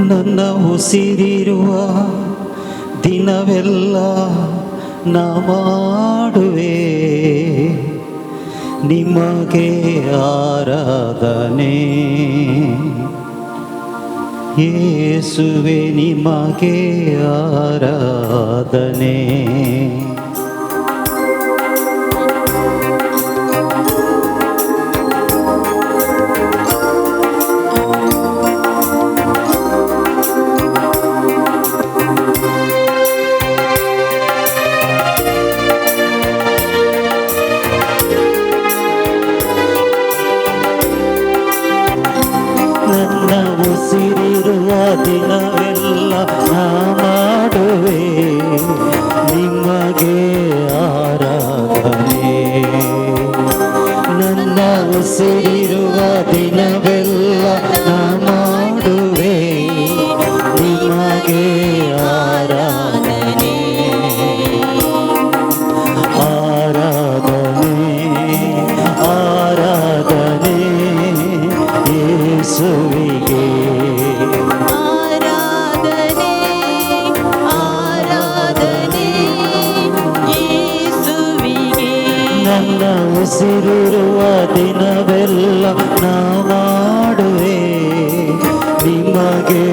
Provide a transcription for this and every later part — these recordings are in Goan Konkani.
ನನ್ನ ಉಸಿರಿರುವ ದಿನವೆಲ್ಲ ನಾ ಮಾಡುವೆ ನಿಮಗೆ ಆರಾಧನೆ. ಯೇಸುವೆ, ನಿಮಗೆ ಆರಾಧನೆ. ನನ್ನ ಉಸಿರಿರುವ ದಿನವೆಲ್ಲ ನಾ ಮಾಡುವೆ ನಿಮಗೆ ಆರಾಧನೆ. ನನ್ನ ಉಸಿರಿರುವ ದಿನವೆಲ್ಲ ನಾ ಮಾಡುವೆ ನಿಮಗೆ ಆರಾಧನೆ. ಆರಾಧನೆ, ಆರಾಧನೆ ಯೇಸುವಿಗೆ. ಆರಾಧನೆ, ಆರಾಧನೆ ಯೇಸುವಿಗೆ. ನನ್ನ ಉಸಿರಿರುವ ದಿನವೆಲ್ಲ ನಾ ಮಾಡುವೆ ನಿಮಗೆ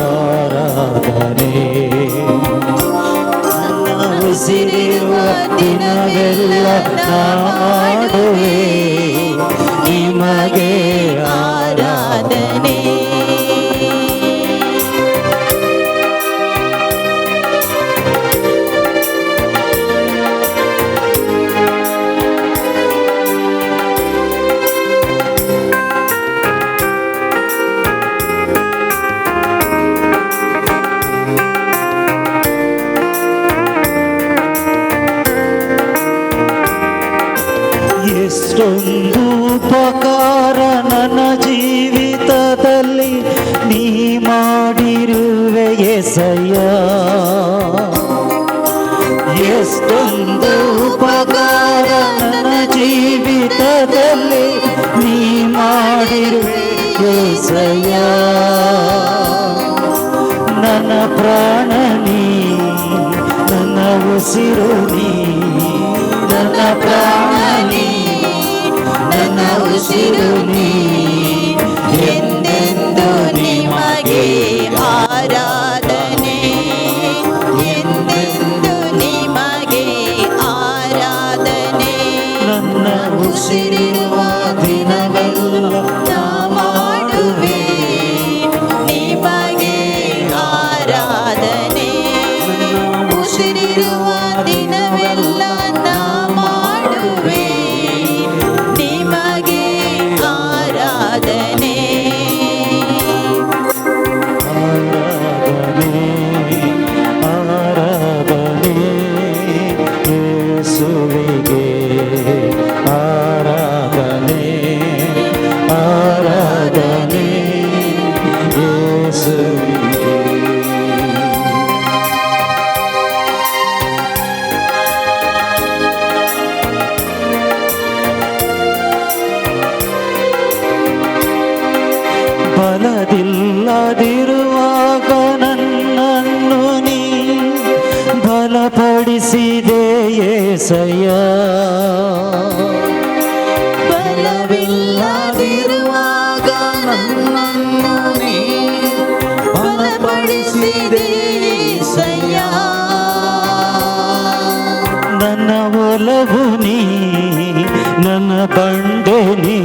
ಆರಾಧನೆ. ನನ್ನ ಉಸಿರಿರುವ ದಿನವೆಲ್ಲ ನಾ ಮಾಡುವೆ ನಿಮಗೆ ಆರಾಧನೆ. ಎಷ್ಟೊಂದು ಉಪಕಾರ ನನ್ನ ಜೀವಿತದಲ್ಲಿ ನೀ ಮಾಡಿರುವೆ ಏಸಯ್ಯ. ಎಷ್ಟೊಂದು ಉಪಕಾರ ನನ್ನ ಜೀವಿತದಲ್ಲಿ ನೀ ಮಾಡಿರುವೆ ಏಸಯ್ಯ. ನನ್ನ ಪ್ರಾಣ ನೀ, ನನ್ನ ಉಸಿರು ನೀ. ನನ್ನ ಪ್ರಾಣ ನೀ, ನನ್ನ ಉಸಿರು ನೀ. ಎಂದೆಂದು ನಿಮಗೆ ಆರಾಧನೆ, ಎಂದೆಂದು ನಿಮಗೆ ಆರಾಧನೆ. ನನ್ನ ಉಸಿರಿರುವ ದಿನವೆಲ್ಲ ನಾ ಮಾಡುವೆ ನಿಮಗೆ ಆರಾಧನೆ. ಉಸಿರಿರುವ ದಿನವೆಲ್ಲ ನಾ ಮಾಡುವೆ ನಿಮಗೆ ಆರಾಧನೆ. ಆರಾಧನೆ, ಆರಾಧನೆ ಯೇಸುವಿಗೆ. ಆರಾಧನೆ, ಆರಾಧನೆ ಯೇಸುವಿಗೆ. ಬಲದಿಲ್ಲದಿರುವಾಗ ನನ್ನನ್ನು ನೀ ಬಲಪಡಿಸಿದೆ ಏಸಯ್ಯ. ಬಲವಿಲ್ಲದಿರುವಾಗ ನನ್ನನ್ನು ನೀ ಬಲಪಡಿಸಿದೆ ಏಸಯ್ಯ. ನನ್ನ ಒಲವು ನೀ, ನನ್ನ ಬಂಡೆ ನೀ.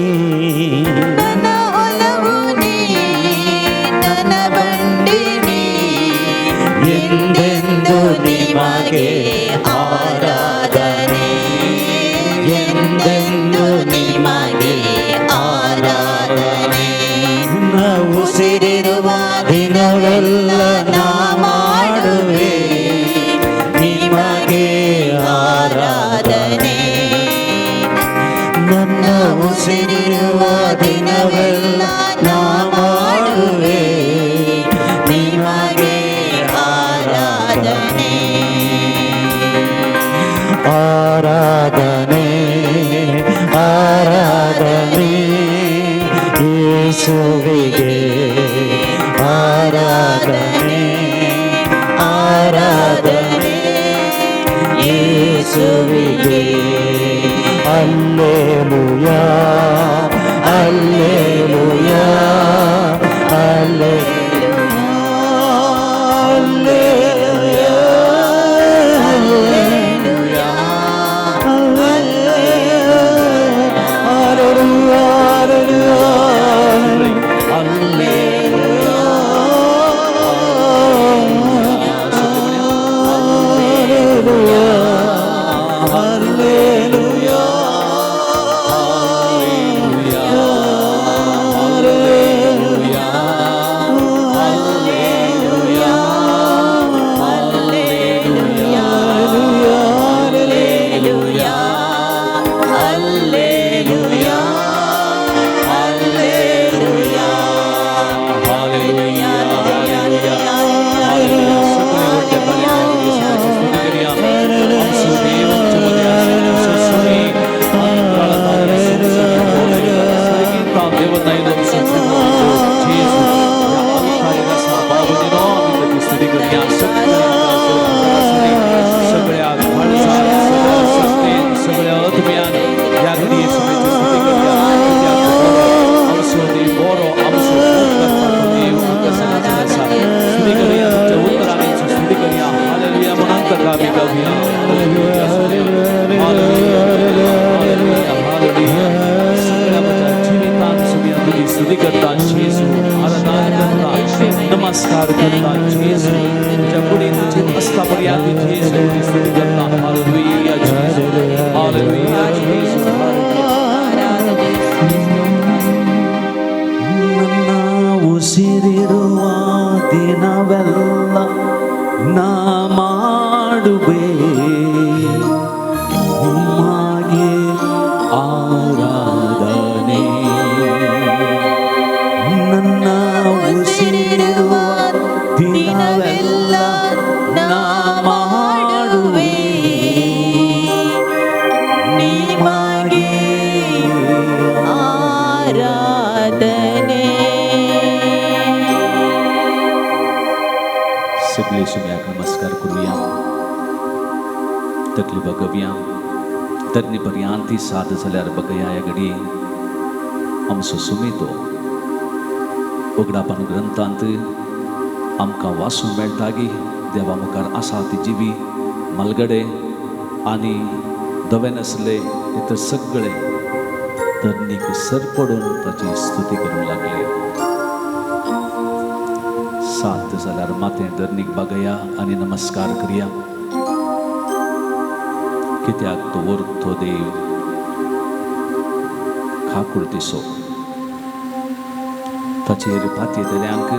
ನನ್ನ ಒಲವು ನೀ, ನನ್ನ ಬಂಡೆ ನೀ. ಎಂದೆಂದು ನಿಮಗೆ ಆರಾಧನೆ, ಎಂದೆಂದು ನಿಮಗೆ ಆರಾಧನೆ. ನನ್ನ ಉಸಿರಿರುವ ದಿನವೆಲ್ಲ ನಾ ಮಾಡುವೆ ನಿಮಗೆ ಆರಾಧನೆ. ಆರಾಧನೆ. ನನ್ನ ಉಸಿರಿರುವ ದಿನವೆಲ್ಲ ನಾ ಮಾಡುವೆ ನಿಮಗೆ ಆರಾಧನೆ. ಆರಾಧನೆ, ಆರಾಧನೆ ಯೇಸುವಿಗೆ. ಆರಾಧನೆ. ಯೇಸುವಿಗೆ. Alleluia, alleluia, alleluia, alleluia, alleluia, alleluia, alleluia, alleluia, alleluia, alleluia, alleluia, alleluia, alleluia, alleluia, alleluia. Hallelujah, hallelujah, hallelujah. सगळे व्हडल्या बऱ्या येशूची स्तुती करूया. आमचो देव आमच्या मदें आसा. आमचो स्वामी अंतराळांत स्वर्गींत देवताईन आमचो जेजू ह्या अंतराळीन आसा. बाबा आमी ताची स्तुती करूया. सगळ्या सगळ्या काळजान, सगळ्या शक्तीन, सगळ्या आत्म्यान ह्या घडये येशूची स्तुती करूया. कित्याक बरो आमचो देव, बरो आमचो मुक्तकर्ता देव आमकां सदांच आसा. स्तुती करूया, तुमच्या उतरांनी स्तुती करूया. हालेलुया म्हणून ताका आमी गावया. Hallelujah, hallelujah, hallelujah, hallelujah. सगळ्या म्हज्या जिवितान सुमी तुजी स्तुती करता जेजू, आराधना करता, नमस्कार करता जेजू. तुझ्या कुडीन तुझी आसता पर्यंत जेजू तुजी स्तुती करता. हालेलुया जेजू, हालेलुया जेजू, हालेलुया. ನನ್ನ ಉಸಿರಿರುವ ದಿನವೆಲ್ಲ ನಾ ಮಾಡುವೆ ನಿಮಗೆ ಆರಾಧನೆ. ನನ್ನ ಉಸಿರಿರುವ ದಿನವೆಲ್ಲ ನಾ ಮಾಡುವೆ ನಿಮಗೆ ಆರಾಧನೆ. सगळे सुम्याक नमस्कार करूया, तकली बगवया. धरणी पर्यंत साद जाल्यार बगया. ह्या घडये आमचो सुमेतो उगडापण ग्रंथांत आमकां वाचूंक मेळटा की देवा मुखार आसा ती जिवी म्हालगडे आनी धवे नासले ते तर सगळे धरणीक सर पडून ताची स्तुती करूंक लागले. सात जाल्यार माथें धरणीक बागया आनी नमस्कार करया, कित्याक तो वरतो देव खाकुडतीचो. ताचेर पातयेतल्यांक,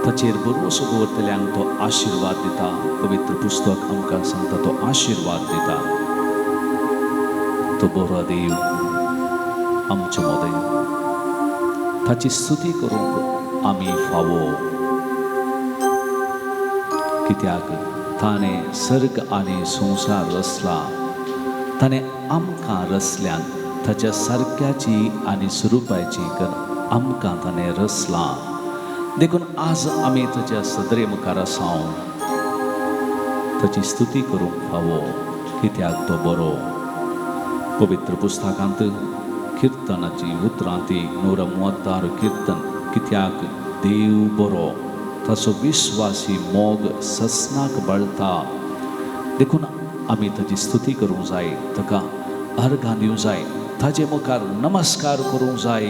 ताचेर भरवसो दवरतल्यांक तो आशिर्वाद दिता. पवित्र पुस्तक आमकां सांगता, तो आशिर्वाद दिता. तो बरो देव आमचे मदें, ताची स्तुती करूंक आमी फावो, कित्याक ताणें सर्ग आनी संवसार रचला. ताणें आमकां रचल्यान ताच्या सारक्याची आनी स्वरुपाची कर आमकां ताणें रचलां. देखून आज आमी ताच्या सदरे मुखार आसा, ताची स्तुती करूंक फावो, कित्याक तो बरो. पवित्र पुस्तकांत किर्तनाची उतरां ती 136 किर्तन, कित्याक देव बरो, ताचो विश्वासी मोग ससनाक बळता. देखून आमी ताची स्तुती करूंक जाय, ताका अर्घां दिवंक जाय, ताजे मुखार नमस्कार करूंक जाय,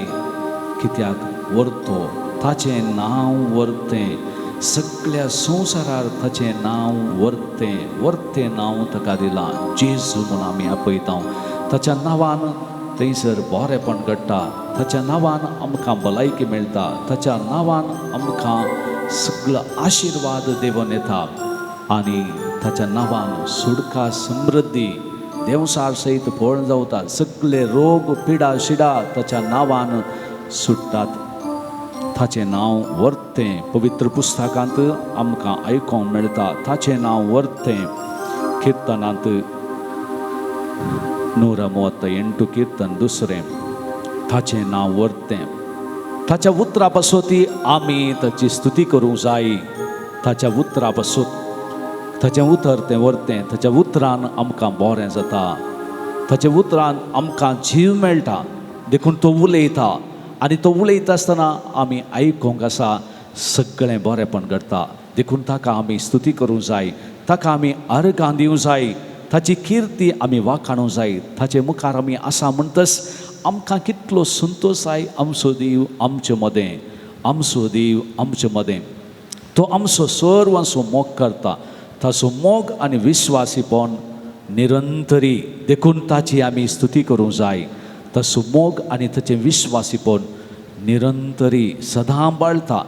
कित्याक वरतो ताचें नांव वरतें सगळ्या संवसारार. ताचें नांव वरतें, वरतें नांव ताका दिलां, जेजू म्हूण आमी आपयता. ताच्या नांवान थंयसर बरेपण घडटा, ताच्या नांवान आमकां भलायकी मेळटा, ताच्या नांवान आमकां सगळो आशिर्वाद देवून येता आनी ताच्या नांवान सुडका, समृद्धी, देंवसार सयत पळोवन जावता. सगळे रोग, पिडा शिडा ताच्या नांवान सुट्टात. ताचें नांव वरतें. पवित्र पुस्तकांत आमकां आयकोंक मेळटा, ताचें नांव वरतें. किर्तनांत 138 कीर्तन दुसरें, ताचें नांव वरतें. ताच्या उतरा पासत आमी ताची स्तुती करूंक जाय. ताच्या उतरा पासत, ताचें उतर तें व्हरतें, ताच्या उतरान आमकां बरें जाता, ताच्या उतरान आमकां जीव मेळटा. देखून तो उलयता आनी तो उलयता आसतना आमी आयकूंक आसा, सगळें बरेंपण घडटा. देखून ताका आमी स्तुती करूंक जाय, ताका आमी अर्गां दिवंक जाय, ताची किर्ती आमी वाखाणूंक जाय. ताचे मुखार आमी आसा म्हणटच आमकां कितलो संतोश जाय. आमचो देव आमचे मदें, आमचो देव आमचे मदें, तो आमचो सर्वांचो मोग करता. ताचो मोग आनी विश्वासीपण निरंतरी, देखून ताची आमी स्तुती करूंक जाय. ताचो मोग आनी ताचें विश्वासीपण निरंतरी सदां बाळता.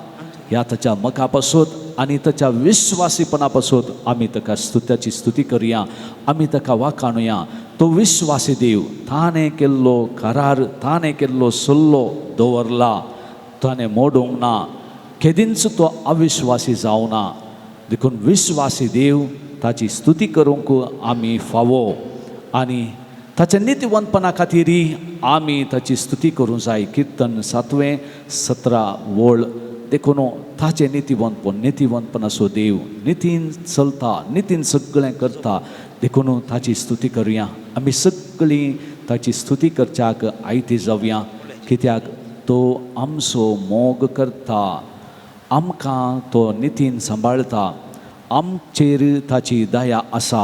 ह्या ताच्या मोगा पासत आनी ताच्या विश्वासीपणा पासत आमी ताका स्तुत्याची स्तुती करुया, आमी ताका वाखाणुया. तो विश्वासी देव, ताणें केल्लो करार, ताणें केल्लो सल्लो दवरला, ताणें मोडूंक ना, केदींच तो अविश्वासी जावना. देखून विश्वासी देव, ताची स्तुती करूंक आमी फावो आनी ताच्या नितीवंतपणा खातीरय आमी ताची स्तुती करूंक जाय. किर्तन 7वें 17 वळ. देखून ताचें नितीवंतपण, नितीवंतपणाचो देव, नितीन चलता, नितीन सगळें करता. देखून ताची स्तुती करुया. आमी सगळीं ताची स्तुती करच्याक आयती जावया, कित्याक तो आमचो मोग करता, आमकां तो नितीन सांबाळता, आमचेर ताची दया आसा,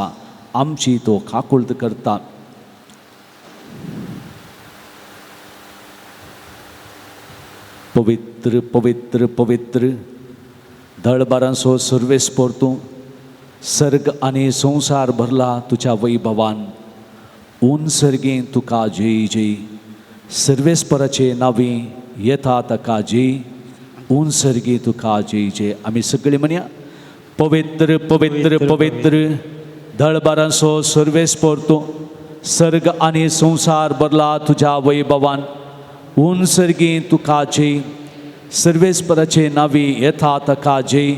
आमची तो काकुळट करता. पवित्र पवित्र पवित्र दळबारांचो सर्वेस्पर तूं, सर्ग आनी संवसार भरला तुज्या वैभवान. उन सर्गी तुका जय जय, सर्वेस्पराचे नावी येता ताका जय, उन सर्गी तुका जय जय. आमी सगळीं म्हणया, पवित्र पवित्र पवित्र दळबारांचो सर्वेस्पर तूं, सर्ग आनी संवसार भरला तुज्या वैभवान. उन सर्गी तुका जय, सर्वेस्पराचे नावी येता ताका जय,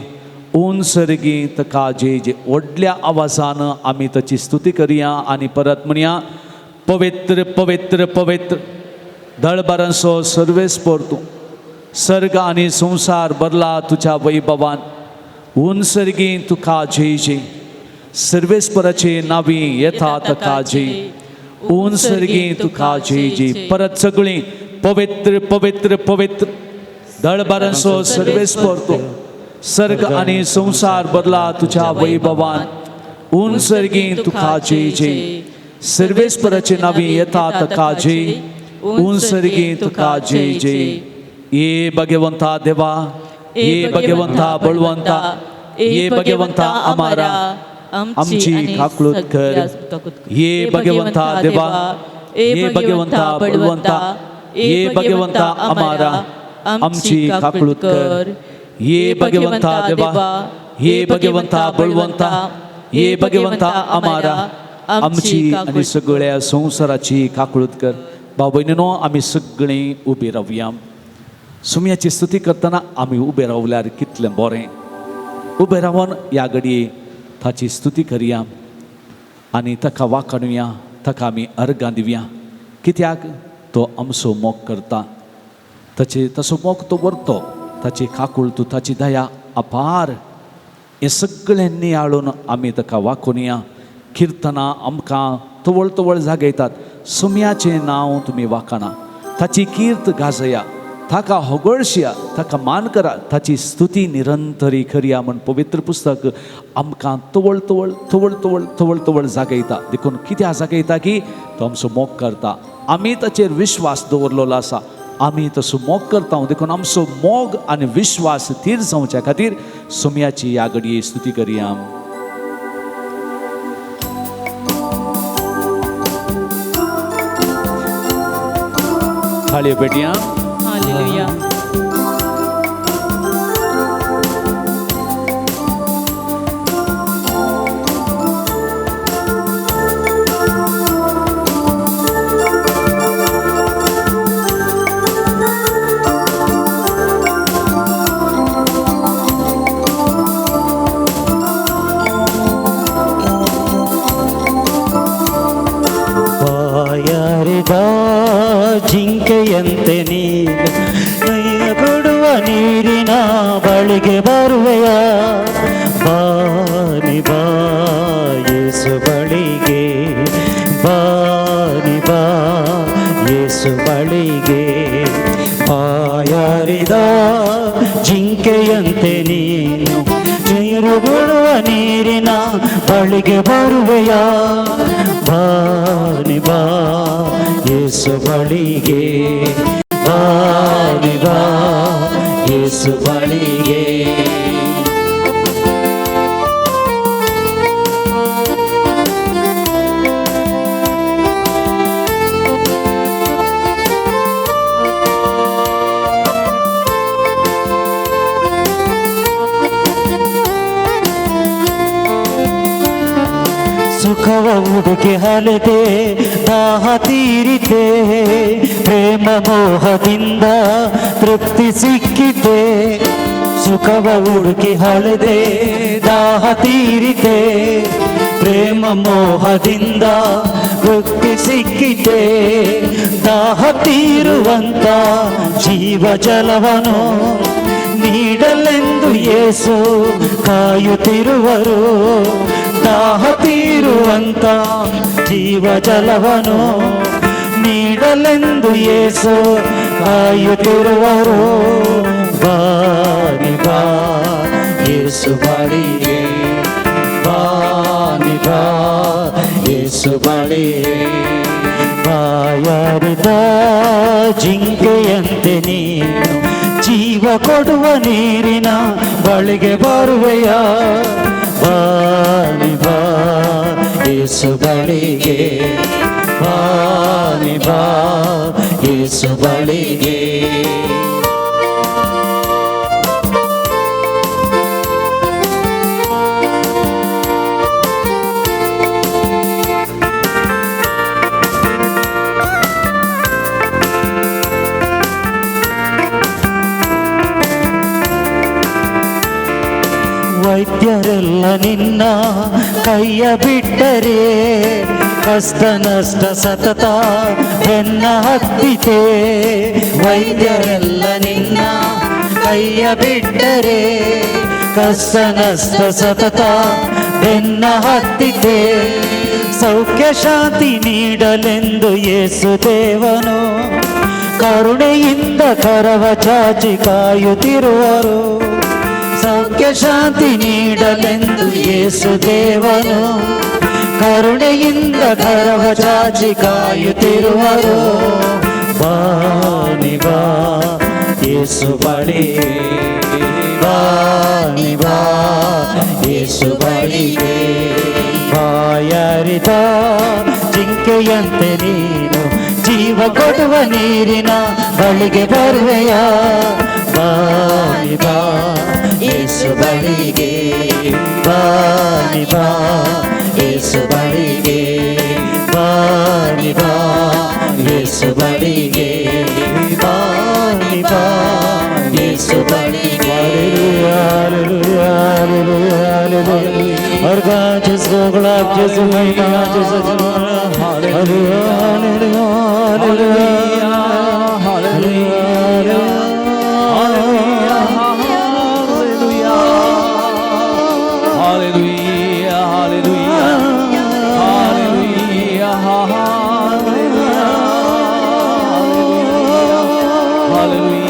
उन सर्गी ताका जय जय. व्हडल्या आवाजान आमी ताची स्तुती करुया आनी परत म्हणया, पवित्र पवित्र पवित्र दळबारांचो सर्वेस्पर तूं, सर्ग आनी संवसार भरला तुज्या वैभवान. उन सर्गी तुका जय जय, सर्वेस्पराचे नावी येता ताका जय, उन सर्गी तुका जय जय. परत सगळीं, पवित्र पवित्र पवित्र दळबारांचो सर्वेस्पर तूं, सर्ग आनी संवसार भरला तुज्या वैभवान. उन सर्गी तुका जय जय, सर्वेस्पराचे नावी येता ताका जय, उन सर्गी तुका जय जय. ये भगवंता देवा, ये भगवंता बळवंता, ये भगवंता आमारा, आमची काकळूत कर. ये भगवंता देवा, ये भगवंता बळवंता, ये भगवंता आमारा, आमची काकळूत कर. ये भगवंता देवा, ये भगवंता बळवंता, ये भगवंता आमारा, आमची आनी सगळ्या संवसाराची काकळूत कर. भाव भयणीनो, आमी सगळीं उबी रावया. सुमयाची स्तुती करतना आमी उबे रावल्यार कितलें बरें. उबे रावन ह्या घडये ताची स्तुती करया आनी ताका वाखाणुया, ताका आमी अर्गां दिवया, कित्याक तो आमचो मोग करता. ताचे तसो मोग तो व्हरतो, ताची काकुळट, ताची दया अपार. हें सगळें नियाळून आमी ताका वाखुनया. किर्तनां आमकां तवळ तवळ जागयतात. सुम्याचें नांव तुमी वाखाणा, ताची कीर्त गाजया, ताका होगळशिया, ताका मान करा, ताची स्तुती निरंतरी करया म्हण पवित्र पुस्तक आमकां तवळ तवळ तवळ तवळ तवळ तवळ जागयता. देखून कित्याक जागयता की तो आमचो मोग करता, आमी ताचेर विश्वास दवरलेलो आसा, आमी तसो मोग करता. देखून आमचो मोग आनी विश्वास थीर जावच्या खातीर सुमयाची ह्या घडये स्तुती करया. थाळयो पेटया. हालेलुया. ಬಾಯಾರಿದ ಜಿಂಕೆಯಂತೆ ನೀನು ನೈಯ ಕೊಡುವ ನೀರಿನ ಬಳಿಗೆ ಬರುವೆಯ. ಬಾನಿ ಬಾ ಯೇಸು ಬಳಿಗೆ, ಬಾನಿ ಬಾ ಯೇಸು ಬಳಿಗೆ. ಬಾಯಾರಿದ ಜಿಂಕೆಯಂತೆ ನೀನು ನೀರು ಬಿಡುವ ನೀರಿನ ಬಳಿಗೆ ಬರುವೆಯ. ಬಾನಿ ಬಾ ಯೇಸು ಬಳಿಗೆ, ಬಾನಿ ಬಾ ಯೇಸು ಬಳಿಗೆ. ಸುಖವ ಹುಡುಕಿ ಅಲೆದೆ ದಾಹ ತೀರಿತೆ, ಪ್ರೇಮ ಮೋಹದಿಂದ ತೃಪ್ತಿ ಸಿಕ್ಕಿತೆ. ಸುಖವ ಹುಡುಕಿ ಅಲೆದೆ ದಾಹ ತೀರಿತೆ, ಪ್ರೇಮ ಮೋಹದಿಂದ ತೃಪ್ತಿ ಸಿಕ್ಕಿತೆ. ದಾಹ ತೀರುವಂತ ಜೀವ ಜಲವನು ನೀಡಲೆಂದು ಯೇಸು ಕಾಯುತ್ತಿರುವರು. ದಾಹ ತೀರುವಂತ ಜೀವ ಜಲವನು ನೀಡಲೆಂದು ಯೇಸು ಕಾಯುತ್ತಿರುವರು. ಬಾನಿ ಬಾ ಯೇಸು ಬಳಿಗೆ, ಬಾನಿ ಬಾ ಯೇಸು ಬಳಿಗೆ. ಬಾಯಾರಿದ ಜಿಂಕೆಯಂತೆ ನೀನು ಜೀವ ಕೊಡುವ ನೀರಿನ ಬಳಿಗೆ ಬರುವೆಯ. ಬಾನಿ ಬಾ ಯೇಸು ಬಳಿಗೆ, ಬಾನಿ ಬಾ ಯೇಸು ಬಳಿಗೆ. ವೈದ್ಯರೆಲ್ಲ ನಿನ್ನ ಕೈಯ ಬಿಟ್ಟರೆ ಕಷ್ಟ ನಷ್ಟ ಸತತ ಬೆನ್ನ ಹತ್ತಿತೆ. ವೈದ್ಯರೆಲ್ಲ ನಿನ್ನ ಕೈಯ ಬಿಟ್ಟರೆ ಕಷ್ಟ ನಷ್ಟ ಸತತ ಬೆನ್ನ ಹತ್ತಿತೆ. ಸೌಖ್ಯ ಶಾಂತಿ ನೀಡಲೆಂದು ಯೇಸು ದೇವನು ಕರುಣೆಯಿಂದ ಕರವ ಚಾಚಿ ಕಾಯುತ್ತಿರುವರು. ಸೌಖ್ಯ ಶಾಂತಿ ನೀಡಲೆಂದು ಯೇಸು ದೇವನು ಕರುಣೆಯಿಂದ ಕರವ ಚಾಚಿ ಕಾಯುತ್ತಿರುವರು. ಬಾನಿ ಬಾ ಯೇಸು ಬಳಿಗೆ, ಬಾನಿ ಬಾ ಯೇಸು ಬಳಿಗೆ. ಬಾಯಾರಿದ ಜಿಂಕೆಯಂತೆ ನೀನು ಜೀವ ಕೊಡುವ ನೀರಿನ ಬಳಿಗೆ ಬರುವೆಯ. ಬಾನಿ ಬಾ ಯೇಸು ಬಳಿಗೆ, ಬಾನಿ ಬಾ ಯೇಸು ಬಳಿಗೆ, ಬಾನಿ ಬಾ ಯೇಸು ಬಳಿಗೆ, ಬಾನಿ ಬಾ ಯೇಸು ಬಳಿಗೆ. और जिसको गुलाब जिस महीना जिस hallelujah hallelujah hallelujah hallelujah hallelujah hallelujah hallelujah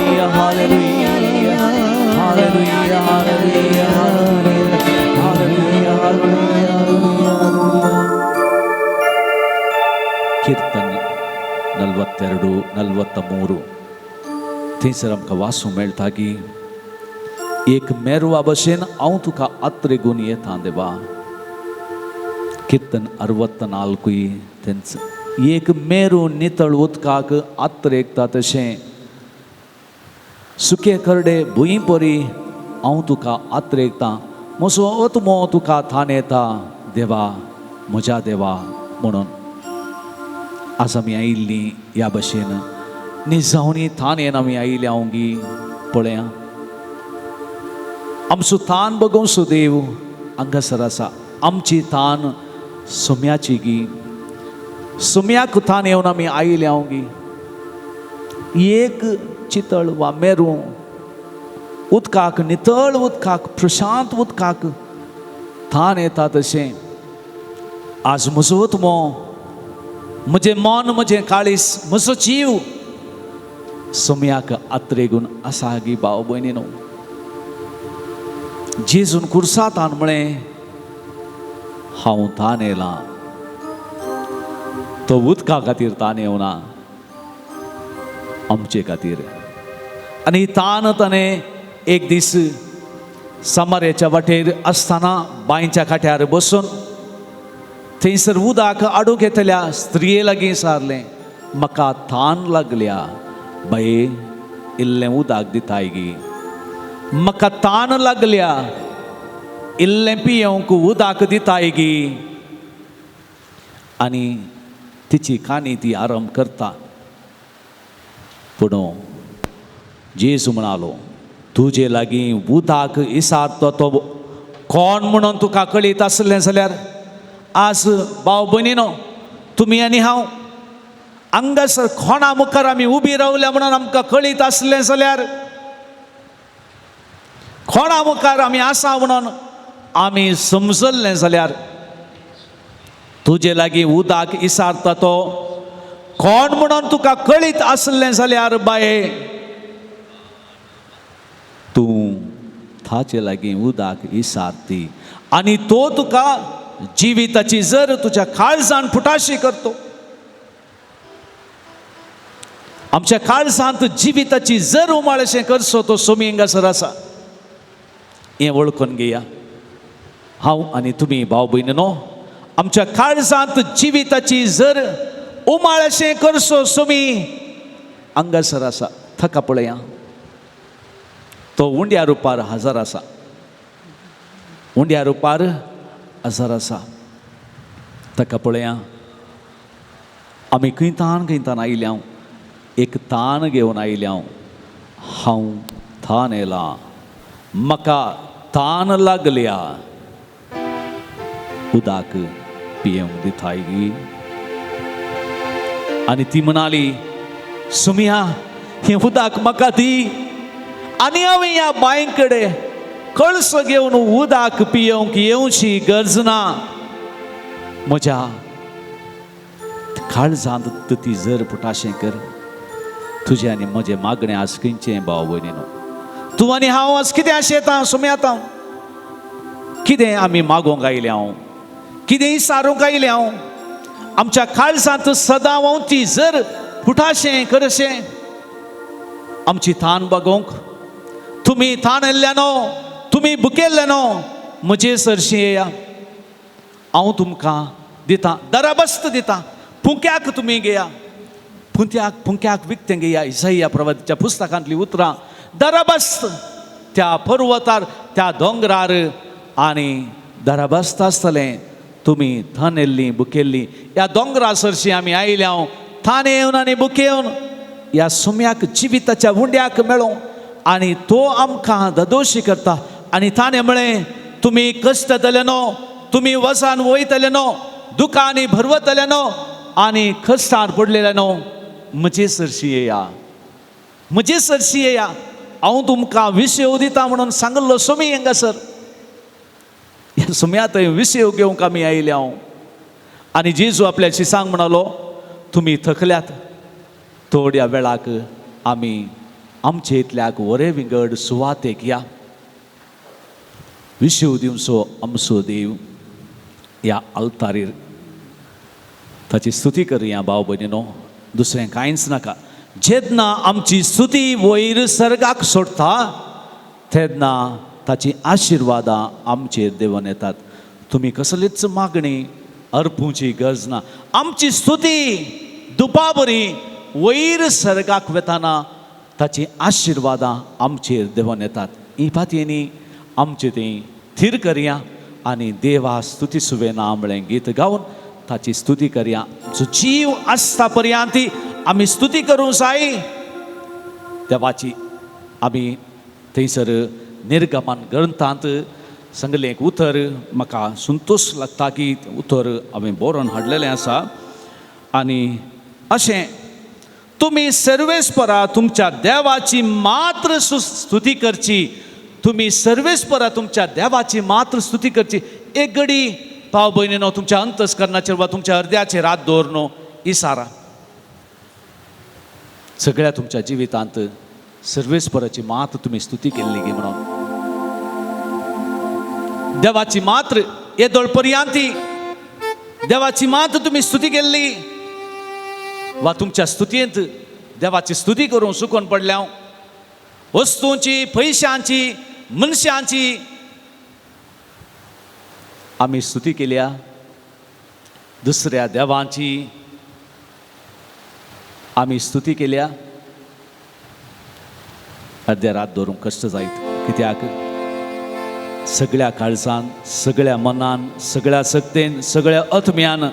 hallelujah hallelujah hallelujah hallelujah hallelujah. Kirtan 42 43 थंयसर आमकां वाचूंक मेळटा की एक मेरवा भशेन हांव तुका आत्रेगून येता देवा. कीर्तन 64 तेंच एक मेरू नितळ उदकाक आत्रेगता तशें सुके करडे भूंय परी हांव तुका आत्रेगता, म्हजो आत्मो तुका थान येता देवा म्हज्या देवा म्हणून. आज आमी आयिल्लीं ह्या भशेन निजावणी थान येन आमी आयिल्ली हांव गी पळया आमचो थान बगोवचो देव हांगासर आसा. आमची थान सोम्याची गी, सोम्याक थान येवन आमी आयिल्ली हांव गी. एक चितळ वा मेरू उदकाक, नितळ उदकाक, प्रशांत उदकाक तान येता तशें आज म्हजो आत्मो, म्हजें मन, म्हजें काळीस, म्हजो जीव सोम्याक आत्रेगून आसा गी भाव भयणीनो. जेजून कुर्सातान म्हळें, हांव तान येयलां. तो उदका खातीर तान येवना, आमचे खातीर. आनी तान ताणें एक दीस समारेच्या वाटेर आसतना बांयच्या काट्यार बसून थंयसर उदक हाडूंक येतल्या स्त्रिये लागीं सारलें, म्हाका तान लागल्या बाये, इल्लें उदक दिताय गी, म्हाका तान लागल्या, इल्लें पियोवंक उदक दिताय गी. आनी तिची काणी ती आरंभ करता. पूण जेजू म्हणालो, तुजे लागीं उदक इसारतो तो कोण म्हणून तुका कळीत आसलें जाल्यार. आज भाव भयणीनो, तुमी आनी हांव हांगासर कोणा मुखार आमी उबी रावल्या म्हणून आमकां कळीत आसलें जाल्यार, कोणा मुखार आमी आसा म्हणून आमी समजल्लें जाल्यार, तुजे लागीं उदक इसारता तो कोण म्हणून तुका कळीत आसलें जाल्यार बाये, तूं ताचे लागीं उदक इसारती आनी तो तुका जिविताची जर तुज्या काळजान फुटाशी करतो. आमच्या काळजांत जिविताची जर उमाळ अशें करचो तो सोमी हांगासर आसा हें वळखून घेया हांव आनी तुमी भाव भयणीनो. आमच्या काळजांत जिविताची जर उमाळ अशें करचो सोमी हांगासर आसा. थका पळया, तो उंड्या रुपार हजर आसा, उंड्या रुपार हजर आसा. ताका पळया, आमी खंय तान खंय तान आयल्या, एक तान घेवन आयल्या. हांव तान येयलां, म्हाका तान लागल्या, उदक पियेवंक दिताय गी. आनी ती म्हणाली, सुमिया, हें उदक म्हाका दी आनी हांवें ह्या बांय कडेन कळसो घेवन उदक पियेवंक येवची गरज ना. म्हज्या काळजांत ती जर पुटाशें कर. तुजें आनी म्हजें मागणें आज खंयचें भाव भयणीनो? तूं आनी हांव आज कितें आशेता सुमयाता? कितें आमी मागोवंक आयल्या हांव? कितेंय सारूंक आयल्या हांव? आमच्या काळजांत सदां व्हांवती जर फुटाशें करशें आमची तान बागोवंक. तुमी ताण येल्ल्यानो, तुमी भुकेल्ल्यानो, म्हजे सरशी येया, हांव तुमकां दितां, दराबस्त दितां. फुंक्याक तुमी घेया, फुंत्याक फुंक्याक विकतें घेया. इसाया प्रवादीच्या पुस्तकांतली उतरां. दराबस्त त्या पर्वतार, त्या दोंगरार आनी दराबस्त आसतलें. तुमी थानेल्लीं बुकेल्लीं ह्या दोंगरा सरशी आमी आयल्या हांव थान येवन आनी बुकेवन ह्या सुम्याक जिविताच्या उंड्याक मेळों आनी तो आमकां ददोशी करता. आनी ताणें म्हळें, तुमी कश्टतले न्हू, तुमी वसान वयतले न्हू, दुकांनी भरवतले न्हू आनी कश्टार पडलेले न्हू, म्हजे सरशी येया, म्हजे सरशी येया, हांव तुमकां विशेव दिता म्हणून सांगल्लो सुमी हांगासर. ह्या सुम्या थंय विशेव घेवंक आमी आयल्या हांव. आनी जेजू आपल्या शिसांक म्हणालो, तुमी थकल्यात, थोड्या वेळाक आमी आमचे इतल्याक वरे विंगड सुवातेक या. विशेव दिवचो आमचो देव ह्या आल्तारीर ताची स्तुती करया भाव भयणीनो, दुसरें कांयच नाका. जेन्ना आमची स्तुती वयर सर्गाक सोडटा तेन्ना ताची आशिर्वादां आमचेर देंवन येतात. तुमी कसलीच मागणी अर्पुची गरज ना. आमची स्तुती दुपा बरी वयर सर्गाक वेताना ताची आशिर्वादां आमचेर देंवन येतात. ही पातयेनी आमचे ती थीर करया आनी देवा स्तुती सुवे ना म्हळें गीत गावन ताची स्तुती करया. जो जीव आसता पर्यंत आमी स्तुती करूं जाय देवाची. आमी थंयसर निर्गमन ग्रंथांत सांगलें एक उतर म्हाका संतोश लागता की उतर हांवें बरोवन हाडलेलें आसा. आनी अशें, तुमी सर्वेस्परा तुमच्या देवाची मात्र स्तुती करची, तुमी सर्वेस्परा तुमच्या देवाची मात्र स्तुती करची. एक घडी भाव भयणीनो तुमच्या अंतस्करणाचेर वा तुमच्या अर्द्याचेर हात दवर न्हू इसारा. सगळ्या तुमच्या जिवितांत सर्वेस्पराची मात तुमी स्तुती केल्ली गी म्हणून देवाची मात्र येदोळ पर्यांती देवाची मात तुमी स्तुती केल्ली वा तुमच्या स्तुतींत देवाची स्तुती करून सुकोन पडल्या. वस्तूंची, पयशांची, मनशांची आमी स्तुती केल्या, दुसऱ्या देवांची आमी स्तुती केल्या. अर्द्या रात दवरूंक कश्ट जायत, कित्याक सगळ्या काळजान, सगळ्या मनान, सगळ्या सक्तेन, सगळ्या आत्म्यान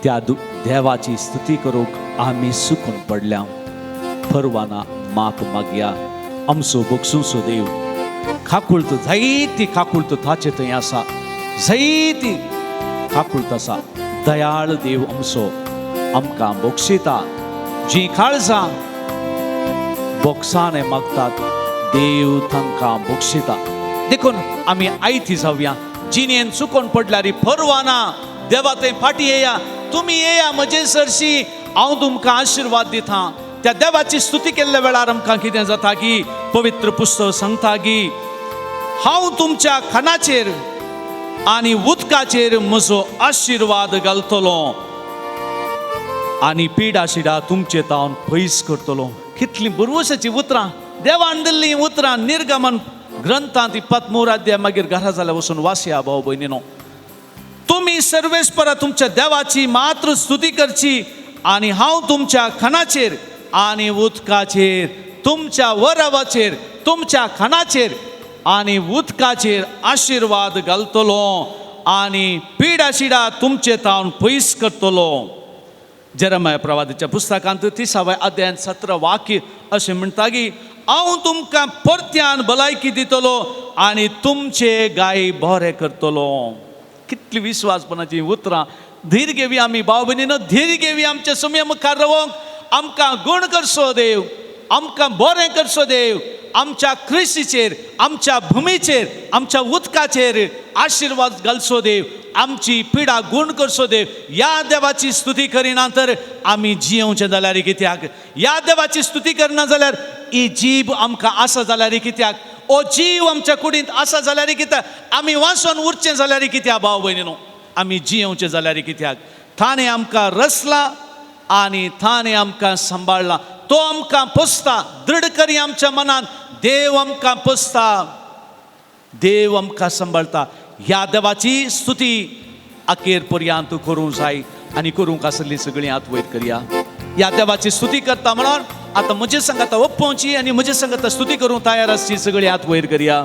त्या देवाची स्तुती करूंक आमी सुकून पडल्या. परवाना माप मागया. आमचो बक्षुसो देव काकुळत, जायती काकुळत ताचे थंय आसा, जायती काकुळत आसा. दयाळ देव आमचो आमकां बक्षिता. जी काळजां बोक्साने मागतात देव तांकां बक्षिता. देखून आमी आयती जावया. जिणेन चुकोन पडल्यार परवाना देवा थंय फाटी येया. तुमी येया म्हजे सरशी, हांव तुमकां आशिर्वाद दिता. त्या देवाची स्तुती केल्ल्या वेळार आमकां कितें जाता की पवित्र पुस्तक सांगता की हांव तुमच्या खाणाचेर आनी उदकाचेर म्हजो आशिर्वाद घालतलो आनी पिडा शिडा तुमचे तावन पयस करतलो. कितलीं बरवसाची उतरां देवान दिल्लीं उतरां निर्गमन ग्रंथांत 23 अध्याय मागीर घरा जाल्यार वचून वासया भाव भयणीनो. तुमी सर्वेस्परा तुमच्या देवाची मात्र स्तुती करची आनी हांव तुमच्या खाणाचेर आनी उदकाचेर, तुमच्या वरावाचेर, तुमच्या खाणाचेर आनी उदकाचेर आशिर्वाद घालतलो आनी पिडा शिडा तुमचे तावन पयस करतलो. जेरमाया प्रवादाच्या पुस्तकांत 30व्या अध्यायान 17 वाक्य अशें म्हणटा की हांव तुमकां परत्यान भलायकी दितलो आनी तुमचे गाय बरे करतलो. कितली विस्वासपणाची उतरां. धीर घेवी आमी भाव भयणीनो, धीर घेवी आमच्या सुमये मुखार रावोंक. आमकां गूण करचो देव, आमकां बरें करचो देव. आमच्या कृशीचेर, आमच्या भुमीचेर, आमच्या उदकाचेर आशिर्वाद घालचो देव. आमची पिडा गूण करचो देव. ह्या देवाची स्तुती करिना तर आमी जियेवचें जाल्यार कित्याक? ह्या देवाची स्तुती करना जाल्यार ही जीब आमकां आसा जाल्यार कित्याक? ओ जीव आमच्या कुडींत आसा जाल्यार कित्याक? आमी वाचोन उरचें जाल्यार कित्याक? भाव भयणीनो, आमी जियेवचें जाल्यार कित्याक? ताणें आमकां रचला आनी ताणें आमकां सांबाळ्ळा. तो आमकां पोसता. दृढ करी आमच्या मनान देव आमकां पोसता, देव आमकां सांबाळटा. ह्या देवाची स्तुती अखेर पर्यंत करूंक जाय आनी करूंक आसली सगळीं हात वयर करया. ह्या देवाची स्तुती करता म्हणून आतां म्हजे संगाता ओप्पोवची आनी म्हजे संगाता स्तुती करूंक तयार आसची सगळीं हात वयर करया.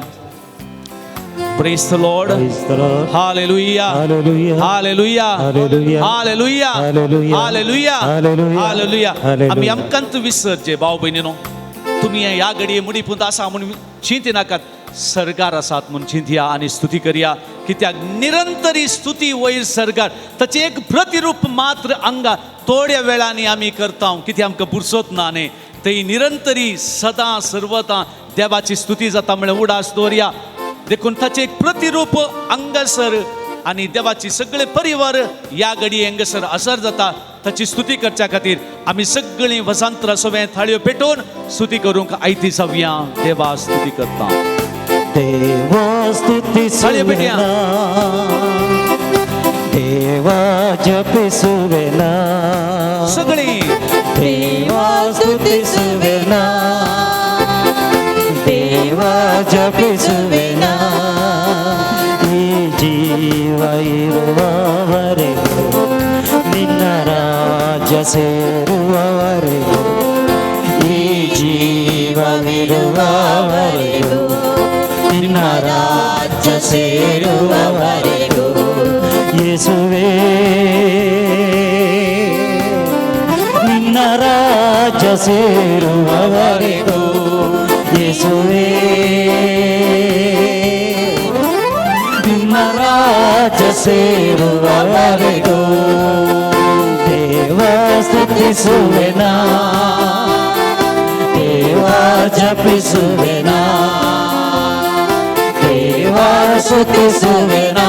Praise the Lord. Praise the Lord. Hallelujah. Hallelujah. Hallelujah. Hallelujah. Hallelujah. Hallelujah. Hallelujah. Hallelujah. Hallelujah. Hallelujah. आमी आमकांत विसरचे भाव भयणीनो. तुमी ह्या घडये मुडी पुंत आसा म्हूण चिंती नाकात. सरकार आसात म्हूण चिंतया आनी स्तुती करया. कित्याक निरंतरी स्तुती वयर सरकार ताचें एक प्रतिरूप मात्र आंगा थोड्या वेळांनी आमी करता. कित्याक आमकां पुरसत ना न्ही. थंय निरंतरी सदां सर्वतां देवाची स्तुती जाता म्हळ्यार उडास दवरया. देखून ताचें एक प्रतिरूप अंगसर आनी देवाची सगळे परिवार ह्या घडये हांगासर असर जाता. ताची स्तुती करच्या खातीर आमी सगळीं वसंत सगळें थाळयो पेटोवन स्तुती करूंक आयती जावया. देवा स्तुती करता. देवा स्तुती थाळयो पेटया. देवा जपिसुवेना. सगळीं देवा स्तुतिसुवेना. देवा ಜಪಿಸುವೆನಾ ಈ ಜೀವ ಇರುವವರೆಗೂ ನಿನ್ನ ರಾಜ್ಯ ಸೇರುವವರೆಗೂ ಈ ಜೀವವಿರುವವರೆಗೂ ನಿನ್ನ ರಾಜ್ಯ ಸೇರುವವರೆಗೂ ಯೇಸುವೇ ನಿನ್ನ ರಾಜ್ಯ ಸೇರುವವರೆಗೂ ಯೇಸುವೇ ನಿನ್ನ ರಾಜ್ಯ ಸೇರುವವರೆಗೂ ದೇವ ಸ್ತುತಿಸುವೆನಾ ದೇವ ಜಪಿಸುವೆನಾ ದೇವ ಸ್ತುತಿಸುವೆನಾ.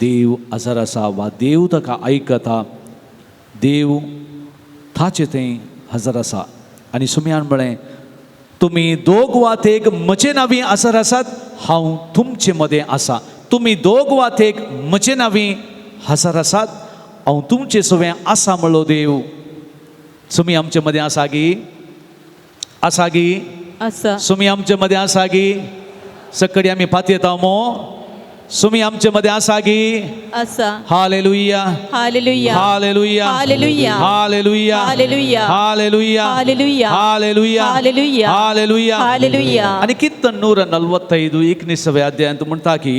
देव हजर आसा वा देव ताका आयकता. देव ताचे थंय हजर आसा. आनी सुमयान म्हळें, तुमी दोग वा तेग म्हजे नांवी हजर आसात, हांव तुमचे मदें आसा. तुमी दोग वा तेग म्हजे नांवी हजर आसात, हांव तुमचे सवें आसा म्हणलो देव. सुमी आमचे मदें आसा गी? आसा गी? आसा. सुमी आमचे मदें आसा गी? सकडी आमी पातयेता मो. सुमी आमचे मदें आसा गी? आसा. Hallelujah. Hallelujah. Hallelujah. Hallelujah. Hallelujah. Hallelujah. Hallelujah. Hallelujah. Hallelujah. Hallelujah. Hallelujah. Hallelujah. आनी कीर्तन 145 एकनिसाव्या अध्यायांत म्हणटा की,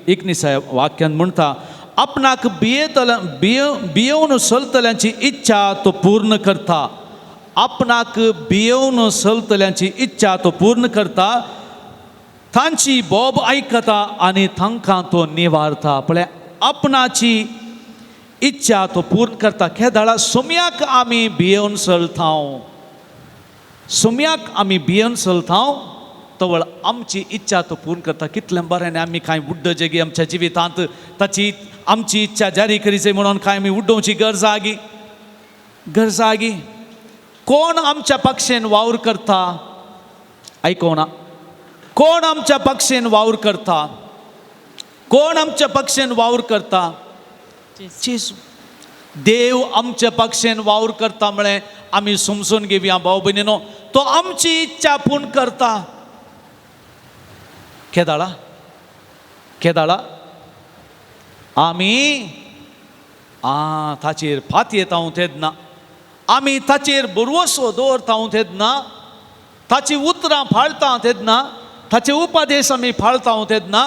एकनिसाव्या वाक्यांत म्हणटा, आपणाक भियेतल्या भियेवन चलतल्यांची इच्छा तो पूर्ण करता. आपणाक भियेवन चलतल्यांची इच्छा तो पूर्ण करता. तांची बोब आयकता आनी तांकां तो निवारता. पळय, आपणाची इच्छा तो पूर्ण करता. केदाळा सोम्याक आमी भियेवन चलता, सोम्याक आमी भियेवन चलता, तवळ आमची इच्छा तो पूर्ण करता. कितलें बरें न्ही, आमी कांय उड्डचे गी आमच्या जिवितांत ताची आमची इच्छा जारी करीचे म्हणून कांय आमी उड्डोवची गरज आगी, गरज आगी. कोण आमच्या पक्षेन वावर करता? आयकोना. कोण आमच्या पक्षेन वावर करता? कोण आमच्या पक्षेन वावर करता? जेजू. देव आमच्या पक्षेन वावर करता म्हळें आमी समजून घेवया भाव भयणीनो. तो आमची इच्छा पूर्ण करता. केदाळा केदाळा आमी ताचेर फातयेता तेन्ना, आमी ताचेर भरवसो दवरता तेन्ना, ताची उतरां पाळता तेन्ना, ताचे उपदेश आमी पाळता तेन्ना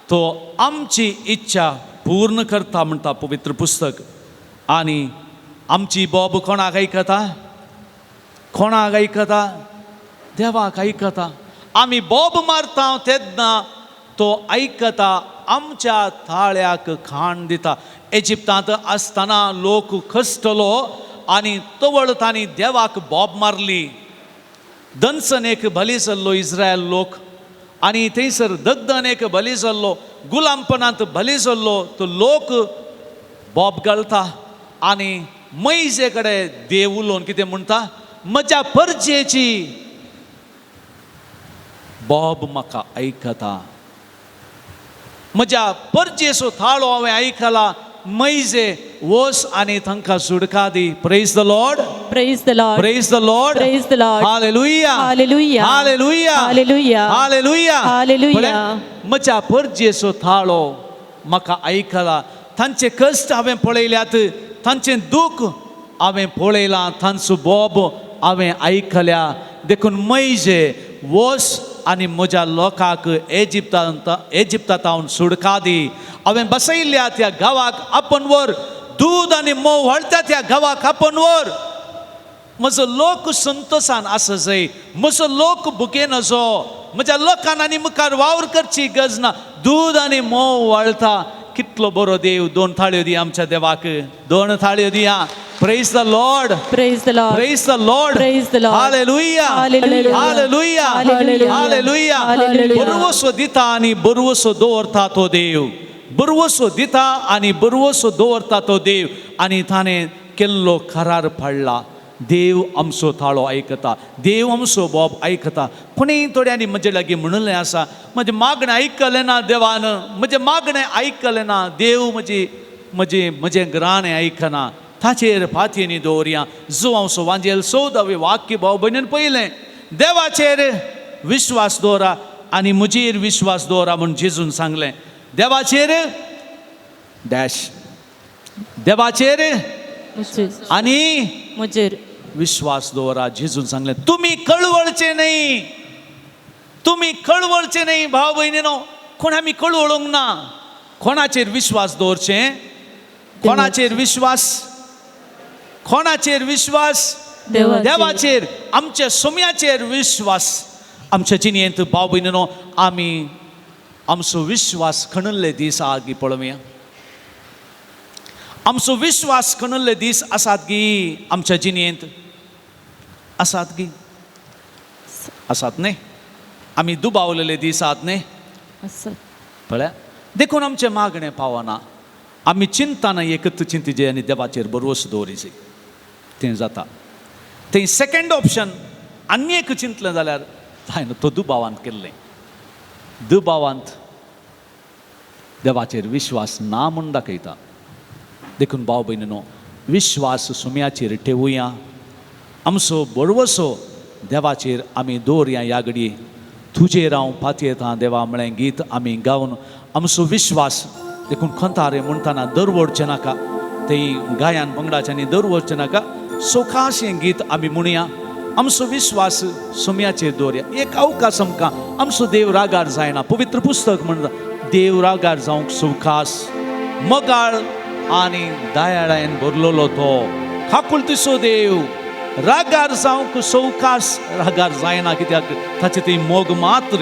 तो आमची इच्छा पूर्ण करता म्हणटा पवित्र पुस्तक. आनी आमची बोब कोणाक आयकता? कोणाक आयकता? देवाक आयकता. आमी बोब मारता तेन्ना तो आयकता, आमच्या ताळ्याक खाण दिता. इजिप्तांत आसतना लोक कश्टलो आनी तवळ तांणी देवाक बोब मारली. दनसन एक बली जाल्लो इस्रायल लोक आनी थंयसर दगदन एक बली जाल्लो, गुलामपणांत बली जाल्लो तो लोक बोब घालता आनी मैजे कडेन देव उलोवन कितें म्हणटा, म्हज्या परजेची बोब म्हाका आयकता, म्हज्या परजेचो थाळो हांवें आयकला, मैजे वस आनी तांकां सुडका दी. Praise the Lord. Praise the Lord. Praise the Lord. Praise the Lord. Hallelujah. Hallelujah. Hallelujah. Hallelujah. Hallelujah. Hallelujah. पळय, म्हज्या परजेचो थाळो म्हाका आयकला, तांचे कश्ट हांवें पळयल्यात, तांचें दूख हांवें पळयलां, तांचो बोब हांवें आयकल्या, देखून मैजे वस आनी म्हज्या लोकांक एजिप्तांत एजिप्तांत सुडका दी. हांवें बसयल्ल्या त्या गांवाक आपूण व्हर, दूद आनी म्होंव व्हाळटा त्या गांवाक आपूण व्हर. म्हजो लोक संतोशान आसा जाय, म्हजो लोक भुकेन असो, म्हज्या लोकान आनी मुखार वावर करची गरज ना, दूद आनी म्होंव व्हाळटा. कितलो बरो देव. दोन थाळयो दी आमच्या देवाक, दोन थाळयो दिया. Praise the Lord. Praise the Lord. Praise the Lord. Praise the Lord. Hallelujah. Hallelujah. Hallelujah. Hallelujah. Hallelujah. Hallelujah. बरवसो दिता आनी बरवसो दवरता तो देव, बरवसो दिता आनी बरवसो दवरता तो देव. आनी ताणें केल्लो करार पाडला. देव आमचो थाळो आयकता, देव आमचो बोब आयकता. कोणीय थोड्यांनी म्हजे लागीं म्हणिल्लें आसा, म्हजें मागणें आयकलें ना देवान, म्हजें मागणें आयकलें ना देव, म्हजी म्हजें म्हजें घराणें आयकना. ताचेर फातयेनी दवरया. जुवांव वांजेल 14वें वाक्य भाव भयणीन पयलें, देवाचेर विश्वास दवरा आनी म्हजेर विश्वास दवरा म्हूण जेजून सांगलें. देवाचेर डॅश, देवाचेर आनी म्हजेर विश्वास दवरा. जेजून सांगलें, तुमी कळवळचे न्हय, तुमी कळवळचे न्हय. भाव भयणीनो, कोण आमी कळवळूंक ना. कोणाचेर विश्वास दवरचें? कोणाचेर विश्वास? कोणाचेर विश्वास? देवाचेर. देवाचेर, आमच्या सोम्याचेर विश्वास. आमच्या जिणेंत भाव भयणीनो आमी आमचो विश्वास खणिल्ले दीस आगी पळोवया. आमचो विश्वास खणिल्ले दीस आसात गी आमच्या जिणेंत? आसात गी? आसात न्ही? आमी दुबावलेले दीस आसात न्ही? आसात. पळया, देखून आमचें मागणें पावना. आमी चिंतना एकच चिंतिजे आनी देवाचेर भरवंसो दवरिजे तें जाता. तें सेकंड ऑप्शन आनी एक चिंतलें जाल्यार जायना. तो दुबावांत केल्लें, दुबावांत देवाचेर विश्वास ना म्हूण दाखयता. देखून भाव भयणीनो, विश्वास सुम्याचेर ठेवुया, आमचो भरवंसो देवाचेर आमी दवरया. ह्या घडये तुजेर हांव पातयेतां देवा म्हळें गीत आमी गावन आमचो विश्वास. देखून खंतारे म्हणटाना दरवडचें नाका, थंय गायान पंगडाच्यांनी दरवडचें नाका. सोखाश हें गीत आमी म्हणुया, आमचो विश्वास सुम्याचेर दवरया. एक अवकाश आमकां, आमचो देव रागार जायना. पवित्र पुस्तक म्हणटा देव रागार जावंक सवकास, मोगाळ आनी दयाळायन भरलेलो तो काकुळतीचो देव. रागार जावंक सवकास, रागार जायना कित्याक ताचें ती मोग मात्र,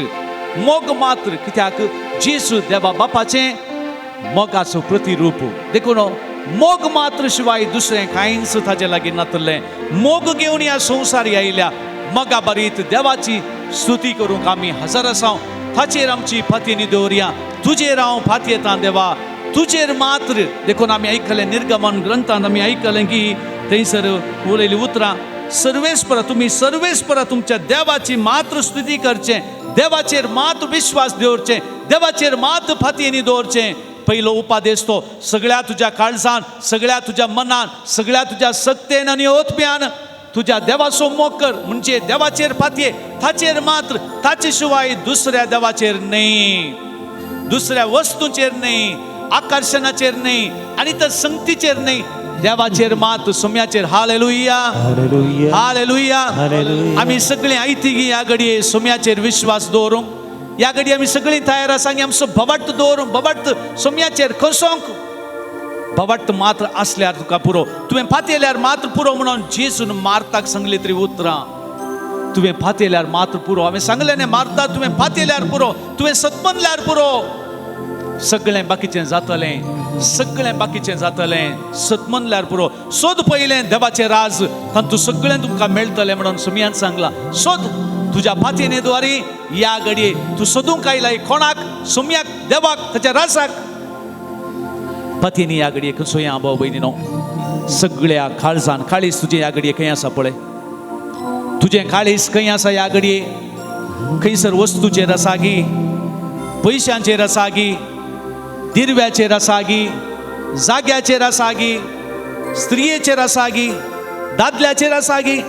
मोग मात्र. कित्याक जेजू देवा बापाचें मोगाचो प्रतिरूप. देखून मोग मात्र शिवाय दुसरें कांयच ताजे लागीं नातलें. मोग घेवन ह्या संवसार आयल्या, मोगा बारीत देवाची स्तुती करूंक आमी हजर आसा. ताचेर आमची फातीनी दवरया. तुजेर हांव फातयेतां देवा, तुजेर मात्र. देखून आमी आयकलें निर्गमन ग्रंथांत आमी आयकलें की थंयसर उलयलीं उतरां, सर्वेस्परा तुमी सर्वेस्परा तुमच्या देवाची मात्र स्तुती करचें, देवाचेर मात्र विश्वास दवरचें, देवाचेर मात्र फातयेनी दवरचें. पयलो उपादेश तो सगळ्या तुज्या काळजान, सगळ्या तुज्या मनान, सगळ्या तुज्या सक्तेन आनी ओतप्यान तुज्या देवाचो मोग कर. म्हणजे देवाचेर फातये, ताचेर मात्र, ताचे शिवाय दुसऱ्या देवाचेर न्हय, दुसऱ्या वस्तूचेर न्हय, आकर्शणाचेर न्हय आनी तर संगतीचेर न्हय, देवाचेर मात, सोम्याचेर. Hallelujah, hallelujah. आमी सगळीं आयती ह्या घडये सोम्याचेर विश्वास दवरूंक, ह्या घडये आमी सगळीं तयार आसा आनी आमचो भवाट दवरूंक, भवाट सोम्याचेर कसोंक. भवाट मात्र आसल्यार तुका पुरो, तुवें पातयल्यार मात्र पुरो म्हणून जेजून मार्ताक सांगली तरी उतरां. तुवें पातयल्यार मात्र पुरो, हांवें सांगलें न्ही मार्ता, तुवें पातयल्यार पुरो, तुवें सतमनल्यार पुरो, सगळें बाकीचें जातलें, सगळें बाकीचें जातलें. सतमनल्यार पुरो. सोद पयलें देवाचें राज, तातूंत सगळें तुमकां मेळटलें म्हणून सुमयान सांगलां. सोद तुज्या पातयेने द्वारी. ह्या घडये तूं सोदूंक आयलाय कोणाक? सुमयाक, देवाक, ताच्या राजाक. पातयेनी ह्या घडये खंय भाव भयणीनो सगळ्या काळजान, काळीज तुजें ह्या घडये खंय आसा पळय, तुजें काळीज खंय आसा ह्या घडये? खंयसर वस्तूचेर आसा गी, पयशांचेर आसा गी, दिरव्याचेर आसा गी, जाग्याचेर आसा गी, स्त्रियेचेर आसा गी, दादल्याचेर आसा गी?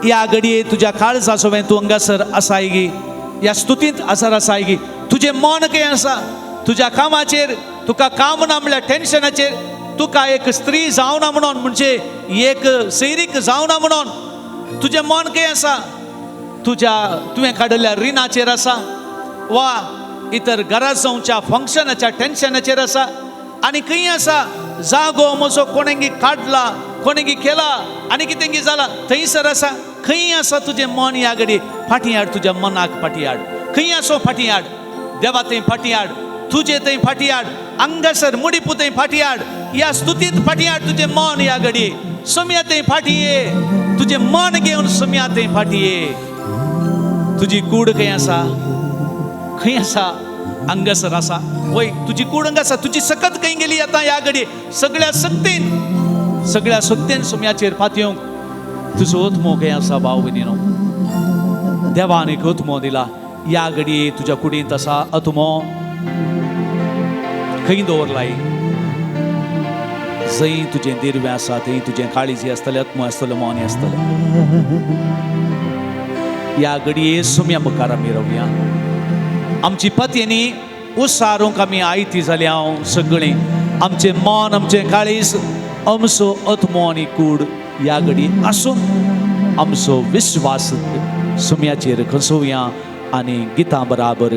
ह्या घडये तुज्या काळजा सोवें तूं हांगासर आसाय गी, ह्या स्तुतींत आसार आसाय गी? तुजें मन खंय आसा? तुज्या कामाचेर, तुका काम ना म्हणल्यार टेन्शनाचेर, तुका एक स्त्री जावना म्हणून, म्हणजे एक सैरीक जावना म्हणून तुजें मन खंय आसा? तुज्या तुवें काडिल्ल्या रिणाचेर आसा वा इतर घरा जावच्या फंक्शनाच्या टेन्शनाचेर आसा? आनी खंय आसा? जागो म्हजो कोणेंगी काडला, कोणेंगी केला आनी कितेंगी जाला, थंयसर आसा? खंय आसा तुजें मन ह्या घडये? फाटीं हाड तुज्या मनाक, फाटीं हाड. खंय आसो फाटीं हाड, देवा थंय फाटीं हाड, तुजे थंय फाटीं हाड, हांगासर मुडीपू थंय फाटीं हाड, ह्या स्तुतींत फाटीं हाड तुजें मन. ह्या घडये सोम्या थंय फाटीं ये, तुजें मन घेवन सोम्या थंय फाटीं ये. तुजी कूड खंय आसा? खंय आसा? हांगासर आसा वय तुजी कूड हांगा आसा. तुजी सकत खंय गेली आतां ह्या घडये? सगळ्या सक्तेन, सगळ्या सक्तेन सोम्याचेर फातयेवंक तुजो ओतमो खंय आसा भाव भयणीनो? देवान एक ओतमो दिला. ह्या घडये तुज्या कुडींत आसा अतमो? खंय दवरलाय? जंय तुजें दिरवें आसा थंय तुजें काळीज आसतलें, आत्मो आसतलो, मन आसतलें. ह्या घडये सोम्या मुखार आमी रावया. आमची पतयेनी उसारूंक आमी आयती जाली हांव सगळीं, आमचें मन, आमचें काळीज, आमचो आत्मो आनी कूड ह्या घडी आसून आमचो विश्वास सुम्याचेर खसोवया आनी गितां बराबर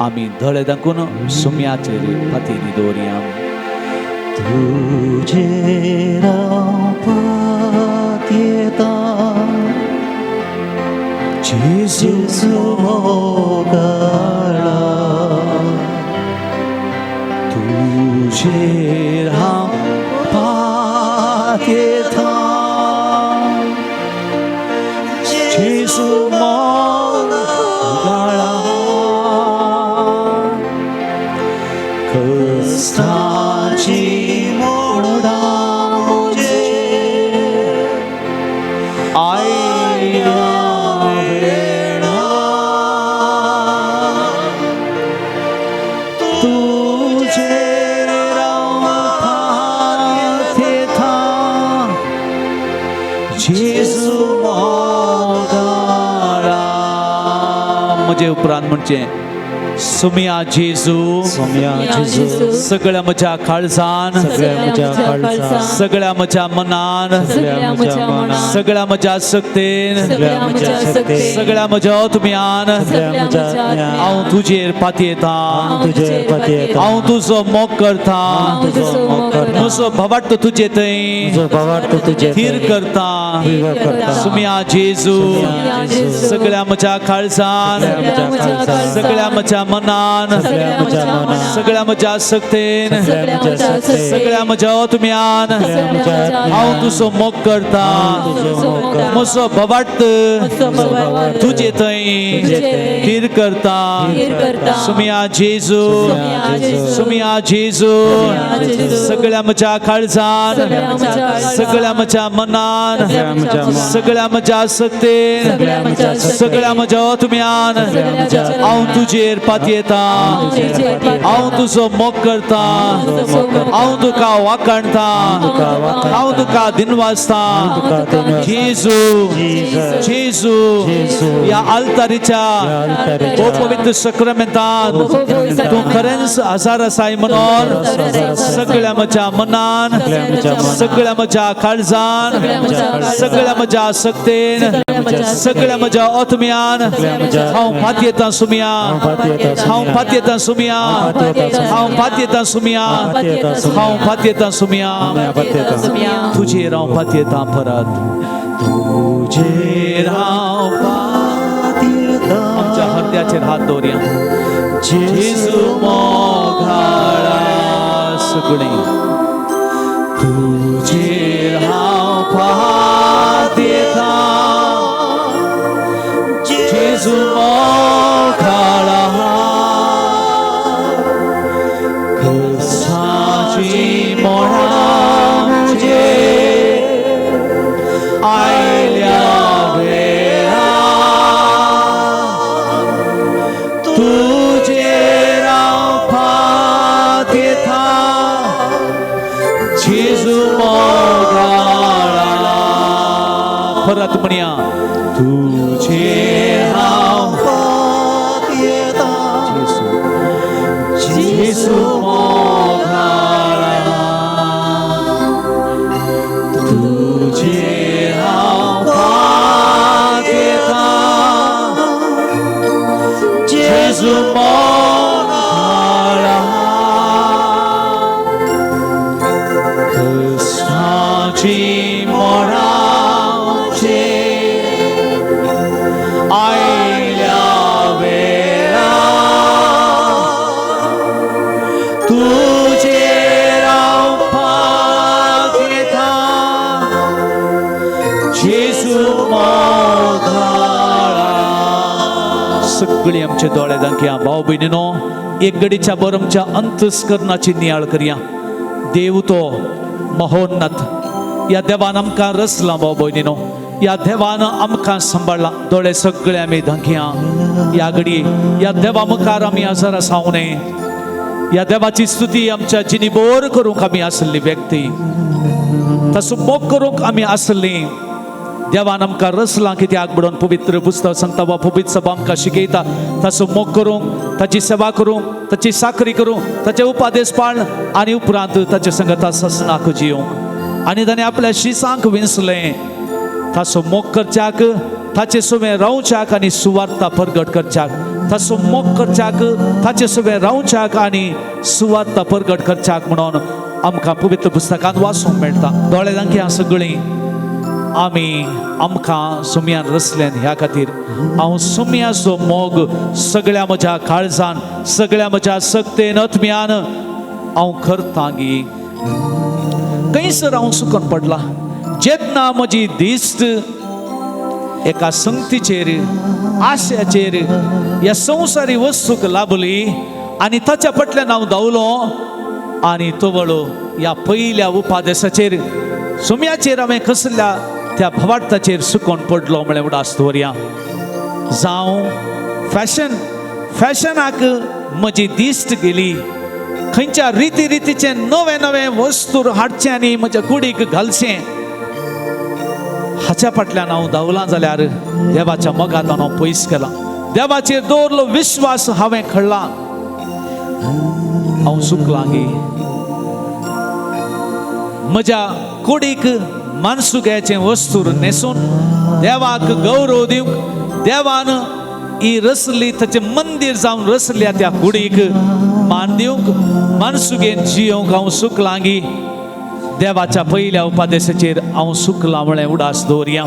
आमी धळे दाखून सुम्याचेर फातीनी दवरया. तुजेर हांव पातयेतां जेजू मोगाळा, तुजेर हांव पातयेतां जेजू मोगाळा, कश्टाची म्हजे उपरांत म्हणचें, सुमिया जेजू, सोम्या जेजू, सगळ्या म्हज्या काळजान, सगळ्या म्हज्या काळजान, सगळ्या म्हज्या मनान, सगळ्या म्हज्या मनान, सगळ्या म्हज्या शक्तेन, सगळ्या म्हज्या शक्तेन, सगळ्या म्हज्या आत्म्यान सगळ्या म्हज्या आत्म्यान हांव तुजेर पातयेता, हांव तुजेर पातयेता, हांव तुजो मोग करता, हांव तुजो मोग करता, म्हजो भवार्थ तुजे थंय म्हजो भावार्थ तुजे थीर करता. थीर करता. सुमिया जेजू, सुमिया जेजू, सगळ्या म्हज्या काळजान, सगळ्या म्हज्या काळजान, सगळ्या म्हज्या मनान, सगळ्या म्हज्या मनान, सगळ्या म्हज्या शक्तेन, सगळ्या म्हज्या शक्तेन, सगळ्या म्हज्या आत्म्यान सगळ्या म्हज्या आत्म्यान हांव तुजो मोग करता, तुजो मोग करता, म्हजो भवार्थ म्हजो भावार्थ तुजे थंय तुजे थंय थीर करता. थीर करता. सुमिया जेजू, सुमिया जेजू, सुमिया जेजू, सुमिया जेजू, सगळ्या म्हज्या काळजान, सगळ्या म्हज्या काळजान, सगळ्या म्हज्या मनान, सगळ्या म्हज्या मनान, सगळ्या म्हज्या शक्तेन, सगळ्या म्हज्या शक्तेन, सगळ्या म्हज्या आत्म्यान सगळ्या म्हज्या हांव तुजेर पातयेता, हांव तुजेर पातयेता, हांव तुजो मोग करता, तुजो मोग करता, हांव तुका वाखाणता, तुका वाखाणता, हांव तुका दिनवासता. तुका दिनवासता. जेजू, जेजू, जेजू, जेजू, ह्या आल्तारीच्या ह्या आल्तारीच्या हो पवित्र सक्रामेंतान तूं खरेंच हजार आसाय म्हणून सगळ्या म्हज्या मनान, सगळ्या म्हज्या मनान, सगळ्या म्हज्या काळजान, सगळ्या म्हज्या शक्तेन, सगळ्या म्हज्या आत्म्यान हांव पातयेता सुमिया, हांव पातयेता सुमिया, हांव पातयेता सुमिया, हांव पातयेता सुमिया, तुजेर हांव पातयेता परत, तुजेर हांव पातयेता. आमच्या हृदयाचेर हात दवरया. जेजू मोगाळा सगळें तुजेर हांव पातयेता, जेजू मोगाळा, क्रिस्ताची मोडां म्हजेर आयल्या वेळा तुजेर हांव पातयेता, जेजू मोगाळा. परत म्हणया, तुजेर हांव पातयेता, जेजू, जेजू मोगाळा, तुजेर हांव पातयेता, जेजू मोगाळा, क्रिस्ताची मोडां म्हजेर आयल्या वेळा तुजेर हांव पातयेता, जेजू मोगाळा. सगळीं आमचे दोळे दाखया. भाव भयणीनो, एक घडीच्या बर आमच्या अंतस्करणाची नियाळ करया. देव तो महोन्नत, ह्या देवान आमकां रचला. भाव भयणीनो, ह्या देवान आमकां सांबाळ्ळा. दोळे सगळे आमी धांकया. ह्या घडये ह्या देवा मुखार आमी हजर आसावं न्हय. ह्या देवाची स्तुती आमच्या जिणेभर करूंक आमी आसली व्यक्ती, ताचो मोग करूंक आमी आसली. देवान आमकां रचलां कित्याक म्हणून पवित्र पुस्तक सांगता वा पवित्र सभा आमकां शिकयता. ताचो मोग करूंक, ताची सेवा करूंक, ताची साकरी करूंक, ताचे उपादेश पाळन आनी उपरांत ताचे संगता ससनाक जियोंक. आनी ताणें आपल्या शिसांक विंचलें ताचो मोग करच्याक, ताचे सुवें रावच्याक आनी सुवार्ता परगट करच्याक. ताचो मोग करच्याक, ताचे सुवें रावच्याक आनी सुवार्ता परगट करच्याक म्हणून आमकां पवित्र पुस्तकांत वाचूंक मेळटा. दोळे दाखया सगळीं. आमी आमकां सुमयान रचलें ह्या खातीर हांव सुमयाचो मोग सगळ्या म्हज्या काळजान, सगळ्या म्हज्या शक्तेन, आत्म्यान हांव करतां गी. खंयसर हांव चुकोन पडला जेन्ना म्हजी दिश्ट एका संगतीचेर, आशयाचेर, ह्या संवसारी वस्तूक लाभली आनी ताच्या फाटल्यान हांव धांवलो आनी तवळो ह्या पयल्या उपादेसाचेर, सुम्याचेर हांवें कसल्या त्या भवार्थाचेर सुकोन पडलो म्हळ्यार उडास दवरया. जावं फॅशन, फॅशनाक म्हजी दिश्ट गेली. खंयच्या रिती रितीचे नवे नवे वस्तू हाडचे आनी म्हज्या कुडीक घालचें हाच्या फाटल्यान हांव धांवलां जाल्यार देवाच्या मोगांत हांव पयस केला. देवाचेर दवरलो विश्वास हांवें खळ्ळा. हांव चुकलां गी? म्हज्या कुडीक मानसुग्याचें वस्तूर न्हेसून देवाक गौरव दिवंक देवान ही रसली ताचें मंदीर जावन रसल्या त्या कुडीक मान दिवंक मानसुगेन जियोवंक हांव चुकलां गी? देवाच्या पयल्या उपादेशाचेर हांव चुकलां म्हळें उडास दवरया.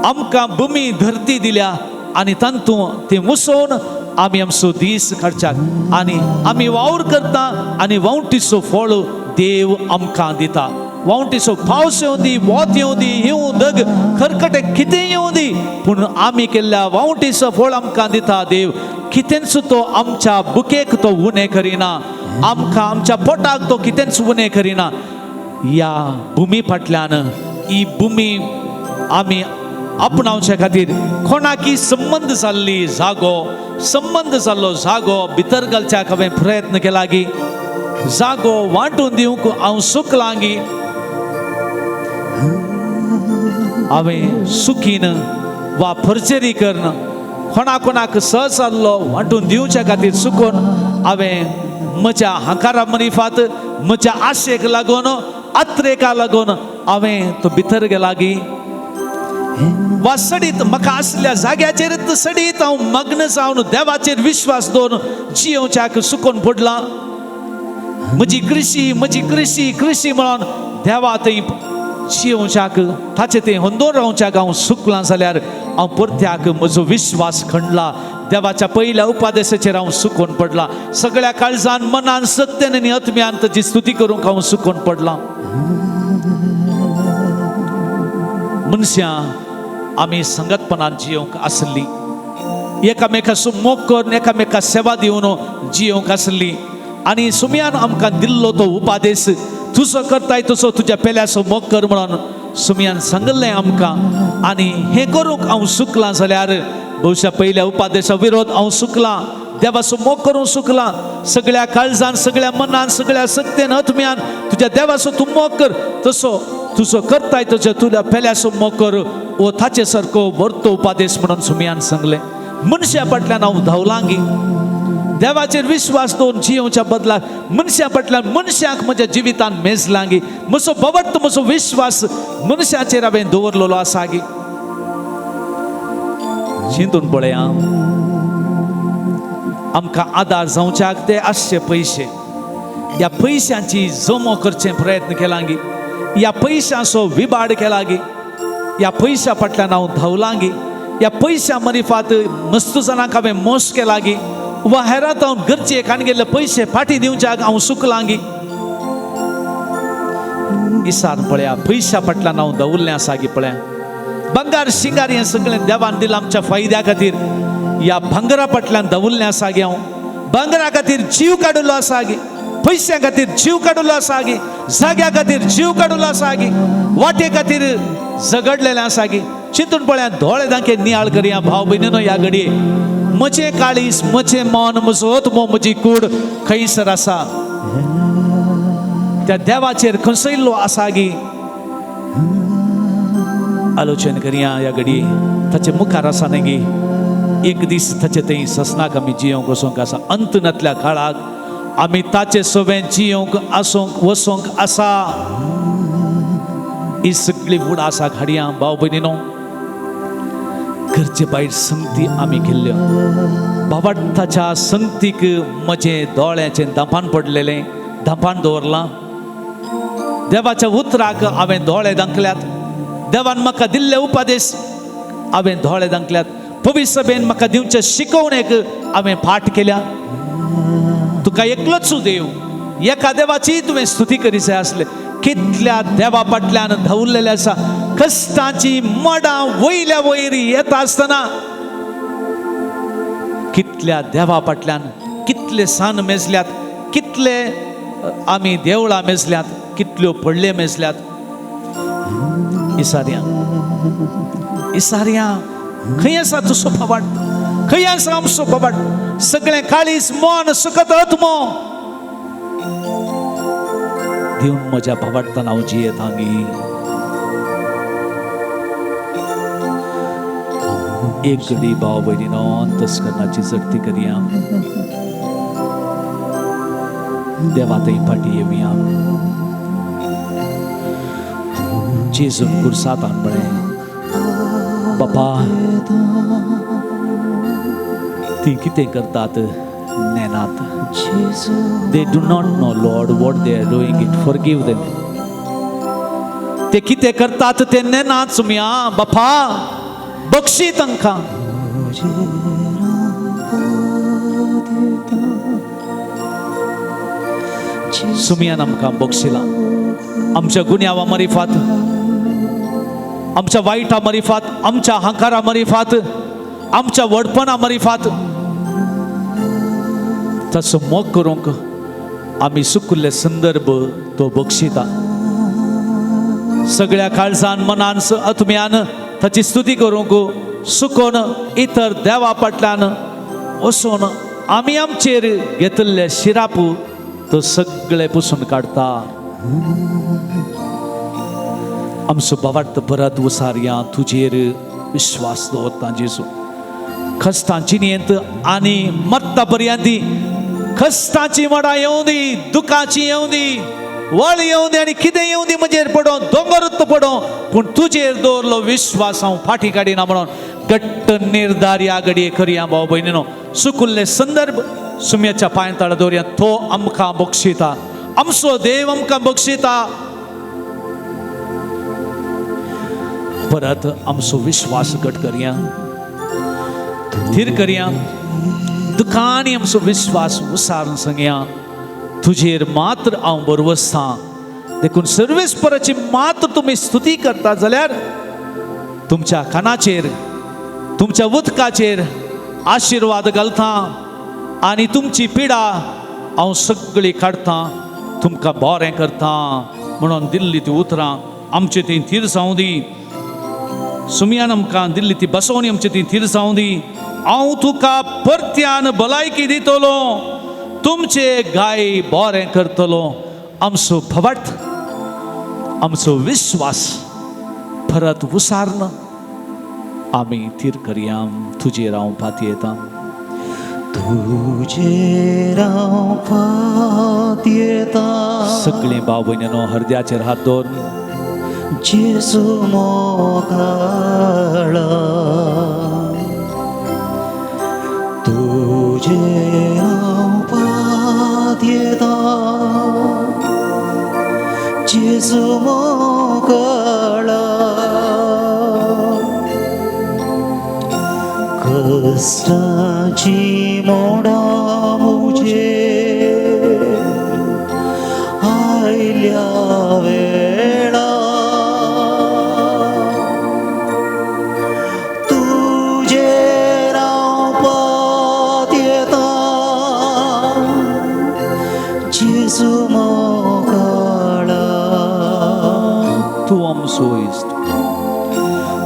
आमकां भुमी धरती दिल्या आनी तातूंत ती मुसोवन आमी आमचो दीस काडच्याक आनी आमी वावर करता आनी वावटीचो फळ देव आमकां दिता. वावटीचो पावस येवं दी, वोत येवं दी, येवं दग खरकटे कितें येवं दी, पूण आमी केल्ल्या वावटीचो फळ आमकां दिता देव. कितेंच तो आमच्या बुकेक तो उणें करिना, आमकां आमच्या पोटाक तो कितेंच उणें करिना. ह्या भुमी फाटल्यान ही भुमी आमी आपणावचे खातीर कोणाकी संबंद जाल्ली जागो, संबंद जाल्लो जागो भितर घालच्याक हांवें प्रयत्न केला गी? जागो वांटून दिवंक हांव चुकलां गी? हांवें सुखीन वा फर्जरी करून कोणा कोणाक सहज जाल्लो वांटून दिवच्या खातीर चुकोन हांवें म्हज्या हांकारा मरिफात, म्हज्या आशेक लागून, आत्रेका लागून हांवें तो भितर गेला गी? वा सडीत म्हाका आसल्या जाग्याचेरच सडीत हांव मग्न जावन देवाचेर विश्वास दवरून जियोवच्याक सुकोन पडलां? म्हजी कृशी, म्हजी कृशी, कृशी म्हणून देवा थंय जियोवच्याक, ताचे थंय होंदोन रावच्याक हांव सुकलां जाल्यार हांव परत्याक म्हजो विश्वास खंडला. देवाच्या पयल्या उपादेशाचेर हांव सुकोन पडलां. सगळ्या काळजान, मनान, सत्यान आनी आत्म्यान ताची स्तुती करूंक हांव सुकोन पडलां. मनशां आमी संगतपणान जियोवंक आसली, एकामेकाचो मोग करून एकामेका सेवा दिवन जियोवंक आसली आनी सुमयान आमकां दिल्लो तो उपादेश, तुजो करताय तसो तुज्या पेल्याचो मोग कर म्हणून सुमयान सांगिल्लें आमकां. आनी हें करूंक हांव चुकलां जाल्यार बहुशा पयल्या उपादेशा विरोध हांव चुकलां. देवाचो मोग करूंक चुकलां. सगळ्या काळजान, सगळ्या मनान, सगळ्या सत्तेन, आत्म्यान तुज्या देवाचो तूं मोग कर, तसो तुजो करताय तसो तुज्या पेल्याचो मोग कर, वो ताचे सारको वर्तो उपादेश म्हणून सुमयान सांगलें. मनशा फाटल्यान हांव धांवलां गी? देवाचेर विश्वास दवरून जियोवच्या बदलाक मनशा फाटल्यान मनशाक म्हज्या जिवितान मेजलां गी? म्हजो भवट्ट, म्हजो विश्वास मनशाचेर हांवें दवरलेलो आसा गी? चिंतून पळया. आमकां आदार जावच्याक ते आसचे पयशे, ह्या पयशांची जमो करचे प्रयत्न केला गी? ह्या पयशांचो विबाड केला गी? ह्या पयशा फाटल्यान हांव धांवलां गी? ह्या पयशा मरिफात मस्त जाणांक हांवें मोस केला गी? वा हेरांत हांव गरजेक आनी गेल्ले पयशे फाटीं दिवच्याक हांव चुकलां गी? इसान पळया, पयशा फाटल्यान हांव दवरलें आसा गी? पळया, भांगार शिंगार हें सगळें देवान दिलां आमच्या फायद्या खातीर. ह्या भांगरा फाटल्यान दवरलें आसा गी हांव? भांगरा खातीर जीव काडिल्लो आसा गी? पयश्या खातीर जीव काडिल्लो आसा गी? जाग्या खातीर जीव काडिल्लो आसा गी? वाटे खातीर झगडलेलें आसा गी? चिंतून पळया. दोळे दाखे नियाळ करया भाव भयणीनो. ह्या घडये म्हजें काळीज, म्हजें मन, म्हजो आत्मो, म्हजी कूड खंयसर आसा? त्या देवाचेर खंसयल्लो आसा गी? आलोचन करया. ह्या घडये ताचे मुखार आसा न्ही गी? एक दीस ताचे थंय ससनाक आमी जियोवंक वचोंक आसा. अंत नातल्या काळाक आमी ताचे सवें जियोवंक आसोंक वचोंक आसा. ही सगळी फुडां आसा घाडयां. भाव भयणीनो, घरचे भायर संगती आमी केल्ल्यो. बाबाटाच्या संगतीक म्हजें दोळ्याचें धांपान पडलेलें, धांपान दवरलां. देवाच्या उतराक हांवें दोळे धांकल्यात. देवान म्हाका दिल्ले उपदेश हांवें दोळे धांकल्यात. पवित्र सभेन म्हाका दिवचे शिकवणेक हांवें फाट केल्या. तुका एकलोच देव, एका देवाची तुवें स्तुती करी जाय आसले. कितल्या देवा फाटल्यान धांवलेले आसा. कश्टांची मडां वयल्या वयर येता आसतना कितल्या देवा फाटल्यान कितले सान मेजल्यात, कितले आमी देवळां मेजल्यात, कितल्यो पडले मेजल्यात. इसारया, इसारया, खंय आसा तुजो बाबाट? खंय आसा आमचो बाबाट? सगळें काळीज, मन, सकत आत्मो दिवन म्हज्या भावार्थान हांव जियेतां गी? एक घडी भाव भयणीनो अंतस्करणाची जगती करया, देवा थंय फाटी येवया. जेजून कुर्सातान म्हळें, बापा ती कितें करतात नेनात. They do not know, Lord, what they are doing it. Forgive them. ते कितें करतात ते नेनात सुमया बापा, बक्षी तांकां. सुमयान आमकां बक्षिलां, आमच्या गुन्यांवा मरिफात, आमच्या वायटा मरिफात, आमच्या हांकारा मरिफात, आमच्या व्हडपणा मरिफात. ताचो मोग करूंक आमी सुकुल्ले संदर्भ तो बक्षिता. सगळ्या काळजान मनान आत्म्यान ताची स्तुती करूंक सुकोन इतर देवा फाटल्यान वचून आमी आमचेर घेतिल्ले शिराप तो सगळे पुसून काडटा. आमचो भावार्थ परत उसारया, तुजेर विश्वास दवरता जेजू. खस्तांची नियंत आनी मत्ता पर्यंत खस्तांची मडां येवं दी, दुखाची येवं दी, वळ येवं दी आनी कितें येवं दी, म्हजेर पडों, दोंगरूच पडों, पूण तुजेर दवरलो विश्वास हांव फाटीं काडिना म्हणून घट्ट निर्धार ह्या घडये करया भाव भयणीनो. सुकुल्ले संदर्भ सुम्याच्या पांय तळा दवरया. तो आमकां बक्षिता, आमचो देव आमकां बक्षिता. परत आमचो विश्वास घट करया, थीर करया. दुखांनी आमचो विश्वास उसारून सांगया, तुजेर मात्र हांव बरवसतां. देखून सर्वेस्पराची मात्र तुमी स्तुती करता जाल्यार तुमच्या कानाचेर, तुमच्या उदकाचेर आशिर्वाद घालता आनी तुमची पिडा हांव सगळी काडटा, तुमकां बरें करता म्हणून दिल्ली ती उतरां आमचे ती थीर जावं दी. सुमयान आमकां दिल्ली ती बसवणी आमची ती थीर जावं दी. हांव तुका परत्यान भलायकी दितलो, तुमचे गाय बरें करतलो. आमचो भवार्थ, आमचो विश्वास परत उसारन आमी थीर करया. तुजेर हांव पातयेता, तुजेर हांव पातयेता. सगळीं भाव भयणीनो हरद्याचेर हात दवर. जेजू मोगाळा, तुजेर हांव पातयेता, जेजू मोगाळा. कश्टाची मोडां म्हजेर आयल्या वेळा, तुजेर हांव पातयेता, जेजू मोगाळा. तूं आमचो इश्ट,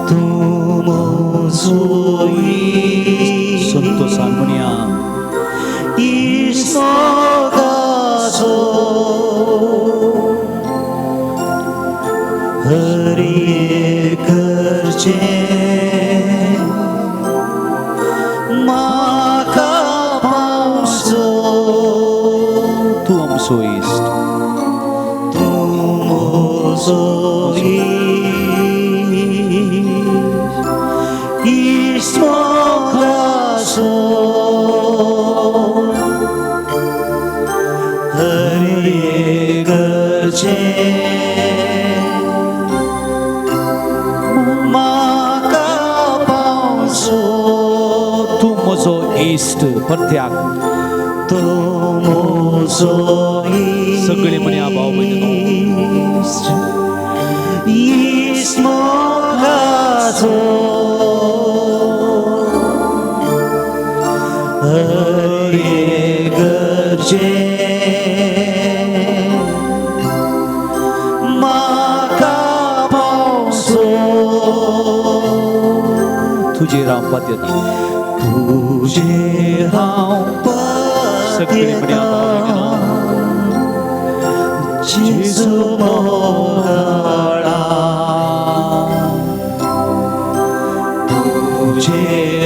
तूं म्हजो इश्ट, संतोसान म्हणया, इश्ट मोगाचो, हर एक करचें म्हाका पावचो. तूं आमचो इश्ट, तूं म्हजो इश्ट मोगाचो, हर एक करचें म्हाका पावचो. तूं म्हजो इश्ट परत्याक, तूं म्हजो सगळीं म्हणया भाव भयणीनो, इश्ट, इश्ट मोगाचो, हर एक करचें म्हाका पावचो. तुजेर हांव पातयेता, तुजेर हांव सगळीं म्हणया भाव भयणीनो, जेजू मोगाळा, तुजेर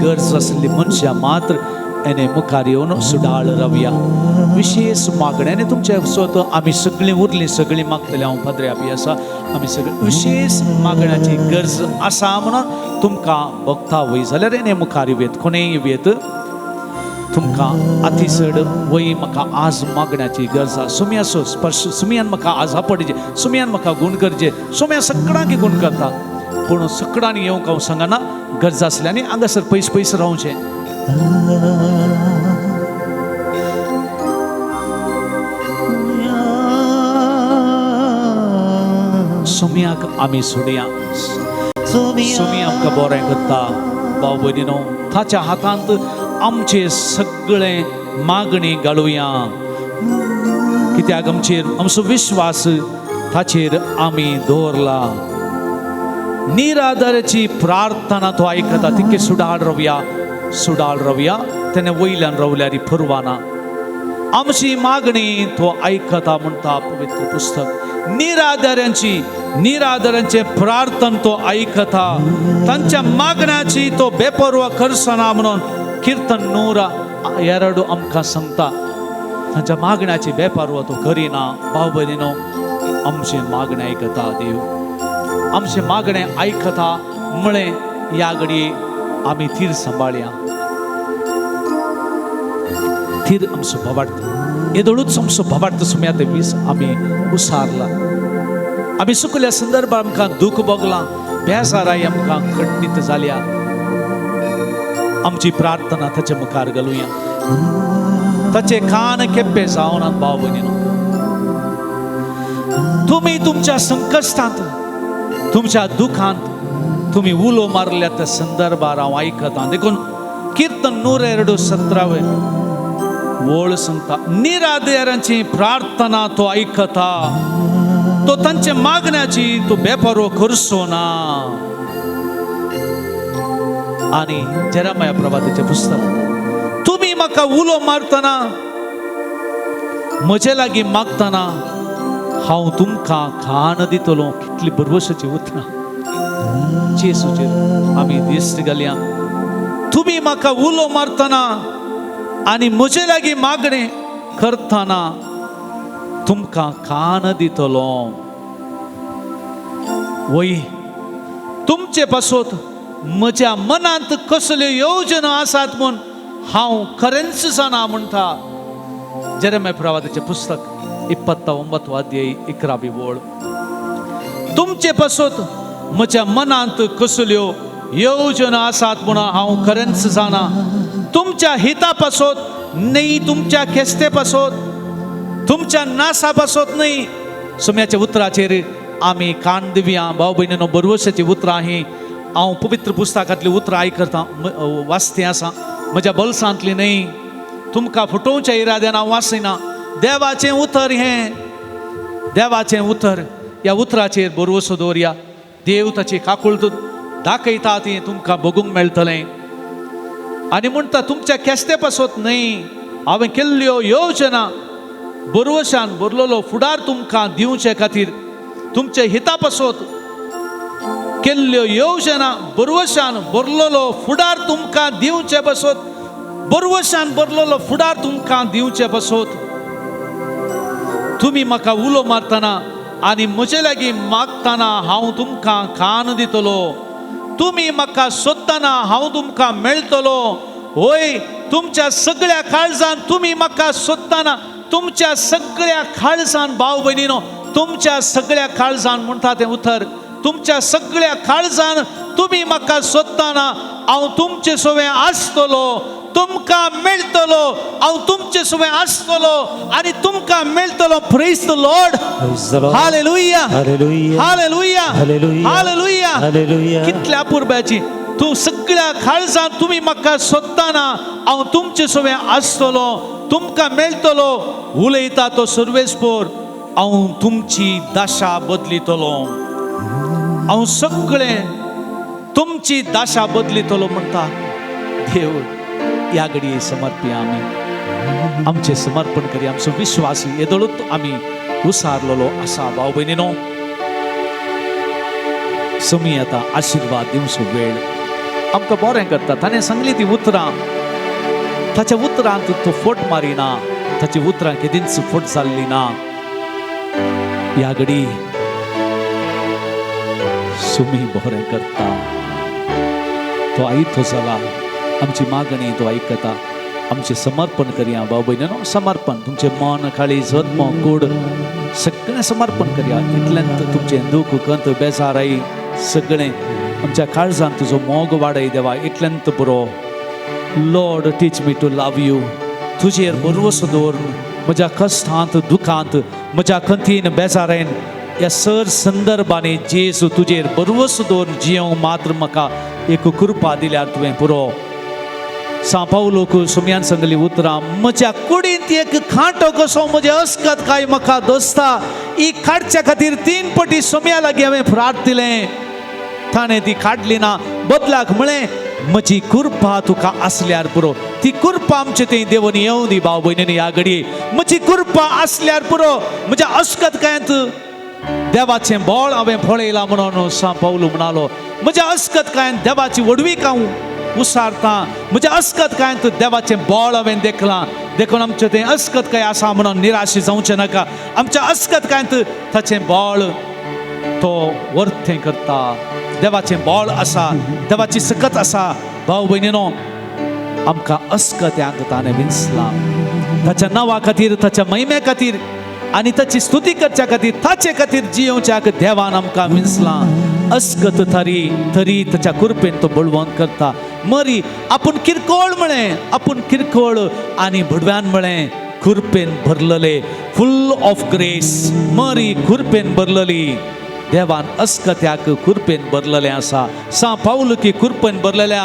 गरज आसली मनशां मात्र एने मुखार येवन सुडाळ रावया. विशेष मागणें आनी तुमच्या स्वत आमी सगळीं उरलीं सगळीं मागतलीं. हांव पाद्रे आपी आसा, आमी सगळीं विशेष मागण्याची गरज आसा म्हणून तुमकां भोगता वय जाल्यार एने मुखार येत, कोणेय येत. तुमकां अती चड वय म्हाका आज मागण्याची गरज आसा. सुम्याचो स्पर्श, सुम्यान म्हाका आज आपडचे, सुम्यान म्हाका गूण करचे, सुम्या सगळ्यांक गूण करता, पूण सगळ्यांनी येवंक हांव सांगना. गरज आसली आनी हांगासर पयस पयस रावचें. सुम्याक आमी सोडया. सुमी आमकां बरें करता भाव भयणीनो, ताच्या हातांत आमचे सगळे मागणी घालुया. कित्याक आमचेर आमचो विश्वास ताचेर आमी दवरला. निराधाराची प्रार्थना तो आयकता. तिके सुडाळ रावया, सुडाळ रावया. तेणे वयल्यान रावल्यार परवाना. आमची मागणी तो आयकता म्हणटा पवित्र पुस्तक. निराधारांची निराधारांचे प्रार्थन तो आयकता, तांच्या मागण्याची तो बेपर्वा करसना म्हणून कीर्तन 102 आमकां सांगता. तांच्या मागण्याची बेपर्वा तो करिना. भाव भयणीनो, आमचें मागणें आयकता देव, आमचें मागणें आयकता म्हळें ह्या घडये आमी थीर सांबाळया. थीर आमचो भावार्थ, येदोळूच आमचो भावार्थ सुम्या ते वीस आमी उसारला. आमी सुकल्या संदर्भार आमकां दूख भोगलां, बेजाराय आमकां खंडीत जाल्या. आमची प्रार्थना ताचे मुखार घालुया. ताचे कान केप्पे जावनात. भाव भयणीनो, तुमी तुमच्या संकश्टांत, तुमच्या दुखांत तुमी उलो मारल्या त्या संदर्भार हांव आयकतां. देखून कीर्तन 102:17 वळ सांगता, निराधारांची प्रार्थना तो आयकता, तो तांच्या मागण्याची तो बेपर्वा करचो ना. आनी जेरेमाया प्रभातेचें पुस्तक, तुमी म्हाका उलो मारतना, म्हजे लागीं मागतना हांव तुमकां खाण दितलो. कितली बरवसाची उतरां जेसूचेर आमी दिश्ट घालया. तुमी म्हाका उलो मारतना आनी म्हजे लागीं मागणें करतना तुमकां कान दितलो. वय तुमचे पासत म्हज्या मनांत कसल्यो योजना आसात म्हूण हांव खरेंच जाणा म्हणटा. जेरेमाया प्रवादाचें पुस्तक 29 अध्याय 11 वळ. तुमचे पासत म्हज्या मनांत कसल्यो योजना आसात म्हूण हांव खरेंच जाणा. तुमच्या हिता पासत न्हय, तुमच्या खेस्ते पासत, तुमच्या नासा पासत न्हय. सुम्याच्या उतराचेर आमी कान दिवया. भाव भयणीनो, बरवशाची उतरां ही हांव पवित्र पुस्तकांतली उतरां आयकतां, वाचती आसा, म्हज्या बोल्सांतली न्हय. तुमकां फटोवच्या इराद्यान हांव वाचिना. देवाचें उतर हें, देवाचें उतर. ह्या उतराचेर बरवसो दवरया. देव ताची काकुळट दाखयता, ती तुमकां बगूंक मेळटलें. आनी म्हणटा, तुमच्या केस्ते पासत न्हय, हांवें केल्ल्यो योजना बरवशान बरलेलो फुडार तुमकां दिवचे खातीर, तुमच्या हिता पासत केल्ल्यो योजना बरवशान बरलेलो फुडार तुमकां दिवचे पासत, बरवशान बरलेलो फुडार तुमकां दिवचे पासत तुमी म्हाका उलो मारतना आनी म्हजे लागीं मागतना हांव तुमकां कान दितलो. तुमी म्हाका सोदतना हांव तुमकां मेळटलो. होय, तुमच्या सगळ्या काळजान तुमी म्हाका सोदतना, तुमच्या सगळ्या काळजान भाव भयणीनो, तुमच्या सगळ्या काळजान म्हणटा तें उतर, तुमच्या सगळ्या काळजान तुमी म्हाका सोदतना हांव तुमचे सोवें आसतलो, तुमकां मेळटलो. हांव तुमचे सोवें आसतलो आनी तुमकां मेळटलो. Praise the Lord. Hallelujah. Hallelujah. Hallelujah. Hallelujah. Hallelujah. Hallelujah. कितल्या अपुरबायेची. तूं सगळ्या काळजान तुमी म्हाका सोदतना हांव तुमचे सोवें आसतलो, तुमकां मेळटलो. उलयता तो सर्वेस्पोर, हांव तुमची दशा बदलितलो, हांव सगळें तुमची दशा बदलितलो म्हणटा देव. ह्या घडये समर्पी आमी आमचें समर्पण करी, आमचो विश्वास येदोळूच आमी उसारलेलो आसा. भाव भयणीनो, समी आतां आशिर्वाद दिवचो वेळ. आमकां बरें करता. ताणें सांगली ती उतरां, ताच्या उतरांत तो फोट मारिना, ताची उतरां केदींच फोट जाल्ली ना. ह्या घडी सुमी बरें करता, तो आयतो जाला. आमची मागणी तो आयकता. आमचें समर्पण करया भाव भयणीनो, समर्पण तुमचें मन काळीज आत्मो कूड सगळें समर्पण करया. इतल्यान तुमचें दूख कंत बेजाराय सगळें आमच्या काळजान तुजो मोग वाडय देवा, इतल्यान बरो. Lord teach me to love you. तुजेर भरवसो दवरून म्हज्या कश्टांत दुखांत म्हज्या खंतीन बेजारान ह्या सर संदर्भांनी जेजू तुजेर भरवसो दवरून जियोंक मात्र म्हाका एक कृपा दिल्यार तुवें पुरो. सां पावलोक सुम्यान सांगली उतरां, म्हज्या कुडींत एक खांटो कसो म्हजे अस्कत काय म्हाका दोस्ता, ही काडच्या खातीर 3 पटी सोम्या लागीं हांवें प्रार्थ दिलें, ताणें ती काडली ना. बदलाक म्हळें म्हजी कृपा तुका आसल्यार पुरो. ती कृपा आमचे थंय देवून येवं दी भाव भयणींनी. ह्या घडये म्हजी कृपा आसल्यार पुरो. म्हज्या अस्कत कांयत देवाचें बळ हांवें पळयलां म्हणून सां पावलू म्हणालो. म्हज्या अस्कत कांय देवाची व्हडवीक हांव उसारता, म्हज्या अस्कत कांय देवाचें बळ हांवें देखलां. देखून आमचें तें अस्कत काय आसा म्हणून निराशी जावचें नाका. आमच्या अस्कत कांय ताचें बळ तो वर्थें करता. देवाचें बळ आसा, देवाची सकत आसा. भाव भयणीनो, आमकां अस्कत्यांक ताणें विंचलां ताच्या नांवा खातीर, ताच्या महिमे खातीर आनी ताची स्तुती करच्या खातीर, ताचे खातीर जियोवच्याक देवान आमकां विंचलां. अस्कत तरी तरी ताच्या कृपेन तो बळवंत करता. मरी आपूण किरकोळ म्हळें, आपूण किरकोळ आनी भडव्यान म्हळें कृपेन भरलेले, फुल ऑफ ग्रेस. मरी कृपेन भरलेली. देवान अस्कत्याक कृपेन भरलेलें आसा. सां पावल की कृपेन भरलेलें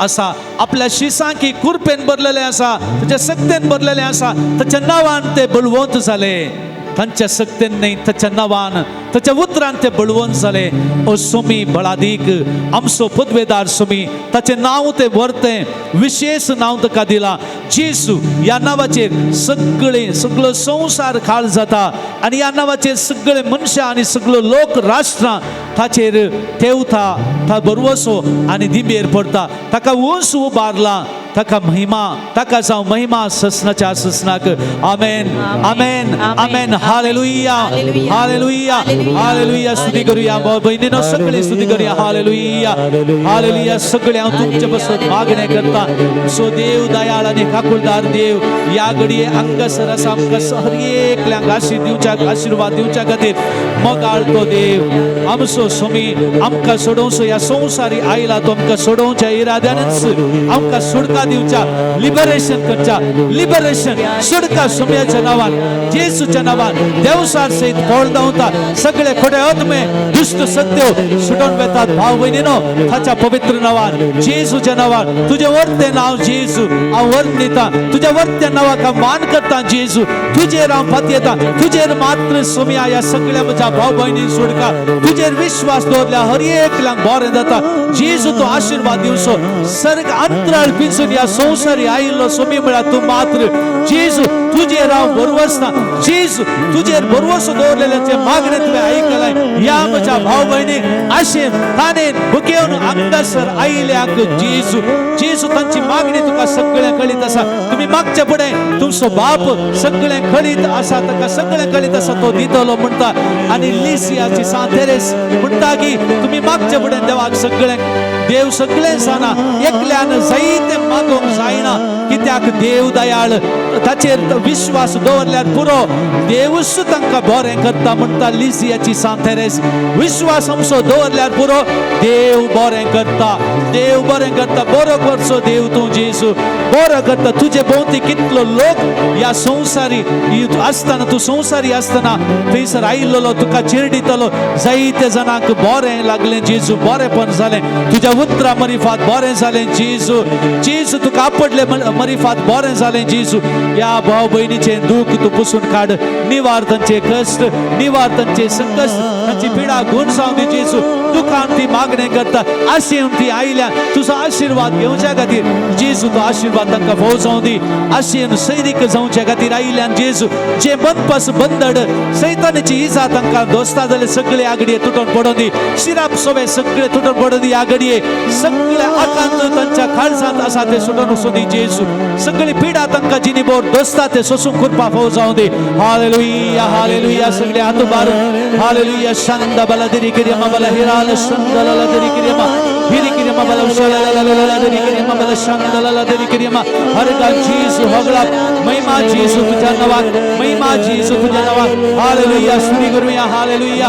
आसा, आपल्या शिसांकी कृपेन भरलेलें आसा, ताच्या सक्तेन भरलेलें आसा. ताच्या नांवान ते बळवंत जाले. तांच्या सक्तेन न्हय, ताच्या नांवान, ताच्या उतरान ते बळवंत जाले. ओ सोमी बळादीक आमचो पदवेदार सोमी, ताचें नांव तें व्हरतें विशेश नांव ताका दिलां जेजू. ह्या नांवाचेर सगळें सगळो संवसार खाल जाता आनी ह्या नांवाचेर सगळे मनशां आनी सगळो लोक राष्ट्रां ताचेर तेवता, ता बरवसो आनी दिंबेर पडटा. ताका उंच उबारला, ताका महिमा, ताका जावं महिमा ससनाच्या ससनाक. Amen, amen, amen. Hallelujah, hallelujah, hallelujah. स्तुती करूया भाव भयणीनो, सगळे स्तुती करूया. Hallelujah, hallelujah. सगळे हांव तुमचे पासून मागणें करता. सो देव दयाळ आनी काकुळदार देव ह्या घडये हांगासर आसा. आमकां हर एकल्यांक आशीर्वाद दिवच्या, आशिर्वाद दिवच्या खातीर मोगाळ तो देव आमचो स्वामी आमकां सोडोवचो ह्या संवसारी आयला. तो आमकां सोडोवच्या इराद्यानच आमकां सुटका दिवच्या, लिबरेशन करच्या, लिबरेशन सुटका सोम्याच्या नांवान, जेसूच्या नांवान. देवसार सहित फळ धांवता, सगळे खोटे आत्मे दुश्ट सत्य सुटून वेतात. भाव भयणीनो, ताच्या पवित्र नांवान, जेसूच्या नांवान. तुझे वर्ते नांव जेजू हांव वर्णिता, तुझ्या वर्त्या नांवाक हांव मान करता जेजू. तुजेर हांव पातयेता, तुजेर मात्र सोम्या ह्या सगळ्या म्हज्या भाव भयणी सुटका. तुजेर विश्वास दवरल्या हर एकल्यांक बरें जाता. जेजू तूं आशिर्वाद दिवचो. सर्ग अंतराळ पिंजून ह्या संवसारी आयिल्लो सोमी म्हळ्यार तूं मात्र जेजू. तुजेर हांव भरवसना जेजू. तुजेर भरवसो दवरलेल्याचे मागणें तुवें आयकलाय. ह्या म्हज्या भाव भयणी आशेन ताणें भुकेवन हांगासर आयिल्ल्यांक जेजू, जेजू तांची मागणी तुका सगळें कळीत आसा. तुमी मागचे फुडें तुमचो बाप सगळें कळीत आसा, ताका सगळें कळीत आसा, तो दितलो म्हणटा. आनी लिसियाची सांतेरेस म्हणटा की तुमी मागचे फुडें देवाक सगळें, देव सगळें जाणा. एकल्यान जायते मागोवंक जायना, कित्याक देव दयाळ. ताचेर विश्वास दवरल्यार पुरो, देवूच तांकां बरें करता म्हणटा लिसियाची सांतेरेस. विश्वास आमचो दवरल्यार पुरो, देव बरें करता, देव बरें करता. बरो करचो देव तूं जेजू, बरो करता. तुजे भोंवती कितलो लोक ह्या संवसारी आसतना, तूं संवसारी आसतना थंयसर आयिल्लो तुका चिरडितलो. जायते जाणांक बरें लागलें जेजू, बरेंपण जालें तुज्या उतरां मरिफात, बरें जालें जेजू. जेजू तुका आपडले मरिफात बरें जालें जेजू. ह्या भाव भयणीचें दूख तूं पुसून काड, निवार तांचे कश्ट, निवार तांचे संकश्ट, तांची पिडा गुण जावं दी जेजू. दुखान ती मागणें करता आशेन ती आयल्या तुजो आशिर्वाद घेवच्या खातीर जेजू तो आशिर्वाद तांकां भोव जावं दी आशेन सैरीक जावच्या खातीर आयिल्ल्यान जेजू जे बंदपास बंदड सैतानाची इजा तांकां दोस्ता जाल्यार सगळे आगडये तुटून पडोन दी शिराप सोवे सगळे तुटून पडोन दी आगडये सगळे आकांत तांच्या काळजांत आसा ते सुटून वचूं दी जेजू सगळी पिडा तांकां जिनी बोर दोस्ता ते सोसूंक करपा फावो जावं दी हालेलुया हालेलुया सगळे हात उबारून हालेलुया शांत बला दिरी किरियमा बला हिराल शंदला दिरी किरियमा हिरी किरियमा बला उशाला दिरी किरियमा बला शंदला दिरी किरियमा हर का जेजू होगला महिमा जेजू तुझ्या नावात महिमा जेजू तुझ्या नावात हालेलुया स्तुती करूया हालेलुया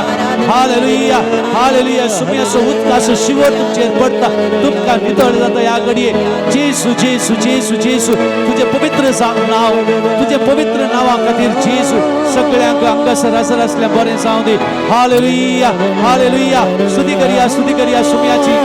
हालेलुया हालेलुया सुम्याचो उदकाचो शिवर तुमचेर पडटा तुमकां नितळ जाता ह्या घडये जेजू जेजू जेजू जेजू तुजें पवित्र नांव तुजें पवित्र नांवा खातीर जेजू सगळ्यांक हांगासर आसर आसल्यार बरें जावं दी हालेलुया हालेलुया स्तुती करूया स्तुती करूया सुम्याची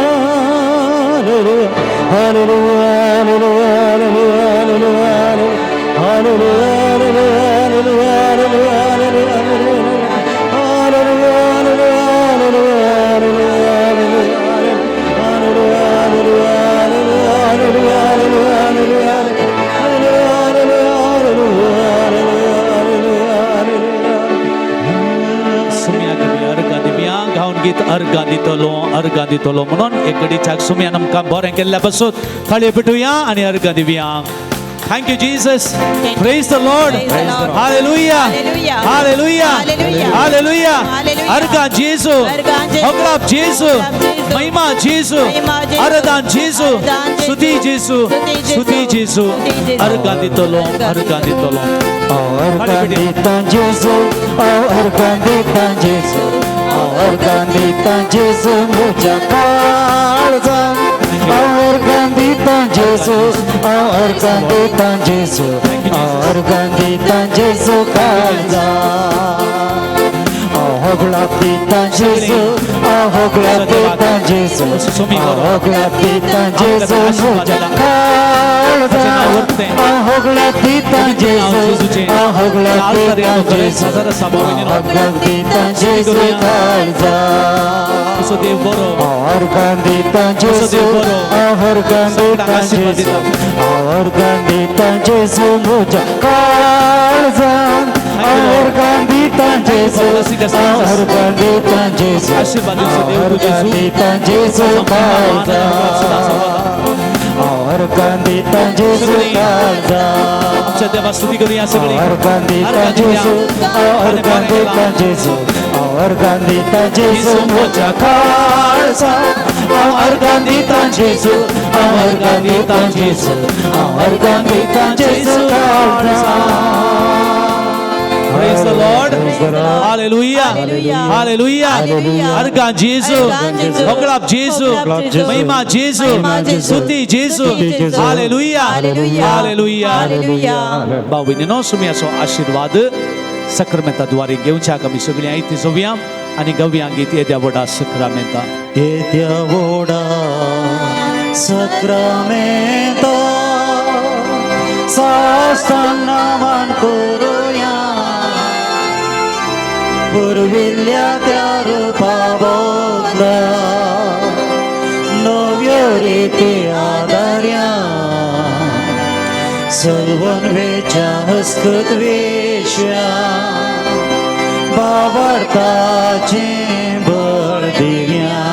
सुम्याक आमी अर्गां दिवया गावन गीत अर्गां दितलो अर्गां दितलो म्हणून एक घडीच्याक सुम्यान आमकां बरें केल्ल्या पासून थाळयो पेटोवया आनी अर्गां दिवया. Thank you, Jesus. Praise the Lord. Praise the Lord. Hallelujah. Hallelujah. Hallelujah. Hallelujah. Hallelujah. Hallelujah. अर्गां जेजू. अर्गां जेजू. होगडाप जेजू. होगडाप जेजू. महिमा जेजू. महिमा जेजू. आराधन जेजू. आराधन जेजू. स्तुती जेजू. स्तुती जेजू. स्तुती जेजू. स्तुती जेजू. अर्गां दितलो अर्गां दितलो. अर्गां जेजू अर्गां जेजू अर्गां जेजू म्हज्या काळजान अर्गां जेजू अर्गां जेजू अर्गां जेजू काळजान होगळा पिता जेजू होगळा पिता जेजू होगळा पिता जेजू म्हज्या काळजान होगळा पिता जेजू होगळा पिता जेजू होगळा पिता जेजू काळजान देव बरो अर्गां दिता जेजू अर्गां दिता जेजू अर्गां दिता जेजू म्हज्या काळजान अर्गां दिता जेजू अर्गां दिता जेजू अर्गां दिता जेजू काळजान अर्गां दिता जेजू काळजान आमच्या देवा स्तुती करूया सगळी अर्गां दिता जेजू अर्गां दिता जेजू अर्गां दिता जेजू म्हज्या काळजान अर्गां दिता जेजू अर्गां दिता जेजू अर्गां दिता जेजू काळजान. Praise the Lord. Hallelujah. Hallelujah. अर्गां जेजू. होगडाप जेजू. महिमा जेजू. स्तुती जेजू. हालेलुया. हालेलुया. भाव भयणीनो सुम्याचो आशिर्वाद सक्रामेंता द्वारे घेवच्याक आमी सगळीं आयती जोवया आनी गवया गीत येद्या व्हडा सक्रामेंता येद्या व्हडा सक्रामेंता साष्टांग नमन करुया पुर्विल्ल्या त्या रुपा बदला नव्यो रिती आदार्या सलवन वेच्या हस्कत वेश्या बाबडताचें बळ दिव्या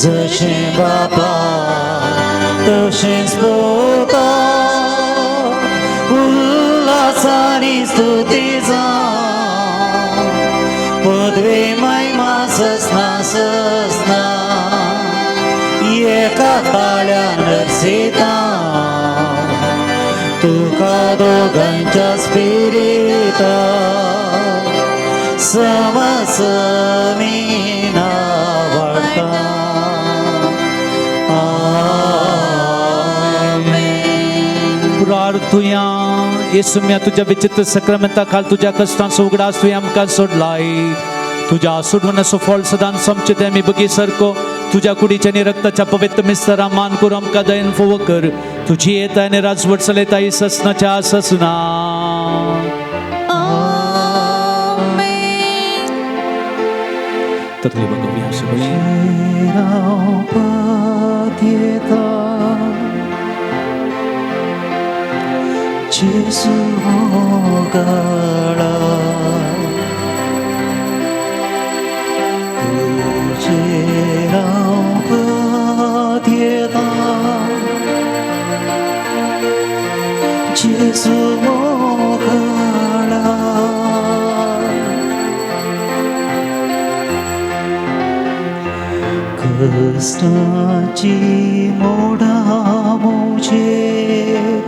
जशें बापा तशेंच पोता उल्हासानी स्तुती जावं पदवी महिमा ससना ससना एका ताळ्यान नर्सिता तुका दोगांच्या स्पिरिता समसमीना वाडटा. आमेन. प्रार्थुया येसुम्या तुझ्या विचित्र सक्रामेंता खाल तुझ्या कश्टांचो उगडास तुवें आमकां सोडलाय तुझ्या सोडून असो फळ सदां समचे ते आमी बगी सारको तुझ्या कुडीच्या आनी रक्ताच्या पवित्र मिस्तरा मान करून आमकां दयन फोव कर तुझी येता आनी राजवट चलयता ही ससनाच्या ससना. तकली बघूया. खंय हांव पातयेता जेजू मोगाळा तुजेर हांव पातयेता जेजू मोगाळा कश्टाची मोडा म्हजेर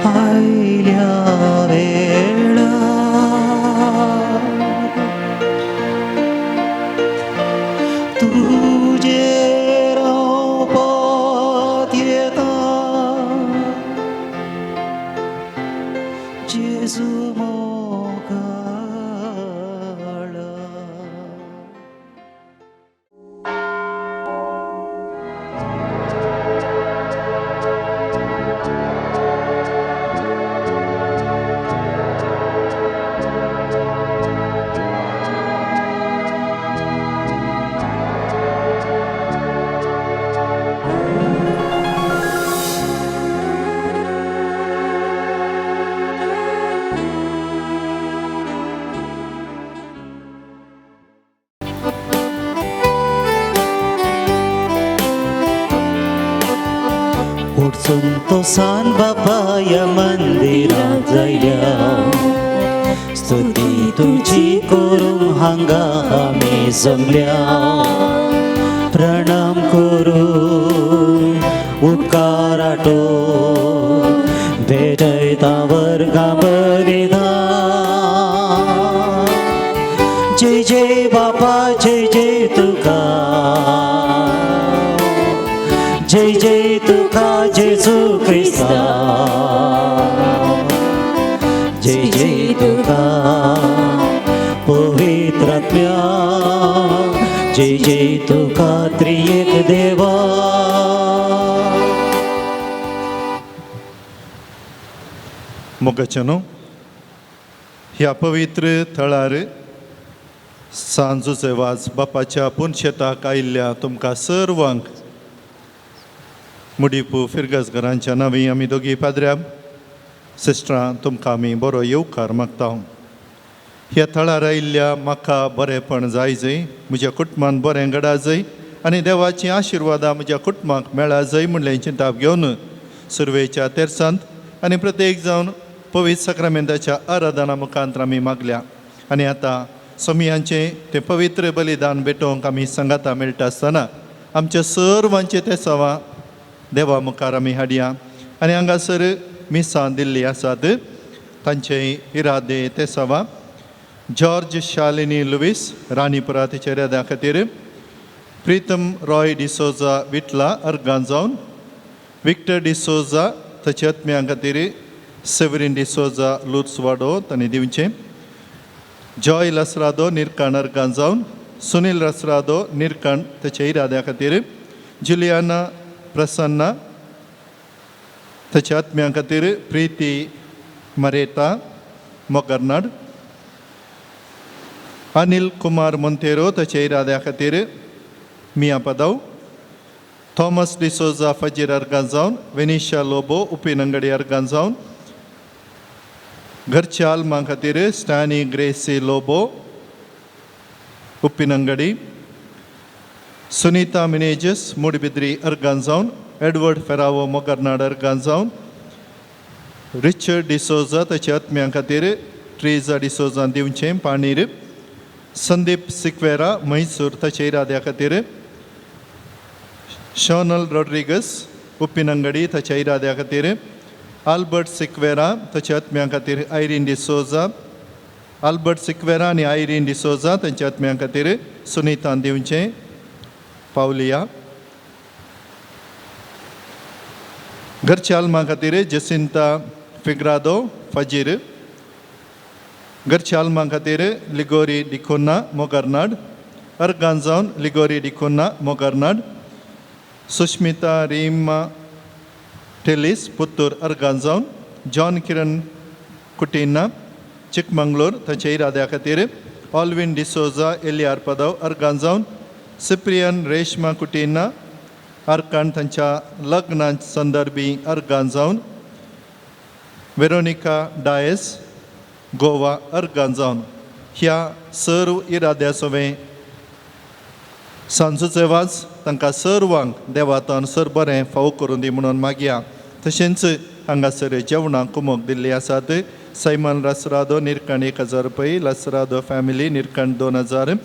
आयल्या वेळार तुजेर हांव पातयेता जेजू मोगाळा. उठसून तो सान बाबा या मंदिरात जाया स्तुती तुजी करूं हांगा आमी जमल्या प्रणाम करूं उपकार आटो भेटयता वर्गां बलिदान. जय जय बापा जय जय तुका जय जय तुका जेजू क्रिस्ता जय जय तुका पवित्र आत्म्या जय जय तुका त्रिएक देवा. मोगाच्या न्हू ह्या पवित्र थळार सांजूचे वाज बापाच्या पुनशेताक आयिल्ल्या तुमकां सर्वांक मुडीपू फिरगजघरांच्या नांवी आमी दोगी पाद्र्या सिस्टरां तुमकां आमी बरो येवकार मागता. ह्या थळार आयिल्ल्या म्हाका बरेंपण जाय जय म्हज्या कुटुंबान बरें घडा जय आनी देवाचीं आशिर्वादां म्हज्या कुटुंबाक मेळा जय म्हणलें चिंताप घेवन सुरवेच्या तेरसांत आनी प्रत्येक जावन पवित्र साक्रामेंताच्या आराधना मुखांत आमी मागल्या. आनी आतां सोमयांचें तें पवित्र बलिदान भेटोवंक आमी सांगाता मेळटा आसतना आमच्या सर्वांचें तें सवां देवा मुखार आमी हाडया. आनी हांगासर मिसां दिल्ली आसात तांचे इरादे ते सवां जॉर्ज शालिनी लुवीस राणीपुरा तेच्या इराद्या खातीर, प्रितम रॉय डिसोजा विटला अर्गां जावन, विक्टर डिसोजा ताच्या आत्म्यां खातीर, सेवरीन डिसोजा लुर्सवाडो तांणी दिवचें, जॉय लसरादो निरकाण अर्गां जावन, सुनील रसरादो निरकाण ताच्या इराद्या खातीर, जुलियाना प्रसन्ना ताच्या आत्म्यां खातीर, प्रिती मरेता मोगरनाड, अनिल कुमार मोंतेरो ताच्या इराद्या खातीर, मिया पदाव, थॉमस डिसोजा फजीर अर्गां जावन, वेनिशा लोबो उपिनंगडी अर्गां जावन, घरच्या आल्मां खातीर स्टॅनी ग्रेसी लोबो उप्पिनंगडी, सुनीता मिनेजस मुडबिद्री अर्गां जावन, एडवर्ड फेरावो मोगरनाड अर्गां जावन, रिचर्ड डिसोजा ताच्या आत्म्यां खातीर, ट्रेजा डिसोजा दिवचें पाणीर, संदीप सिक्वेरा म्हैसूर ताच्या इराद्या खातीर, शॉनल रॉड्रिगस उप्पिनंगडी ताच्या इराद्या खातीर, आल्बर्ट सिक्वेरा ताच्या आत्म्यां खातीर, आयरीन डिसोजा, आल्बर्ट सिक्वेरा आनी आयरीन डिसोजा तांच्या आत्म्यां खातीर सुनीतान दिवचें पावलिया, घरच्या आल्मां खातीर जसिंता फिग्रादो फजीर, घरच्या आल्मां खातीर लिगोरी डिकोन्ना मोगरनाड, अर्गान जावन लिगोरी डिकोन्ना मोगरनाड, सुष्मिता रीमा टेलीस पुत्तूर अर्गान जावन, जॉन किरण कुटिन्ना, चिकमंगलोर तांच्या इराद्या खातीर, ऑलविन डिसोजा एलियार पदव अर्गान जावन, सिप्रियन रेशमा कुटिन्हा अर्कान तांच्या लग्ना संदर्भी अर्गान जावन, वेरोनिका डायस गोवा अर्गान जावन, ह्या सर्व इराद्या सवें सांजूचे वाज तांकां सर्वांक देवातान सर बरें फावो करून दी म्हणून मागया. तशेंच हांगासर जेवणाक कुमोक दिल्ली आसात. सैमन लासरादो निरकण 1000 रुपये, लासरादो फॅमिली निरकण 2000,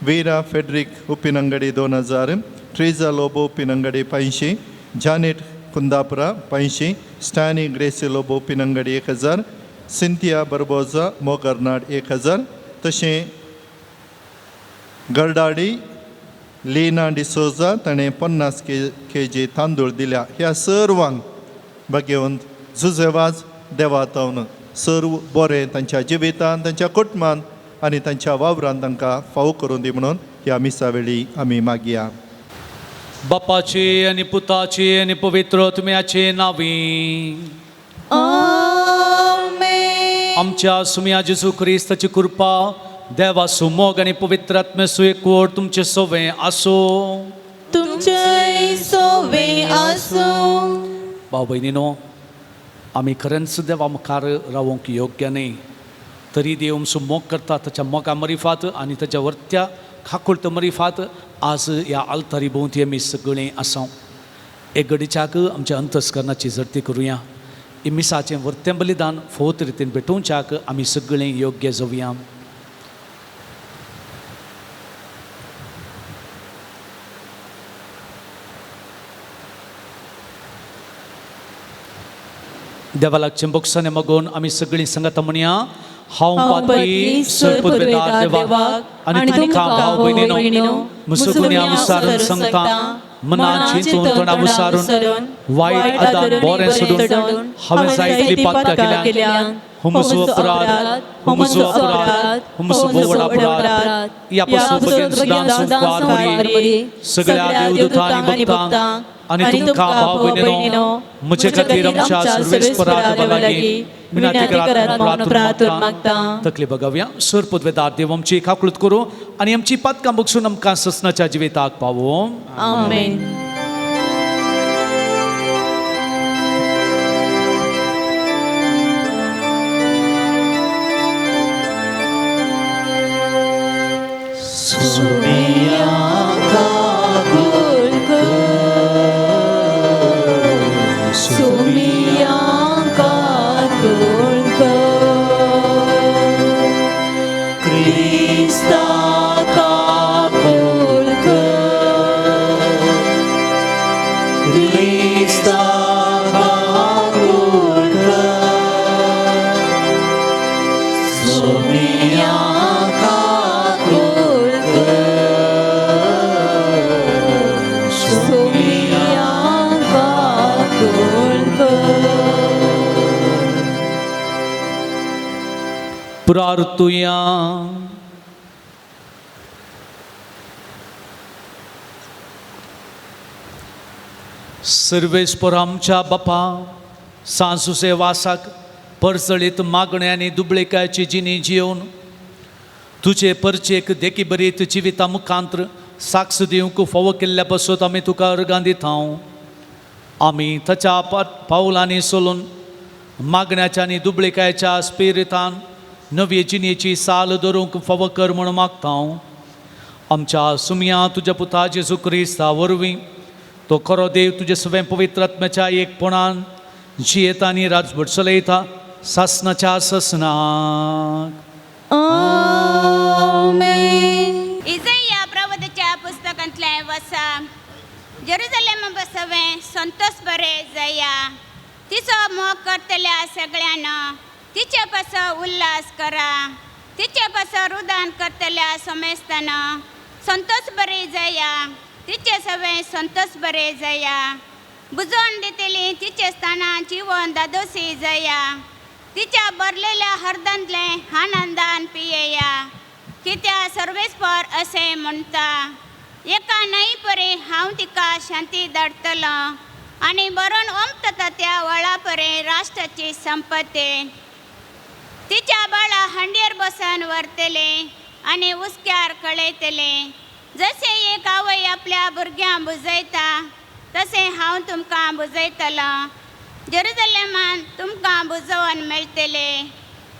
वीरा Friedrich उपिनंगडी 2000, treasure Lobo उपिनंगडी 500, जानेट Kundapura 500, Stany Gracy Lobo उपिनंगडी 1000, Cynthia बर्बोजा मोगरनाड 1000, तशें गरडाडी लीना डिसोजा ताणें 50 के जी तांदूळ दिल्या. ह्या सर्वांक भाग्यवंत जुजेवाज देवातावन सर्व बरें तांच्या जिवितान, तांच्या कुटुंबान आनी तांच्या वावरान तांकां फावो करून दी म्हणून ह्या मिसा वेळी आमी मागया. बापाचे आनी पुताचे आनी पवित्र आत्म्याचे नांवी. आमेन. आमच्या सुम्या जेजू क्रिस्ताची कृपा, देवाचो मोग आनी पवित्र आत्म्याचो एकवट तुमचे सवें आसूं. तुमचे सोवे आसूं. भाव भयणीनो, आमी खरेंच देवा मुखार रावंक योग्य न्ही, तरी देव आमचो मोग करता. ताच्या मोगा मरिफात आनी ताच्या वर्त्या खाकुळत मरिफात आज ह्या आल्तारी भोंवती आमी सगळीं आसा. एक घडीच्याक आमच्या अंतस्करणाची झडती करुया. ही मिसाचें वर्तें बलिदान फोत रितीन भेटोवच्याक आमी सगळीं योग्य जावया. देवा लागचें बोगसाने मागून आमी सगळीं सांगाता म्हणया. हांव पातकी सरपुदवेदार देवाक आनी तुमकां भाव भयणीनो म्हजो गुन्यांव विचारून सांगता. मनान चिंतून तोंडा विचारून वायट आदान बरें सोडून हांवें जायतली पातकां केल्यान. हो म्हजो अपराध, हो म्हजो अपराध, हो म्हजो व्हड अपराध. ह्या पासून बगेन सदां संवसार मरी सगळ्या देवदूतां आनी भक्तांक आनी तुमकां भाव भयणीनो म्हजे खातीर आमच्या सर्वेस्परा देवा लागीं विनंती करात म्हणून प्रार्थना मागता. तकली बघावया. सर पदवेदार देव आमची काकळूत करूं आनी आमची पातकां बगसून आमकां ससनाच्या जिविताक पावो. आमेन. प्रार्थुया. सर्वेस्पर आमच्या बापा, सांसुसे वासाक परजळीत मागणे आनी दुबळेकायची जिणी जियोवन तुजे परचेक देखी बरीत जिविता मुखांत्र साक्ष दिवंक फावो केल्ल्या पासत आमी तुका अर्गां दिता. आमी ताच्या पावलांनी सोलून मागण्याच्या आनी दुबळेकायच्या स्पिरितान नवी जिणेची साल धरूंक फावो कर म्हूण मागता. आमच्या सुमया तुज्या पुता जेजू क्रिस्ता वरवीं, तो खरो देव तुजे सवें पवित्र आत्म्याच्या एकपणान जियेता आनी राजभट चलयता सासनाच्या ससनाक. आमेन. इजया प्रबोधाच्या पुस्तकांतलें वसा. जेरुजलेम बसवें संतोष बरे जया, तिचो मोग करतल्या सगळ्यांना तिचे पासो उल्हास करा. तिचे पासो रुदान करतल्या समेस्ताना संतोष बरे जया, तिचे सवें संतोष बरे जया. बुजोवन दितली तिचे स्थानां जिवन दादोसी जया, तिच्या भरलेल्या हर्दांतलें आनंदान पियेया. कित्या सर्वेस्पर अशें म्हणटा, एका न्हंय परी हांव तिका शांती धाडटलो आनी बरोवन ओमतता त्या वळा परी राष्ट्राची संपत्ती. तिच्या बाळा हांड्यार बसन व्हरतले आनी हुस्क्यार कळयतले. जशें एक आवय आपल्या भुरग्यांक बुजयता तशें हांव तुमकां बुजयतलो. जेरुजलेमान तुमकां बुजोवन मेळटले.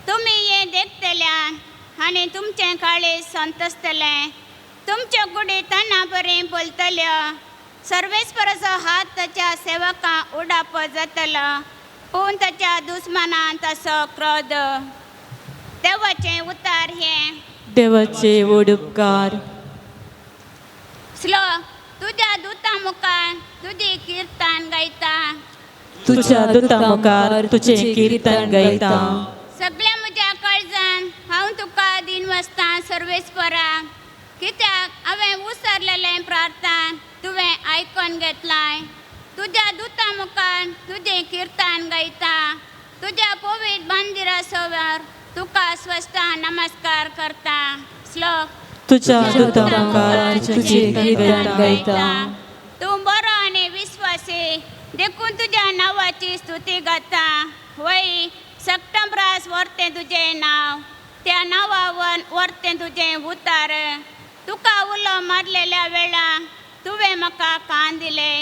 तुमी हें देखतल्या आनी तुमचें काळीज संतोसतलें. तुमच्यो कुडी तांना बरें बोलतल्यो. सर्वेस्पराचो हात ताच्या सेवकां उडाप जातलो, पूण ताच्या दुस्मानान तसो क्रोध. देवाचें उतार हें. देवाचे व्हड उपकार. स्लो तुज्या दुता मुखार तुजी किर्तन गायता. तुज्या दुता मुखार तुजें किर्तन गायता. सगळ्या म्हज्या काळजान हांव तुका दिनवासता सर्वेस्परा, कित्याक हांवें उसरलेलें प्रार्थना तुवें आयकून घेतलाय. तुज्या दुता मुखार तुजें किर्तन गायता. तुज्या पवित्र मंदिरा सवार तुका स्वस्ता नमस्कार करता. श्लोक तुज्या दुता मुखार तुजें किर्तन गायता. तूं बरो आनी विस्वासी देखून तुज्या नांवाची स्तुती गाता. वय सप्तंबरास व्हरतें तुजें नांव, त्या नांवावन व्हरतें तुजें उतार. तुका उलो मारलेल्या वेळा तुवें म्हाका कान दिले.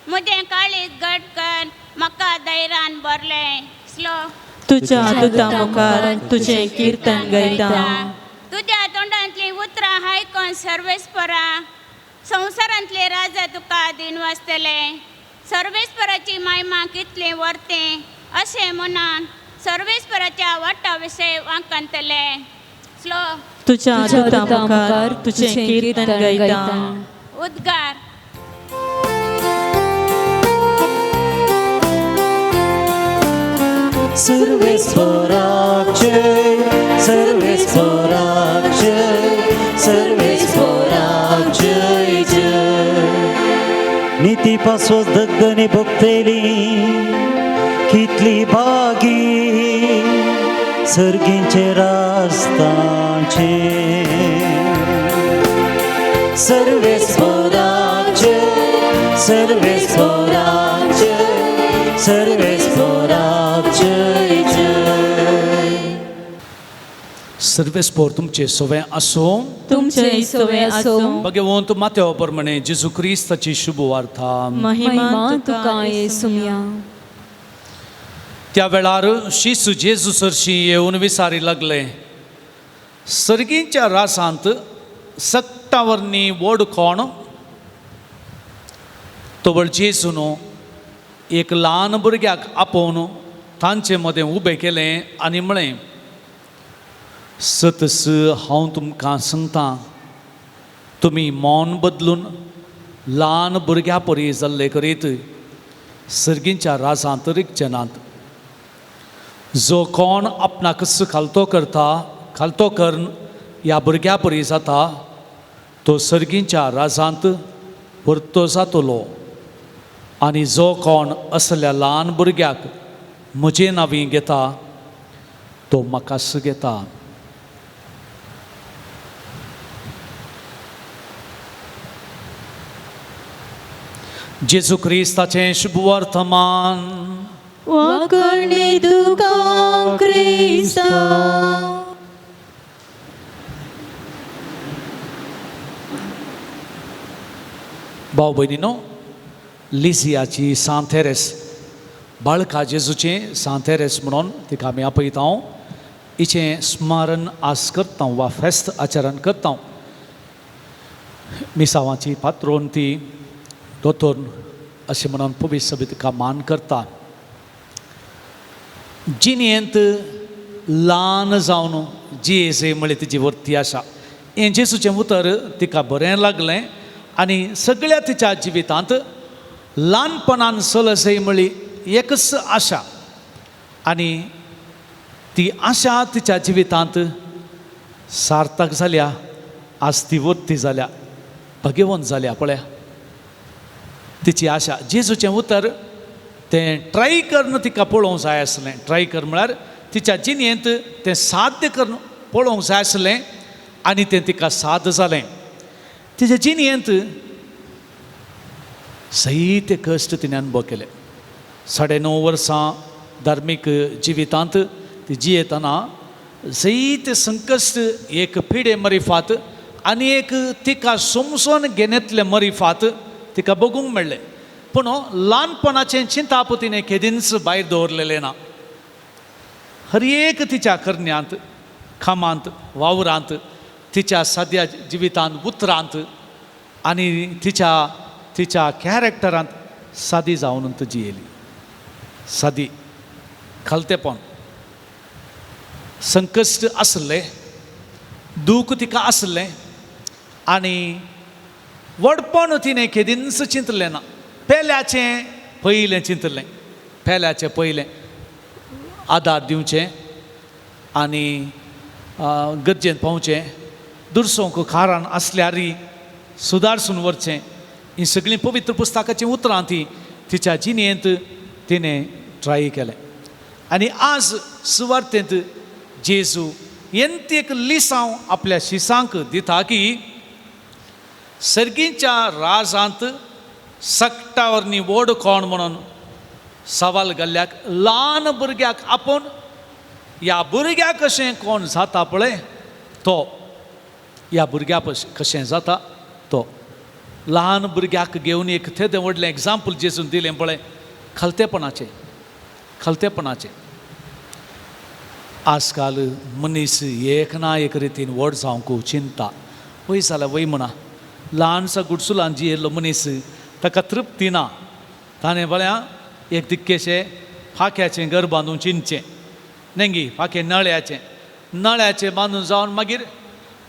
म्हजें काळीज घट कर म्हाका धैर्यान भरलें. श्लोक तुज्या दुता मुखार तुजें किर्तन गायता. तुज्या तोंडांतलीं उतरां आयकून सर्वेस्परा संवसारांतले राजा तुका दिनवासतले. सर्वेस्पराची महिमा कितली व्हरतें अशें म्हणून सर्वेस्पराच्या वाटा विशय वांकतले. श्लोक तुज्या दुता मुखार तुजें किर्तन गायता. उद्गार. सर्वेस्पराक जय, सर्वेस्पराक जय, सर्वेस्पराक जय जय. नीती पासवस दगदनी भोगतली कितली भागी सर्गींचे रास्तांचे. सर्वेस्पराक जय, सर्वेस्पराक जय, सर्वेस्पराक जय जय. सर्वेस्पोर तुमचे सोवे आसूं. तुमचे सोवे आसूं. भगवंत माथ्या प्रमाणे जेजू क्रिस्ताची शुभ वार्ता. महिमा तुका येसुया. त्या वेळार शिसू जेजू सरशी येवन विसारी लागले, सर्गींच्या रासांत सक्तावर्णी व्हड कोण? तवळ जेजून एक ल्हान भुरग्याक आपोवन तांचे मदें उबें केलें आनी म्हळें, सतस हांव तुमकां सांगता, तुमी मौन बदलून ल्हान भुरग्या परी जाल्ले करीत सर्गींच्या राजांत रिगचे नात. जो कोण आपणाकच खालतो करता, खालतो करून ह्या भुरग्या परी जाता, तो सर्गींच्या राजांत परतो जातलो. आनी जो कोण असल्या ल्हान भुरग्याक म्हजे नांवी घेता तो म्हाकाच घेता. जेजू क्रिस्ताचें शुभ वर्तमान. वाकणे तुका क्रिस्ता. भाव भयणीनो, लिसियाची सांत तेरेस, बाळका जेजूचें सांत तेरेस म्हणून तिका आमी आपयता. हिचें स्मरण आज करता वा फेस्त आचरण करता. मिसावाची पात्रोन ती दोतोर अशें म्हणून पवित्र सभा तिका मान करता. जिणेंत ल्हान जावन जियेसे म्हळ्यार तिची वर्ती आसा. हें जेजूचें उतर तिका बरें लागलें आनी सगळ्या तिच्या जिवितांत ल्हानपणान चलसय म्हळी एकच आशा, आनी ती आशा तिच्या जिवितांत सार्थक जाल्या. आज ती वर्ती जाल्या, भाग्यवंत जाल्या. पळया तिची आशा. जेजूचें उतर तें ट्राय करून तिका पळोवंक जाय आसलें. ट्राय कर म्हळ्यार तिच्या जिणेंत तें साध्य करून पळोवंक जाय आसलें आनी तें तिका साध्य जालें. तिच्या जिणेंत जायते कश्ट तिणें अनुभव केले. 9.5 वर्सां धार्मीक जिवितांत ती जियेतना जैत संकश्ट एक पिडे मरिफात आनी एक तिका समजून घेण्यातले मरिफात तिका बघूंक मेळ्ळें. पूण ल्हानपणाचें चिंताप तिणें केदींच भायर दवरलेलें ना. हर एक तिच्या करण्यांत, कामांत, वावरांत, तिच्या साद्या जिवितांत, उतरांत आनी तिच्या तिच्या कॅरेक्टरांत सादी जावन जियेली. सादी खालतेपण, संकश्ट आसलें, दूख तिका आसलें आनी व्हडपण तिणें केदींच चिंतलें ना. पेल्याचें पयलें चिंतलें, पेल्याचें पयलें आदार दिवचें आनी गरजेन पावचें, दुरसोंक कारण आसल्यार सुदारसून व्हरचें. हीं सगळीं पवित्र पुस्तकाचीं उतरां ती तिच्या जिणेंत तिणें ट्राय केलें. आनी आज सुवार्तेंत जेजू एंत एक लिसांव आपल्या शिसांक दिता की सर्गीच्या राजांत सगटा वरनी व्हड कोण म्हणून सवाल घाल्ल्याक ल्हान भुरग्याक आपोवन ह्या भुरग्याक कशें कोण जाता पळय तो, ह्या भुरग्या कशें जाता तो. ल्हान भुरग्याक घेवन एक तेदें व्हडलें एग्जाम्पल जेजून दिलें पळय, खालतेपणाचें, खालतेपणाचें. आजकाल मनीस एक ना एक रितीन व्हड जावंक चिंता वय जाल्यार वय म्हणा. ल्हानसा गुडसुलान जियेल्लो मनीस ताका तृप्ती ना. ताणें पळया एक दिक्केशें फाक्याचें घर बांदून चिंतचें, नेंगी फाकें नळ्याचें, नळ्याचें बांदून जावन मागीर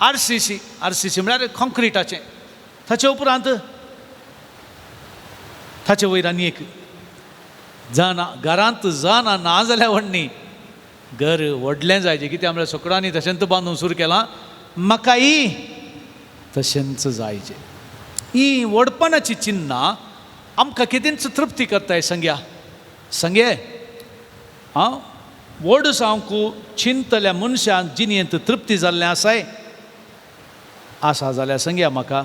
आरसीसी, आरसीसी म्हळ्यार कॉन्क्रिटाचें, ताचे उपरांत ताचे वयर आनी एक जाणा घरांत जाणा ना जाल्यार व्हडनी घर व्हडलें जायचें. कित्याक म्हळ्यार सगळ्यांनी तशेंच बांदून सुरू केलां, म्हाकाय तशेंच जायचें. ही व्हडपणाची चिन्नां आमकां कितेंच तृप्ती करताय. सांग्या सांगे आं, व्हड जावंक चिंतल्या मनशान जिणेंत तृप्ती जाल्लें आसाय आसा जाल्यार सांगया म्हाका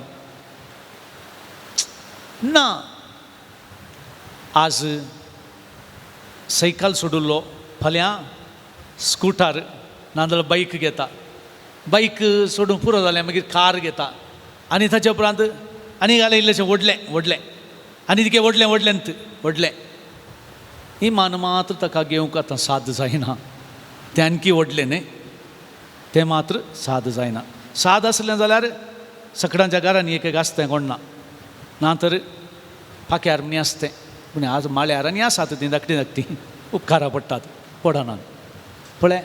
ना. आज सायकल सोडिल्लो फाल्यां स्कुटर नाजाल्यार बायक घेता, बायक सोडून पुरो जालें मागीर कार घेता आनी ताच्या उपरांत आनी घालें इल्लेशें व्हडलें व्हडलें आनी तिके व्हडलें व्हडलें व्हडलें. इमान मात्र ताका घेवंक आतां साद जायना, तें आणकी व्हडलें न्हय, तें मात्र साद जायना. साद आसलें जाल्यार सकडांच्या घरांनी एक एक आसतें कोण ना, ना तर पाक्यार म्हणी आसतें, पूण आज माळ्यार आनी आसात तीं धाकटीं धाकटीं उपकारा पडटात पडनात. पळय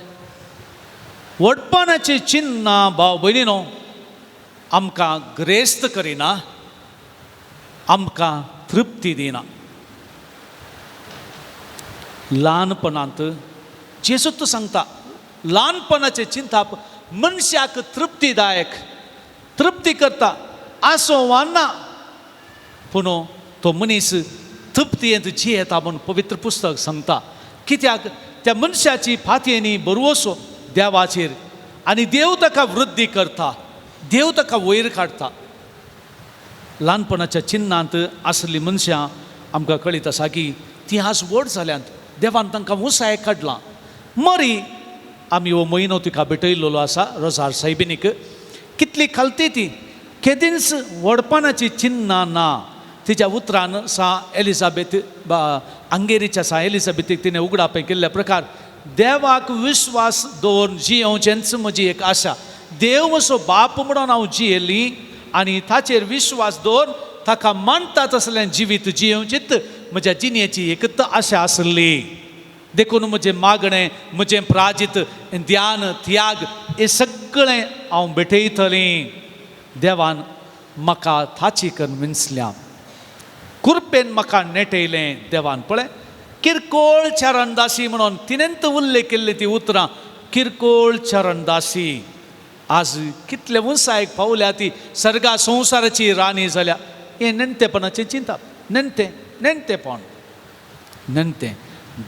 व्हडपणाचीं चिन्नां भाव भयणीनो आमकां ग्रेस्त करिना, आमकां तृप्ती दिना. ल्हानपणांत जेजूच सांगता ल्हानपणाचें चिंताप मनशाक तृप्तीदायक, तृप्ती करता आसो वा ना, पूण तो मनीस तृप्तीयेंत जियेता म्हूण पवित्र पुस्तक सांगता. कित्याक त्या मनशाची फातयेनी बरवसो देवाचेर आनी देव ताका वृद्धी करता, देव ताका वयर काडटा. ल्हानपणाच्या चिन्नांत आसली मनशां आमकां कळीत आसा की ती आज व्हड जाल्यांत, देवान तांकां उंचायेक काडलां. मरी आमी हो म्हयनो तिका भेटयल्लो आसा रोजार सायबिनीक. कितली खालती ती, केदींच व्हडपणाची चिन्नां ना. तिच्या उतरान सा एलिजाबेथ हंगेरीच्या सा एलिजाबेथीक तिणें उगडापें केल्ल्या प्रकार देवाक विश्वास दवरून जियोवचेंच म्हजी एक आशा. देव म्हजो बाप म्हणून हांव जियेली आनी ताचेर विश्वास दवरून ताका मानता तसलें जिवीत जियोवचीत म्हज्या जिणेची एकच आशा आसली. देखून म्हजें मागणें, म्हजें प्राजीत, ध्यान, त्याग हें सगळें हांव भेटयतलें. देवान म्हाका ताची करून विंचल्या, कृपेन म्हाका नेटयलें देवान. पळय किरकोळ चरणदासी म्हणून तिणेंत उल्लेख केल्ली ती उतरां, किरकोळ चरणदासी. आज कितले उंचायेक पावल्या ती, सर्गा संवसाराची राणी जाल्या. हें नेणटेपणाचें चिंतप, नेणटें नेणटेपण, नेणटें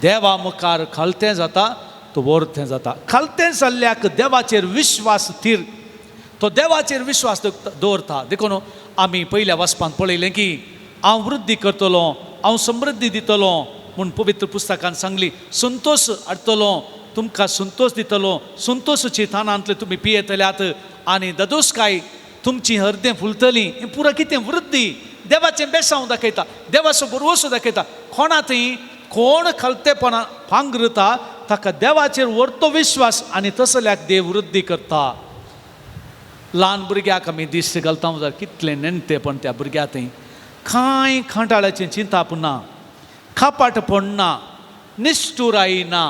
देवा मुखार खालतें जाता तो वरतें जाता. खालतें जाल्ल्याक देवाचेर विश्वास थीर, तो देवाचेर विश्वास दवरता. देखून आमी पयल्या वाचपांत पळयलें की हांव वृद्धी करतलो, हांव समृद्धी दितलो म्हूण पवित्र पुस्तकान सांगली. संतोश हाडटलो, तुमकां संतोश दितलो. संतोशाची थानांतले तुमी पियेतल्यात आनी ददोसकाय तुमची हरदें फुलतली. हें पुरो कितें वृद्धी देवाचें बेसांव दाखयता, देवाचो बरवसो दाखयता. कोणा थंय कोण खालतेपणां पांगरता ताका देवाचेर व्हरतो विश्वास आनी तसल्याक देव वृद्धी करता. ल्हान भुरग्याक आमी दिश्ट घालता जाल्यार कितलें नेणटेपण त्या भुरग्या थंय, कांय कांटाळ्याचें चिंताप ना, खापाटपण ना, निश्ठुराय ना.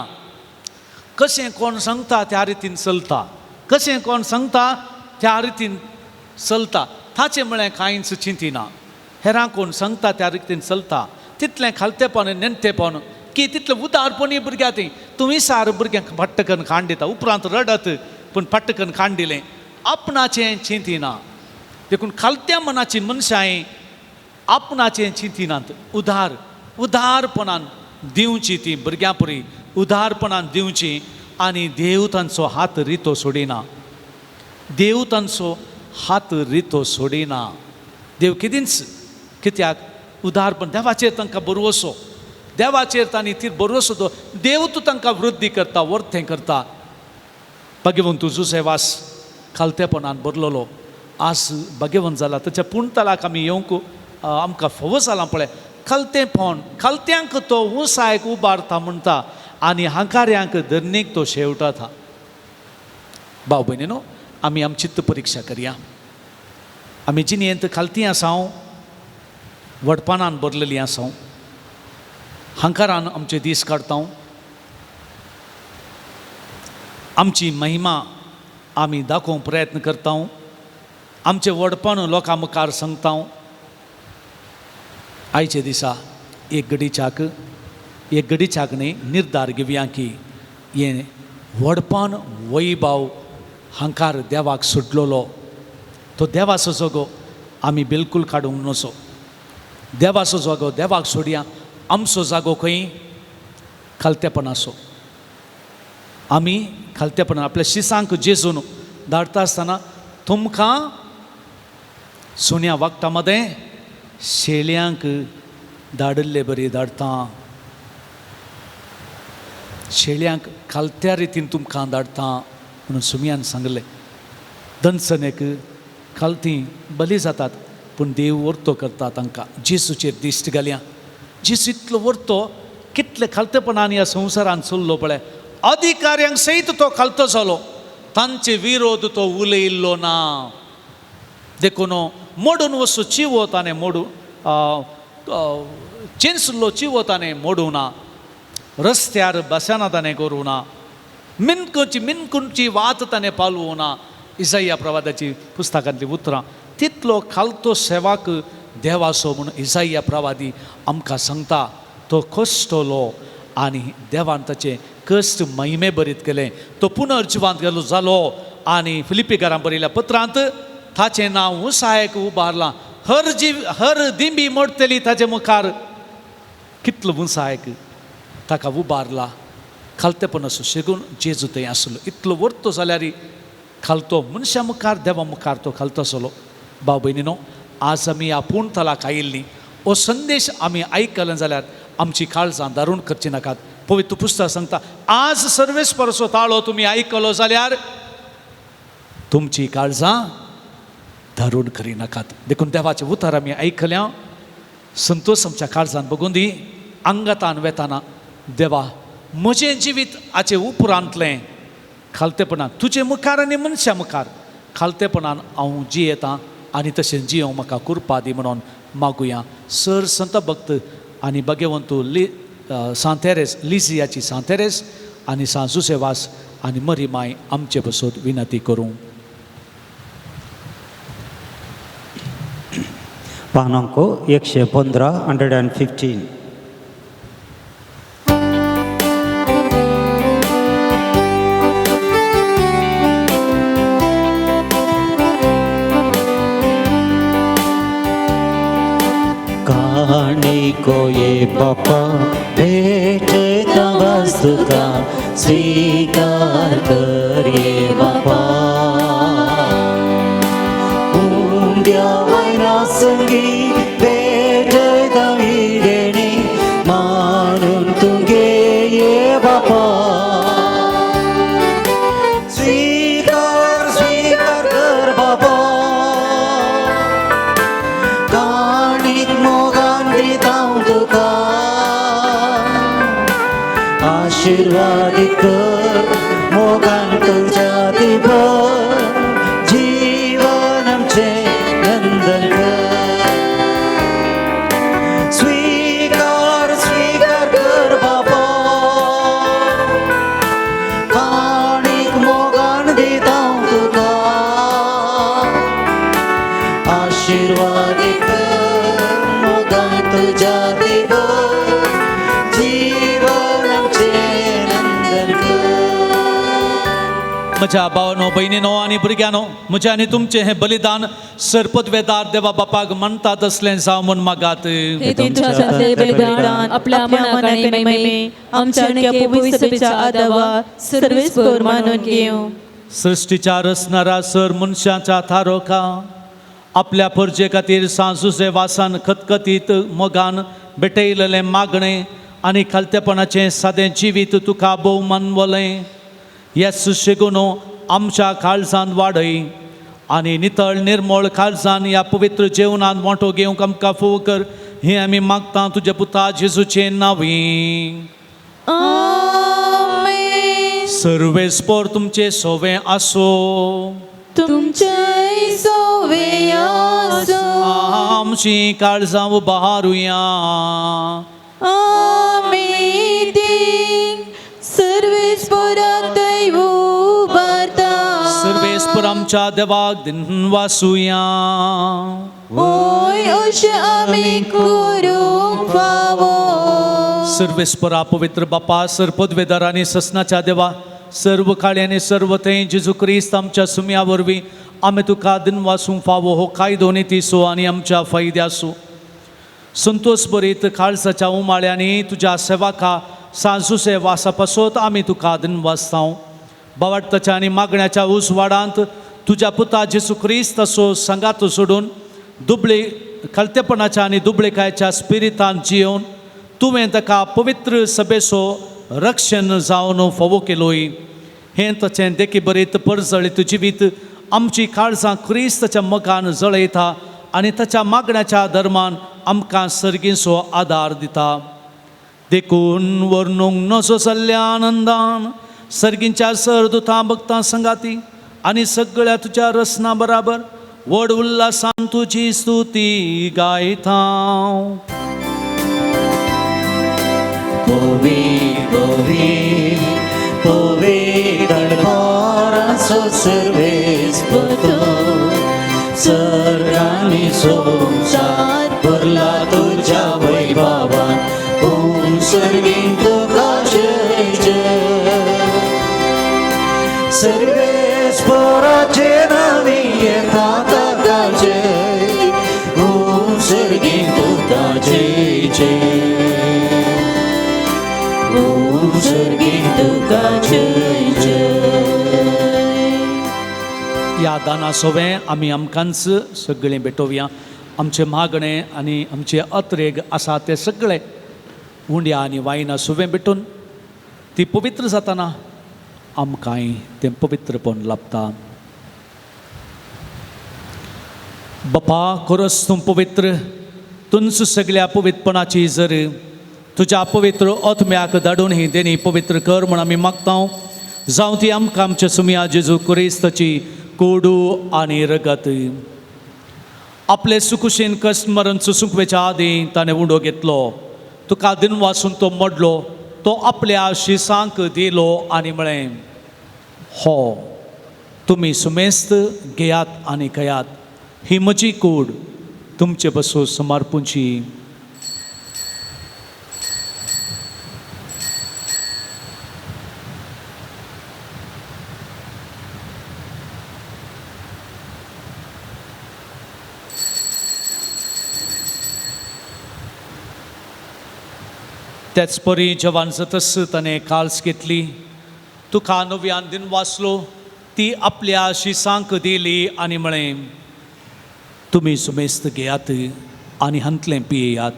कशें कोण सांगता त्या रितीन चलता, कशें कोण सांगता त्या रितीन चलता, ताचें म्हळें कांयच चिंतिना. हेरां कोण सांगता त्या रितीन चलता, तितलें खालतेपण नेणटेपण की तितलें उदारपणूय भुरग्या थंय. तुमी सार भुरग्यांक पट्टकन खाण दिता, उपरांत रडत पूण पट्टकन खाण दिलें, आपणाचें चिंतिना. देखून खालत्या मनाची मनशां आपणाचें चिंतिनात. उदार उदारपणान दिवची ती भुरग्यां परी उदारपणान दिवची आनी देव तांचो हात रितो सोडिना, देव तांचो हात रितो सोडिना. देव कितेंच कित्याक उदारपण देवाचेर तांकां बरवसो, देवाचेर तांणी ती बरवसो दो देव तूं तांकां वृद्धी करता, वर्तें करता. भगवंत जुसेवास खालतेपणान बरलेलो आज भगवंत जाला ताच्या पुणतलाक आमी येवंक आमकां फावो जालां पळय. खालतेपण खालत्यांक तो उंचायक उबारता म्हणटा आनी हांकाऱ्यांक धरणीक तो शेवटाता. भाव भयणीनो, आमी आमची परिक्षा करया. आमी जिणेंत खालती आसा, व्हडपणान भरलेली आसा, हांकारान आमचे दीस काडता, आमची महिमा आमी दाखोवंक प्रयत्न करता, आमचें व्हडपण लोकां मुखार सांगता. आयचे दिसा एक घडीच्याक न्ही निर्धार घेवया की हें व्हडपण वैभाव हांकार देवाक सुटलेलो तो देवाचो जागो आमी बिलकूल काडूंक नसो. देवाचो जागो देवाक सोडया, आमचो जागो खंय खालतेपणाचो. आमी खालतेपणान आपल्या शिसांक जेजून धाडटा आसतना तुमकां सुण्या वागटा मदें शेळयांक धाडिल्ले बरी धाडटा, शेळयांक खालत्या रितीन तुमकां धाडटा म्हणून सुमयान सांगलें. दनसनेक खालती बली जातात पूण देव वर्तो करता तांकां. जेजूचेर दिश्ट घालया. जेजू इतलो वर्तो कितले खालतेपणान ह्या संवसारान चल्लो पळय. अधिकाऱ्यांक सयत तो खालतो जालो, तांचे विरोध तो उलयल्लो ना. देखून मोडून वचो चिवो ताणें मोडू, चेंसलो चिवो ताणें मोडूं ना, रस्त्यार बसना ताणें करूं ना, मिनकुची मिनकुंची वात ताणें पालवूं ना. इजाया प्रवादाची पुस्तकांतली उतरां. तितलो खालतो सेवाक देवाचो म्हूण इजाया प्रवादी आमकां सांगता. तो कश्टलो आनी देवान ताचें कश्ट महिमे बरीत केलें, तो पुनर्जिवांत गेलो जालो आनी फिलिपीकारां बरयल्या पत्रांत ताचें नांव उंचायेक उबारलां. हर जीव हर दिंबी मोडटली ताचे मुखार. कितलो उंचायेक ताका उबारला. खालतेपण असो शेगून जेजू थंय आसलो. इतलो वर्तो जाल्यार खालतो मनशा मुखार देवा मुखार तो खालतो आसलो. भाव भयणीनो, आज आमी आपूण तलाक आयिल्लीं हो संदेश आमी आयकले जाल्यार आमची काळजां दारून करची नाकात. पवित्र पुस्तक सांगता आज सर्वेस्पराचो ताळो तुमी आयकलो जाल्यार तुमची काळजां दारून करी नाकात. देखून देवाचें उतर आमी आयकल्या, संतोश आमच्या काळजान बगून दी. आंगातान वेताना देवा म्हजें जिवीत हाचे उपरांतलें खालतेपणान तुजे मुखार आनी मनशा मुखार खालतेपणान हांव जियेतां आनी तशें जियोंक म्हाका कुरपा दी म्हणून मागुया. सर संत भक्त आनी भगवंतू सांतेरेस लिजियाची सांतेरेस आनी सांत जुसेवास आनी मरी माय आमचे पसत विनंती करूं. पानांको 115 115. काणिको ये बापा भेटता वस्तुका स्वीकार कर ये बापा. उंड्या वैरासंगी भेटता हिरेणी मानून तुगे ये बापा. तुका आशीर्वादीत कर मोगान तुज्या दिभर जीवन आमचें नंदन कर स्वीकार स्वीकार कर बाबा काणीक मोगान दिता तुका आशीर्वादीत कर मोगान तुज्या दिभर जीवन आमचें नंदन कर. म्हज्या भावानो, भयणीनो आनी भुरग्यांनो, म्हजें आनी तुमचें हें बलिदान सरपदवेदार देवा बापाक मानता तसलें जावं म्हूण मागात. हे तुमच्या हातांतलें बलिदान आपल्या मनाक आनी महिमे आमच्या आनी पवित्र सभेच्या आदावा सर्वेस्पर मानून घेवं. सृश्टीच्या रचणारा, सर मनशाच्या थारोखा, आपल्या परजे खातीर सांजुसे वासान खतखतीत मोगान भेटयलेलें मागणें आनी खालतेपणाचें सादें जिवीत तुका भोव मानवलें. हे सुशेगुनो आमच्या काळजान वाडय आनी नितळ निर्मळ काळजान ह्या पवित्र जेवणान वांटो घेवंक आमकां फोव कर, हें आमी मागता तुज्या पुता जेजूचें नांवी. आमेन. सर्वेस्पर तुमचें सोवें आसो. तुमचें सोवे आसूं. आमची काळजां उबारुया. आमी ती सर्वेस्पराक दैव उबारता. सर्वेस्पर आमच्या देवाक दिनवासुया. ओय, अशें आमी करूंक फावो. सर्वेस्परा, पवित्र बापा, सर पदवेदार आनी ससनाच्या देवा, सर्व काळी आनी सर्व थंय जेजू क्रिस्त आमच्या सुमया वरवीं आमी तुका दिनवासूंक फावो. हो कायदो नितीसो आनी आमच्या फायद्यासो. संतोष बरीत काळजाच्या उमाळ्यांनी तुज्या सेवाका सांजुसे वासा पासत आमी तुका दिनवासतांव. बावाडताच्या आनी मागण्याच्या उजवाडांत तुज्या पुता जेसू क्रिस्त असो सांगात सोडून दुबळे खालतेपणाच्या आनी दुबळेकायच्या स्पिरितान जियोवन तुवें ताका पवित्र सभेचो रक्षण जावन फावो केलोय. हें ताचें देखी बरीत परजळीत जिवीत आमची काळजां क्रिस्ताच्या मोगान जळयता आनी ताच्या मागण्याच्या धर्मान आमकां सर्गीचो आदार दिता. देखून वर्णूंक नजो जाल्ल्या आनंदान सर्गींच्या सरदुतां भक्तां संगाती आनी सगळ्या तुज्या रसना बराबर व्हड उल्हासान तुजी स्तुती गायता. पवी पवी पवी दणपाराचो सर्वेस्पर सर्गांनी संवसार भरला तुज्या वैभवान. ओम सर्गीं तुका जय जय. सर्वेस्पराचे नांवी येता ताका जय. ओम सर्गीं तुका जय जय. ओम सर्गीं तुका जय जय. ह्या दाना सोवें आमी आमकांच सगळें भेटोवया. आमचें मागणें आनी आमचे अत्रेग आसा ते सगळे उंड्या आनी वायना सोवें भेटून ती पवित्र जाताना आमकांय तें पवित्रपण लाभता. बापा, खरोच तूं पवित्र, तुंच सगळ्या पवित्रपणाची जर तुज्या पवित्र आत्म्याक धाडून ही देणी पवित्र कर म्हूण आमी मागता. जावं ती आमकां आमच्या सुमया जेजू क्रिस्ताची कोडू आनी रगत. आपले सुकुशीन कश्ट मरण सोसूंक वेच्या आदीं ताणें उंडो घेतलो, तुका दिनवासून तो मोडलो, तो आपल्या शिसांक दिलो आनी म्हळें, हो तुमी सुमेस्त घेयात आनी खायात, ही म्हजी कूड तुमचे बसून समर्पूंची. त्याच परी जवान जातस ताणें काल्स घेतली, तुका नव्यान दिन वाचलो, ती आपल्या शिसांक दिली आनी म्हळें, तुमी सुमेस्त घेयात आनी हांतलें पियेयात,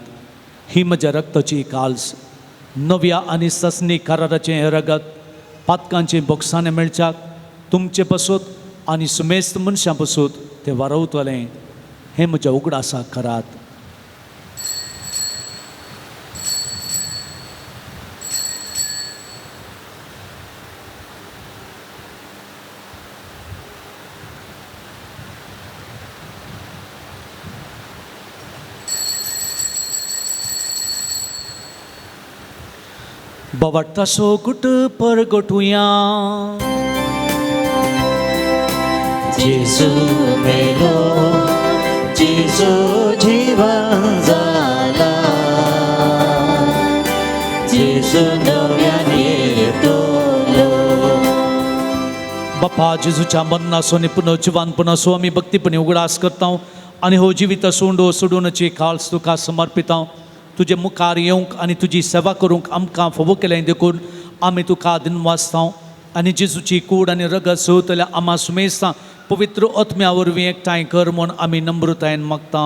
ही म्हज्या रक्ताची काल्स, नव्या आनी ससनी कराराचें हें रगत पातकांचें बोगसाणें मेळच्याक तुमचे पसत आनी सुमेस्त मनशां पसत तें वारवतलें. हें म्हज्या उगडासाक करात. बाबाटासो कुट परगटुया. जेजू मेलो, जेजू जीवन जाला, जेजू नव्यान येतलो. बापा जेजूच्या मरणाचो आनी पुनर्जिवानपणाचो आमी भक्तीपणी उगडास करता आनी हो जिवीत सोंडो सोडूनची काळस तुका समर्पिता. तुजे मुखार येवंक आनी तुजी सेवा करूंक आमकां फावो केलें देखून आमी तुका दिनवासता आनी जेजूची कूड आनी रगत सोवतल्या आमा सुमेस्ता पवित्र आत्म्या वरवीं एकठांय कर म्हूण आमी नम्रतायेन मागता.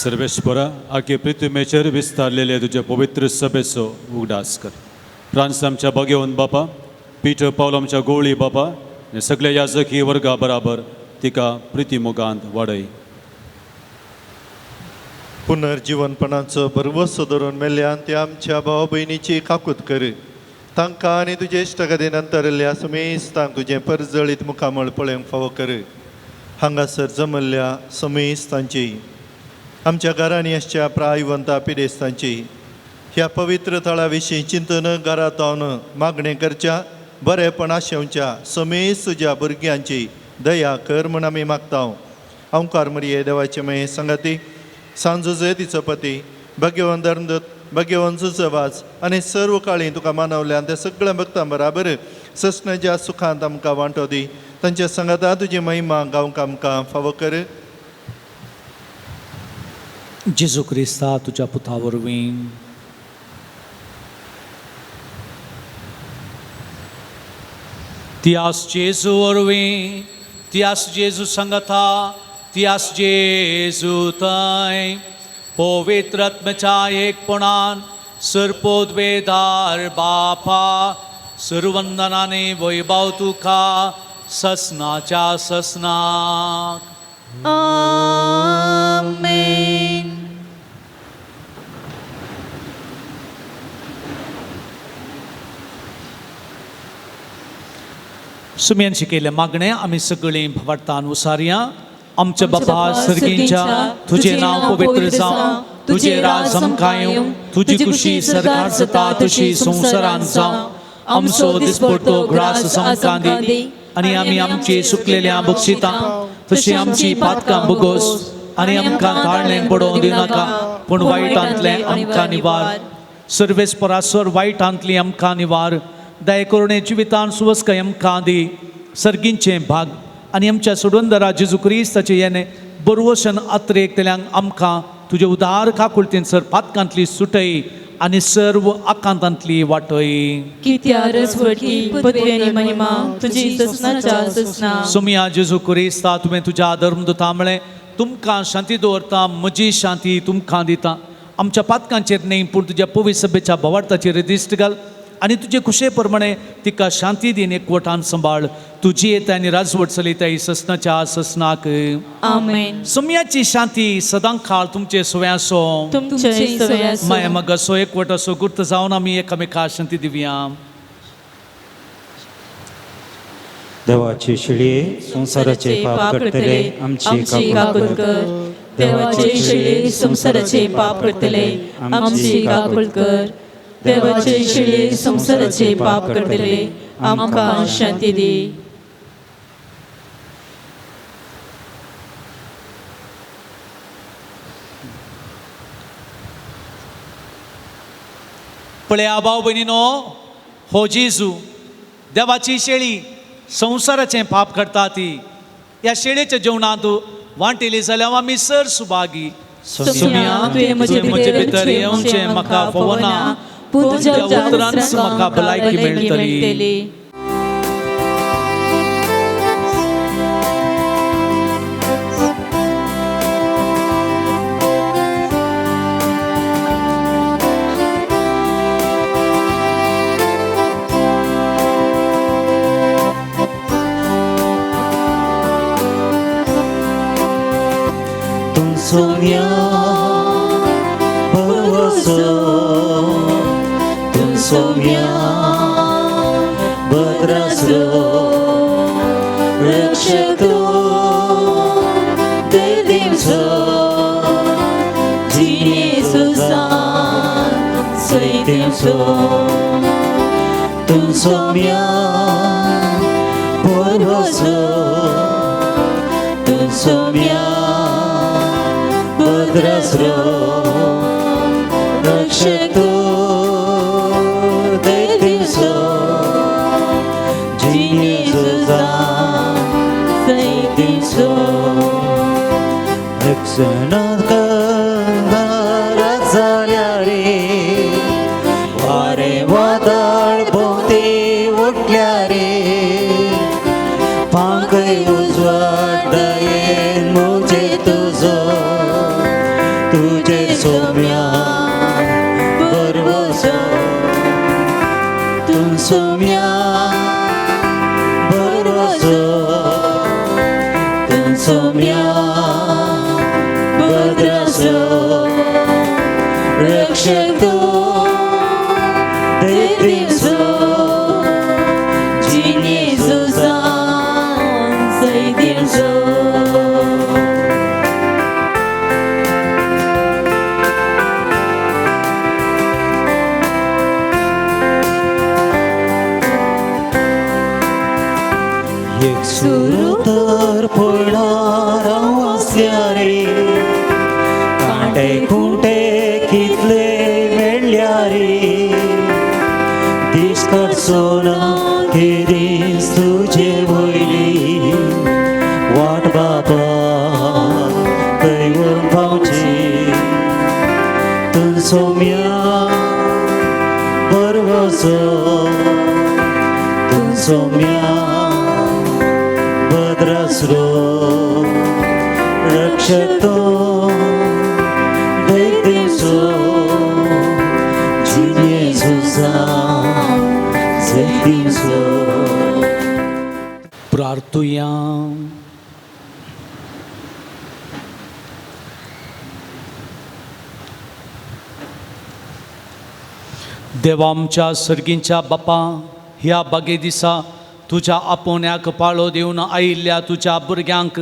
सर्वेश्वरा, आगे पृथ्वीचेर विस्तारलेले तुज्या पवित्र सभेचो उगडास कर. फ्रांस आमच्या बागेवन बापा, पीटर पावल आमच्या गोवळी बापा आनी सगल्या याजकी वर्गा बराबर तिका प्रिती मोगांत वाडय. पुनर्जिवनपणाचो भरवसो धरून मेल्ल्यान ते आमच्या भाव भयणीची काकूत कर. तांकां आनी तुजे इश्टागती नंतरल्या समेस्तांक तुजें परजळीत मुखामळ पळोवंक फावो कर. हांगासर जमल्ल्या समेस्तांची, आमच्या घरांनी आसच्या प्रायवंता पिडेस्तांची, ह्या पवित्र थळा विशीं चिंतन घरांत रावन मागणें करच्या बरेपण आशेवच्या समेस्त तुज्या भुरग्यांची दया कर म्हूण आमी मागता. ओंकार मरिये देवाचे मये संगाती, सांजो तिचो पती, भाग्यवान धर्मदूत, भाग्यवान जुजवाज आनी सर्व काळी तुका मानवल्यान त्या सगळ्या भक्तां बराबर ससनाच्या सुखांत आमकां वांटो दी. तांच्या संगाता तुजी महिमा गावंक आमकां फावो कर. जेजू क्रिस्ता तुज्या पुता वरवीं. त्यास जेजू वरवीं, त्यास जेजू संगता, त्यास जेजू थंय पवित्र आत्म्याच्या एकपणान सरपोदवेदार बापा सर्वंदनाने वैभव तुका ससनाच्या ससनाक. आमेन. सुम्यान शिकयलें मागणें आमी सगळीं भवार्थान उसारया. आमच्या बापा सर्गींच्या, तुजें नांव पवित्र जावं, तुजें राज आमकां येवं, तुजी खुशी सरकार जाता तशी संवसारांत जावं. आमचो दिसपडतो ग्रास आमकां दी आनी आमी आमची सुकलेल्या बक्षिता तशी आमची पातकां बगोस आनी आमकां काडलें पडोवंक दिनाका, पूण वायटांतलें आमकां निवार. सर्वेस परासर वायटांतली आमकां निवार. दया करुणे जिवितान सुवस्काय आमकां दी. सर्गींचें भाग आनी आमच्या सोडवंदरा जेजू क्रिस्ताचें येणे बरवशन अत्रेकतल्यांक आमकां तुजे उदार काकुळतीन सर पातकांतली सुटय आनी सर्व आकांतांतली वाटय. कित्या रसवटी पदवी आनी महिमा तुजी ससनाच्या ससना. सोमिया जेजू क्रिस्ता, तुवें तुज्या धर्मदूता म्हळें, तुमकां शांती दवरता, म्हजी शांती तुमकां दिता. आमच्या पातकांचेर न्ही पूण तुज्या पवित्र सभेच्या भवार्थाचेर दिश्ट घाल आनी तुजे खुशे प्रमाणे तिका शांती दीन एकवटान सांबाळ. तुजी येता आनी राजवट चलयता ससनाच्या ससनाक. आमेन. सोम्याची शांती सदां काळ तुमचे सवय आसो. तुमचे सवय आसो. माया मगासो एकवट असो गुर्त जावन आमी एकामेका शांती दिवया. देवाची शिळये संवसाराचे पाप करतले आमची काकूत कर. देवाचे शिळये संवसाराचे पाप करतले आमची काकूत कर. देवाचे शिळये संवसाराचे पाप करतले आमकां शांती दी. पळया भाव भयणीनो, हो जेजू देवाची शेळी संवसाराचें पाप करता ती. ह्या शेळेच्या जेवणांत वांटेली जाल्यार आमी सर सुभागी. सोम्या, तुवें म्हजे भितर येवचें म्हाका फावना, पूण तुज्या उतरान म्हाका भलायकी मेळटली. सोम्या भरवसो, तूं सोम्या भद्रासो, रक्षक तूं देवीचो, जिणे सुसान दिवचो तूं सोम्या बरवसो तूं सोम्या भद्रासरो रक्षक तूं दिवचो जिणे झुजां जैत दिवचो रक्षणात जाल्या रे वारे वादळ भोंवती उठल्या रे पांकय उजवाड दयेन म्हजे तुजो तुजे सोम्या बरवसो तूं सोम्या बरवसो तूं सोम्या भद्रासो रक्षक तूं दिवचो जिणे झुजां जैत दिवचो एक सुरू तर पडणार हांव आसल्या रे कांटे खुंटे कितले मेळ्ळ्या रे दीस काडचो ना हे दीस तुजे वयली वाट बाबा थंय व्हरून पावची तूं सोम्या बरवसो तूं सोम्या भद्रासरो रक्षक तूं दिवचो जिणे झुजां जैत दिवचो प्रार्थुया. देवा आमच्या सर्गींच्या बापा, ह्या बागे दिसा तुज्या आपोवण्याक पाळो दिवन आयिल्ल्या तुज्या भुरग्यांक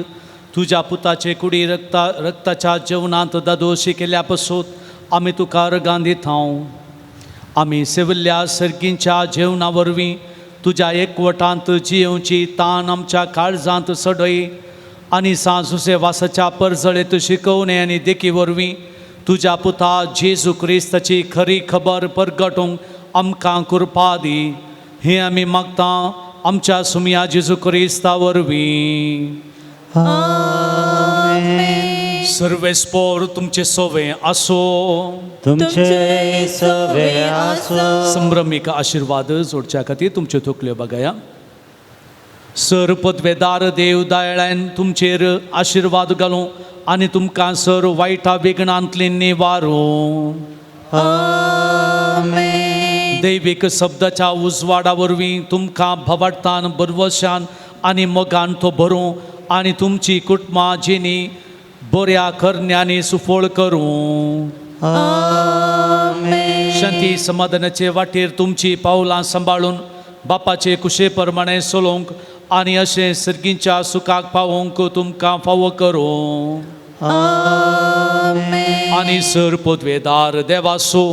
तुज्या पुताचे कुडी रक्ताच्या जेवणांत दादोशी केल्या पसून आमी तुका रगां दिता. आमी सेविल्ल्या सर्गींच्या जेवणा वरवीं तुज्या एकवटांत जियेवची तान आमच्या काळजांत सडय आनी सांजुसे वासाच्या परजळेत शिकोवणे आनी देखी वरवीं तुज्या पुता जेजू क्रिस्ताची खरी खबर परगटूंक आमकां कृपा दी. हें आमी मागता आमच्या सुमया जेजू क्रिस्ता वरवीं. सर्वेस्पोर तुमचे सोवे आसो. तुमचे सवे आसो. संभ्रमीक आशिर्वाद जोडच्या खातीर तुमच्यो तकल्यो बघाया. सर पदवेदार देव दयाळान तुमचेर आशिर्वाद घालूं आनी तुमकां सर वायटा विघ्नांतली निवारूं. दैवीक शब्दाच्या उजवाडा वरवीं तुमकां भवार्थान बरवशान आनी मोगान तो भरूं आनी तुमची कुटुंबां जिणी बऱ्या करण्यांनी सुफळ करूं. शांती समाधानाचे वाटेर तुमची पावलां सांबाळून बापाचे कुशे प्रमाणे चलोवंक आनी अशें सर्गींच्या सुखाक पावोवंक तुमकां फावो करूं. आनी सर पदवेदार देवासो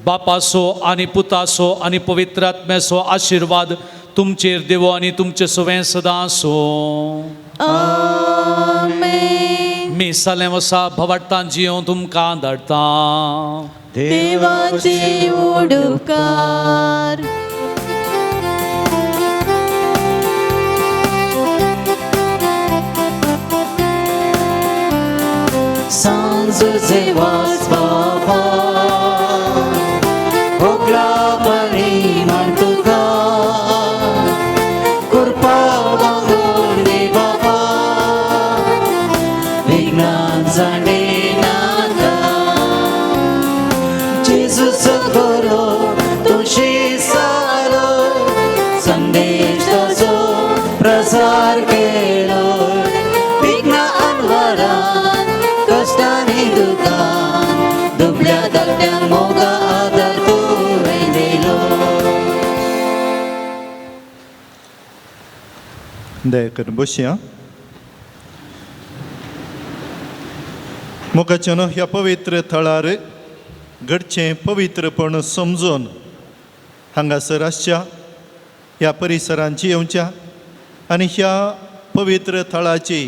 बापासो आनी पुतासो आनी पवित्र आत्म्याचो आशिर्वाद तुमचेर देवो आनी तुमचे सवें सदां आसूं. मी सालें वसा भवाट्टान जियों तुमकां धाडटा. देवाचे उडकार. सांजुचे वास बाबा भोगला बरी म्हण तुका कृपा मागून दी बाबा विघ्नान जाणे नाका जेजूस करो तुशी सारो संदेश ताजो प्रसार केलो विघ्न अनवरान कष्टांनी दुखान दुबल्या धाकट्यांक मोगा आदार तुवें दिलो. दया करून बसया. मोगाच्यानो ह्या पवित्र थळार घडचें पवित्रपण समजून हांगासर आसच्या ह्या परिसरांत येवच्या आनी ह्या पवित्र थळाची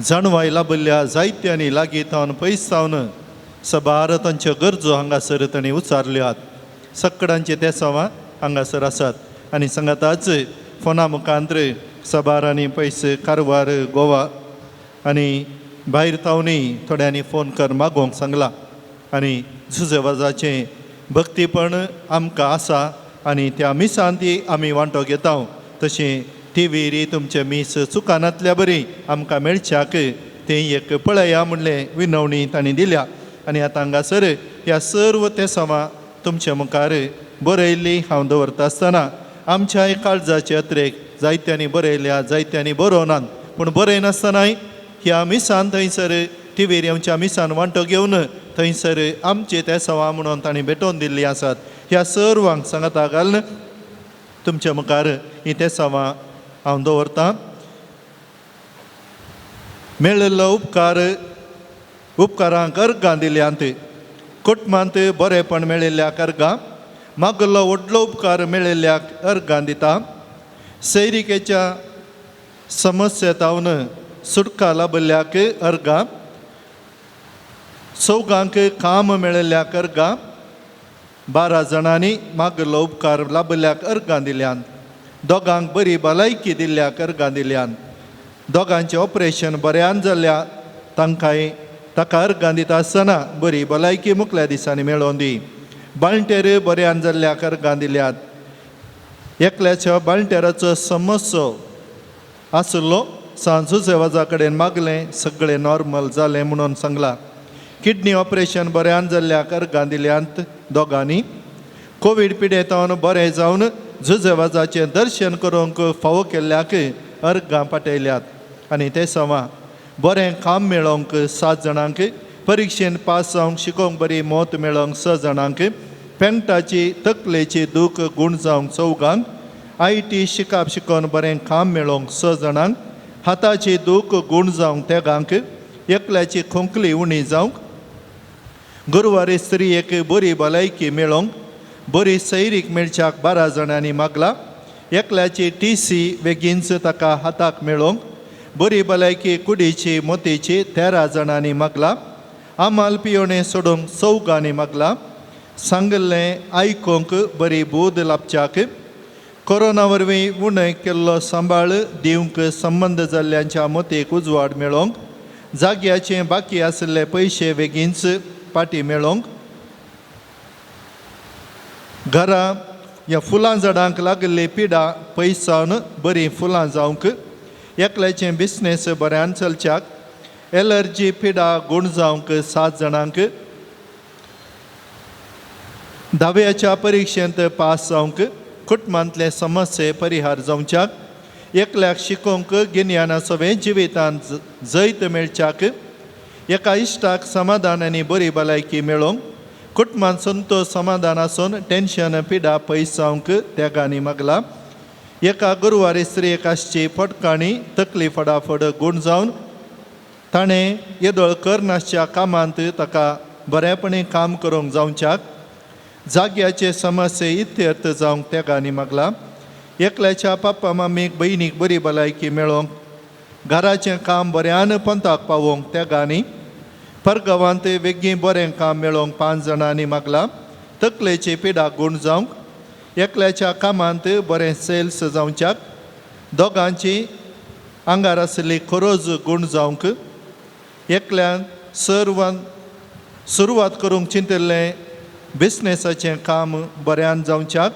जाणवाय लाभिल्ल्या जायत्यांनी लागीं थावन पयस सावन सबार तांच्यो गरजो हांगासर तांणी उचारल्यात. सगळ्यांचे तेसांवां हांगासर आसात आनी सांगाताच फोना मुखांत्र सबारांनी पयस कारवार, गोवा आनी भायर थावनूय थोड्यांनी फोन कर मागोवंक सांगलां आनी जुजेवाजाचें भक्तीपण आमकां आसा आनी त्या मिसान ती आमी वांटो घेता. तशें टिवीर तुमचें मीस चुकानातल्या बरी आमकां मेळच्याक तें एक पळया म्हणलें विनवणी तांणी दिल्या. आनी आतां हांगासर ह्या सर्व तेसांवां तुमच्या मुखार बरयल्ली हांव दवरता आसतना आमच्याय काळजाचे अत्रेक जायत्यांनी बरयल्या, जायत्यांनी बरोवनात, पूण बरयनासतनाय ह्या मिसान थंयसर टिवीर येवच्या मिसान वांटो घेवन थंयसर आमचे तेसांवां म्हणून तांणी भेटोवन दिल्ली आसात. ह्या सर्वांक सांगाता घालून तुमच्या मुखार ही तेसांवां हांव दवरतां. मेळिल्लो उपकार उपकारांक अर्गां दिल्यांत, कुटुंबांत बरेपण मेळिल्ल्याक अर्गां, मागलो व्हडलो उपकार मेळिल्ल्याक अर्गां दिता. सैरिकेच्या समस्या सुटका लाभिल्ल्याक अर्गां, चौगांक काम मेळिल्ल्याक अर्गां, 12 जाणांनी मागलो उपकार लाभिल्ल्याक अर्गां दिल्यान, दोगांक बरी भलायकी दिल्ल्याक अर्गां दिल्यान, दोगांचें ऑपरेशन बऱ्यान जाल्ल्या तांकांय ताका अर्गां दिता आसतना बरी भलायकी मुखल्या दिसांनी मेळोवन दी. बाळंटेर बऱ्यान जाल्ल्याक अर्गां दिल्यात. एकल्याच्या बाळंटेराचो समस्यो आशिल्लो सांजू कडेन मागलें, सगळें नॉर्मल जालें म्हणून सांगलां. किडनी ऑपरेशन बऱ्यान जाल्ल्याक अर्गां दिल्यांत दोगांनी. कोवीड पिडेतावन बरें जावन जुजेवाजाचें दर्शन करूंक फावो केल्ल्याक अर्गां पाटयल्यात. आनी ते सवां बरें काम मेळोवंक 7 जाणांक, परिक्षेन पास जावंक शिकोवंक बरी मौत मेळोवंक 6 जाणांक, पेंटाची तकलेची दूख गूण जावंक 4, IT शिकाप शिकोवन बरें काम मेळोवंक 6 जाणांक, हाताची दूख गूण जावंक 3, एकल्याची खोंकली उणी जावंक, गुरवारी स्त्रियेक बरी भलायकी मेळोवंक, बरी सैरीक मेळच्याक 12 जाणांनी मागला, एकल्याची टीसी बेगीनच ताका हाताक मेळोवंक, बरी भलायकी कुडीची मोतीची 13 जाणांनी मागला, आमाल पियोणे सोडूंक 4 मागला, सांगिल्लें आयकूंक बरी बूद लाभच्याक, कोरोना वरवीं उणें केल्लो सांबाळ दिवंक संबंद जाल्ल्यांच्या मोतीक उजवाड मेळोवंक, जाग्याचे बाकी आशिल्ले पयशे बेगीनच पाटी मेळोवंक, घरा ह्या फुलां झाडांक लागिल्ली पिडा पयस जावन बरीं फुलां जावंक, एकल्याचें बिजनेस बऱ्यान चलच्याक, एलर्जी पिडा गूण जावंक 7 जाणांक, धाव्याच्या परिक्षेंत पास जावंक, कुटुंबांतले समस्ये परिहार जावच्याक, एकल्याक शिकोवंक गिन्याना सवें जिवितांत जैत मेळच्याक, एका इश्टाक समाधान आनी बरी भलायकी मेळोवंक, कुटुंबांत संतोश समाधान आसून टेन्शन पिडा पयस जावंक त्यागांनी मागला, एका गुरवारी स्त्रियेक आसची फटकाणी तकली फडाफड गूण जावन ताणें येदोळ करनासच्या कामांत ताका बरेपणी काम करूंक जावच्याक, जाग्याचे समस्ये इत्यर्थ जावंक त्यागांनी मागला, एकल्याच्या पाप्पा मामीक भयणीक बरी भलायकी मेळोवंक, घराचें काम बऱ्यान पंताक पावोवंक त्यागांनी, परगांवांत बेगीन बरें काम मेळोवंक 5 जाणांनी मागला, तकलेची पिडा गूण जावंक, एकल्याच्या कामांत बरें सेल्स जावच्याक, दोगांची आंगार आशिल्ली खरोज गूण जावंक, एकल्यान सर्वान सुरवात करूंक चिंतिल्लें बिजनेसाचें काम बऱ्यान जावच्याक,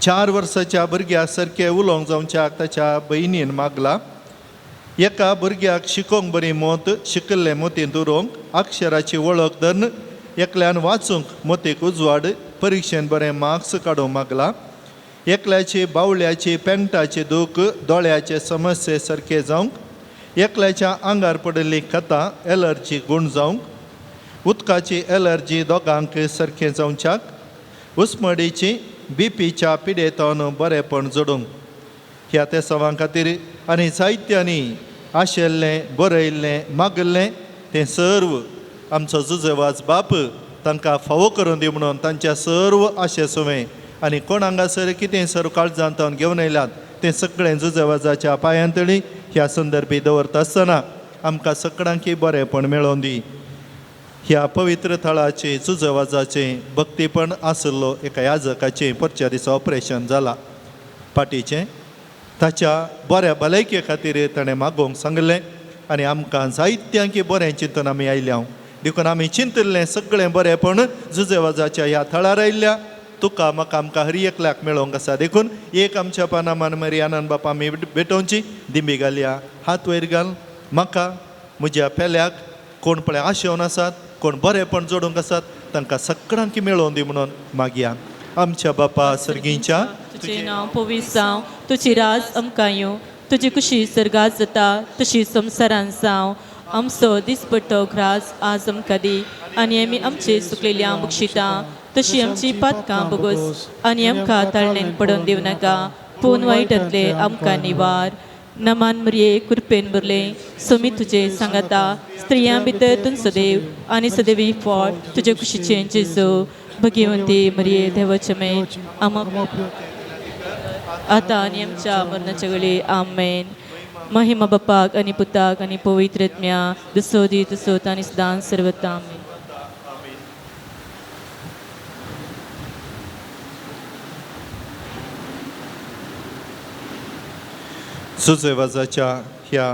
4 वर्साच्या भुरग्या सारकें उलोवंक जावच्याक ताच्या भयणीन मागला, एका भुरग्याक शिकोवंक बरी मोत शिकिल्लें मोतींत उरोवंक, अक्षराची वळख धरून एकल्यान वाचूंक मोतीक उजवाड परिक्षेन बरें मार्क्स काडूंक मागला, एकल्याची बावल्याची पेंटाची दूख दोळ्याचे समस्ये सारके जावंक, एकल्याच्या आंगार पडिल्ली कथा एलर्जी गूण जावंक, उदकाची एलर्जी दोगांक सारकें जावच्याक, उस्मडीची बीपीच्या पिडेतावन बरेपण जोडूंक. ह्या तेसांवां खातीर आनी जायत्यांनी आशिल्लें बरयल्लें मागिल्लें तें सर्व आमचो जुजेवाज बाप तांकां फावो करून दी म्हणून तांच्या सर्व आशे सुवें आनी कोण हांगासर कितें सर्व काळजांत तावन घेवन येयल्यात तें सगळें जुजेवाजाच्या पांयांतळी ह्या संदर्भी दवरता आसतना आमकां सगळ्यांकी बरेंपण मेळोवन दी. ह्या पवित्र थळाचें जुजेवाजाचें भक्तीपण आशिल्लो एका याजकाचें परच्या दिसा ऑपरेशन जाला पाटीचें ताच्या बऱ्या भलायके खातीर ताणें मागोवंक सांगलें आनी आमकां जायत्यांकी बरें चिंतून आमी आयल्या. देखून आमी चिंतिल्लें सगळें बरेंपण जुजेवाजाच्या ह्या थळार आयिल्ल्या तुका म्हाका आमकां हर एकल्याक मेळोवंक आसा. देखून एक आमच्या पानामान मरियानन बापा आमी भेटोवची दिंबी घालया. हात वयर घाल. म्हाका म्हज्या पेल्याक कोण पळय आशेवन आसात कोण बरेंपण जोडूंक आसात तांकां सगळ्यांकी मेळोवन दी म्हणून मागया. आमच्या बापा सर्गींच्या तुजें नांव पवित्र जावं, तुजी राज आमकां येवं, तुजी कुशी सर्गात जाता तशी संवसारान जावं. आमचो दिसपट्टो ग्रास आज आमकां दी आनी आमी आमचे चुकलेल्या बक्षिता तशी आमची पातकां बगोस आनी आमकां ताळणेन पडोवन दिवं नाका पूण वायटांतले आमकां निवार. नमान मरये कृपेन भरलें सोमी तुजे सांगाता स्त्रियां भितर तूं सदैव आनी सदैवी फळ तुजे कुशीचें जेजू. भगवंती मरये देवाचे मे आमा आतां आनी आमच्या मरणाच्या वेळी. आमेन. महिमा बापाक आनी पुताक आनी पवित्र आत्म्या जसो दी तसो आनी सदां सर्वता. आमेन. सुजेवाजाच्या ह्या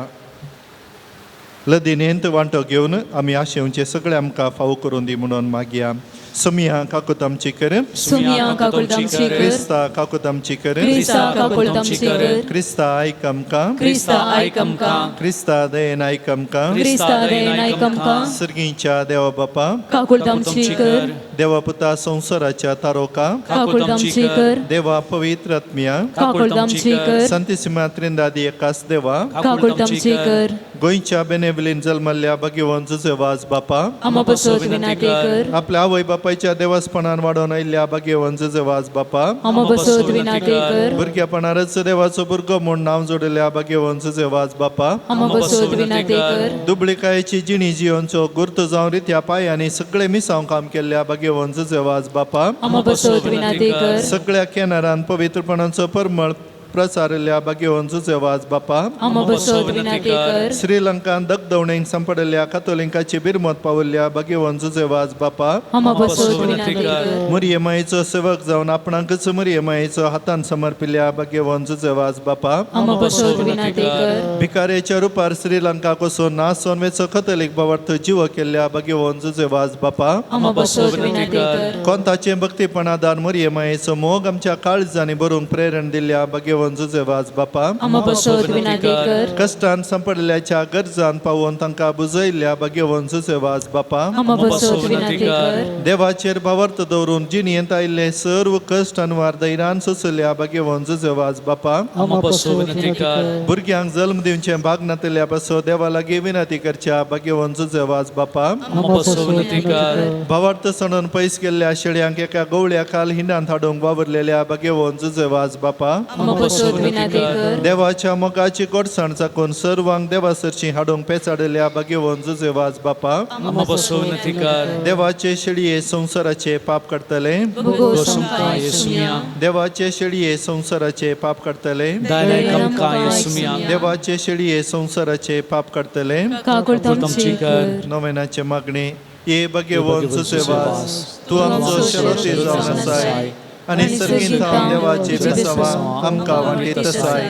लदिनेंत वांटो घेवन आमी आशेवचे सगळे आमकां फावो करून दी म्हणून मागया. सोमिया काकूत आमची कर. सोमिया काकूत आमची कर. क्रिस्ता काकूत आमची कर. क्रिस्ता काकूत आमची कर. क्रिस्ता आयक आमकां. क्रिस्ता आयक आमकां. क्रिस्ता दयेन आयक आमकां. क्रिस्ता दयेन आयक आमकां. सर्गींच्या देवा बापा काकूत आमची कर. देवा पुता संवसाराच्या तारोका काकूत आमची कर. देवा पवित्र आत्म्या काकूत आमची कर. संतीसिमा त्रिंदादी एकास देवा काकूत आमची कर. गोंयच्या बेनेबलीन जल्मल्ल्या भगवंत जुजेवाज बापा आमा पासत विनाती कर. आपल्या आवय बापायच्या देवासपणान वाडोवन आयिल्ल्या भगवंत जुजेवाज बापा आमा पासत विनाती कर. भुरगेपणारच देवाचो भुरगो म्हूण नांव जोडिल्ल्या भगवंत जुजेवाज बापा आमा पासत विनाती कर. दुबळिकायेची जिणी जियोनचो गुर्त जावन रित्या पांयांनी सगळे मिसांव काम केल्ल्या भगवंत जुजेवाज बापा आमा पासत विनाती कर. सगळ्या केनारान पवित्रपणाचो परमळ प्रसारिल्ल्या भगवंत जुजेवाज बापा आमा पासत विनाती कर. श्रीलंकान दगदवणेक सांपडिल्ल्या कातोलिंकाची बिरमत पावल्ल्या भगवंत जुजेवाज बापा आमा पासत विनाती कर. मुरयेमायेचो सेवक जावन आपणाकच मुरयेमायेचो हातान समर्पिल्ल्या भगवंत जुजेवाज बापा आमा पासत विनाती कर. भिकारेच्या रुपार श्रीलंका कसो नासोन वेचो कथोलीक भावार्थ जीव केल्ल्या भगवंत जुजेवाज बापा आमा पासत विनाती कर. कोंताचें भक्तीपणादान मुरयेमायेचो मोग आमच्या काळजांनी बरोवंक प्रेरण दिल्ल्या भगवंत जुजेवाज बापा आमा पासत विनाती कर. कश्टान सांपडिल्ल्याच्या गरजान पावोवन तांकां बुजयल्ल्या भगवंत जुजेवाज बापा आमा पासत विनाती कर. देवाचेर भावार्थ दवरून जिणेंत आयिल्ले सर्व कश्ट अनवार धैर्यान सोंसल्या भगवंत जुजेवाज बापा आमा पासत विनंती कर. भुरग्यांक जल्म दिवचें भाग नातिल्ल्या पासो देवा लागीं विनंती करच्या भगवंत जुजेवाज बापा आमा पासत विनंती कर. भावार्थ सणून पयस गेल्ल्या शेळयांक एका गवळ्या खाल हिंडांत हाडूंक वावरलेल्या भगवंत जुजेवाज बापा आमा पासत विनंती कर. देवाच्या मोगाची गोडसाण चाकून सर्वांक देवासरशी हाडूंक पेचाडिल्ल्या भगवंत जुजेवाज बापा आमा पासत विनंती कर. देवाचे शेळये संवसाराचे पाप काडटले. भोगोस आमकां येसुमिया. देवाचे शेळये संवसाराचे पाप काडटले. दयान आमकां येसुमिया. देवाचे शेळये संवसाराचे पाप काडटले. काकूत आमची कर. नोवेनाचे मागणे. ये भगवंत जुजेवाज तूं आमचो शरोती जावन आसाय आनी सर्गींत देवाचे बेसावा आमकां वांटीत आसाय.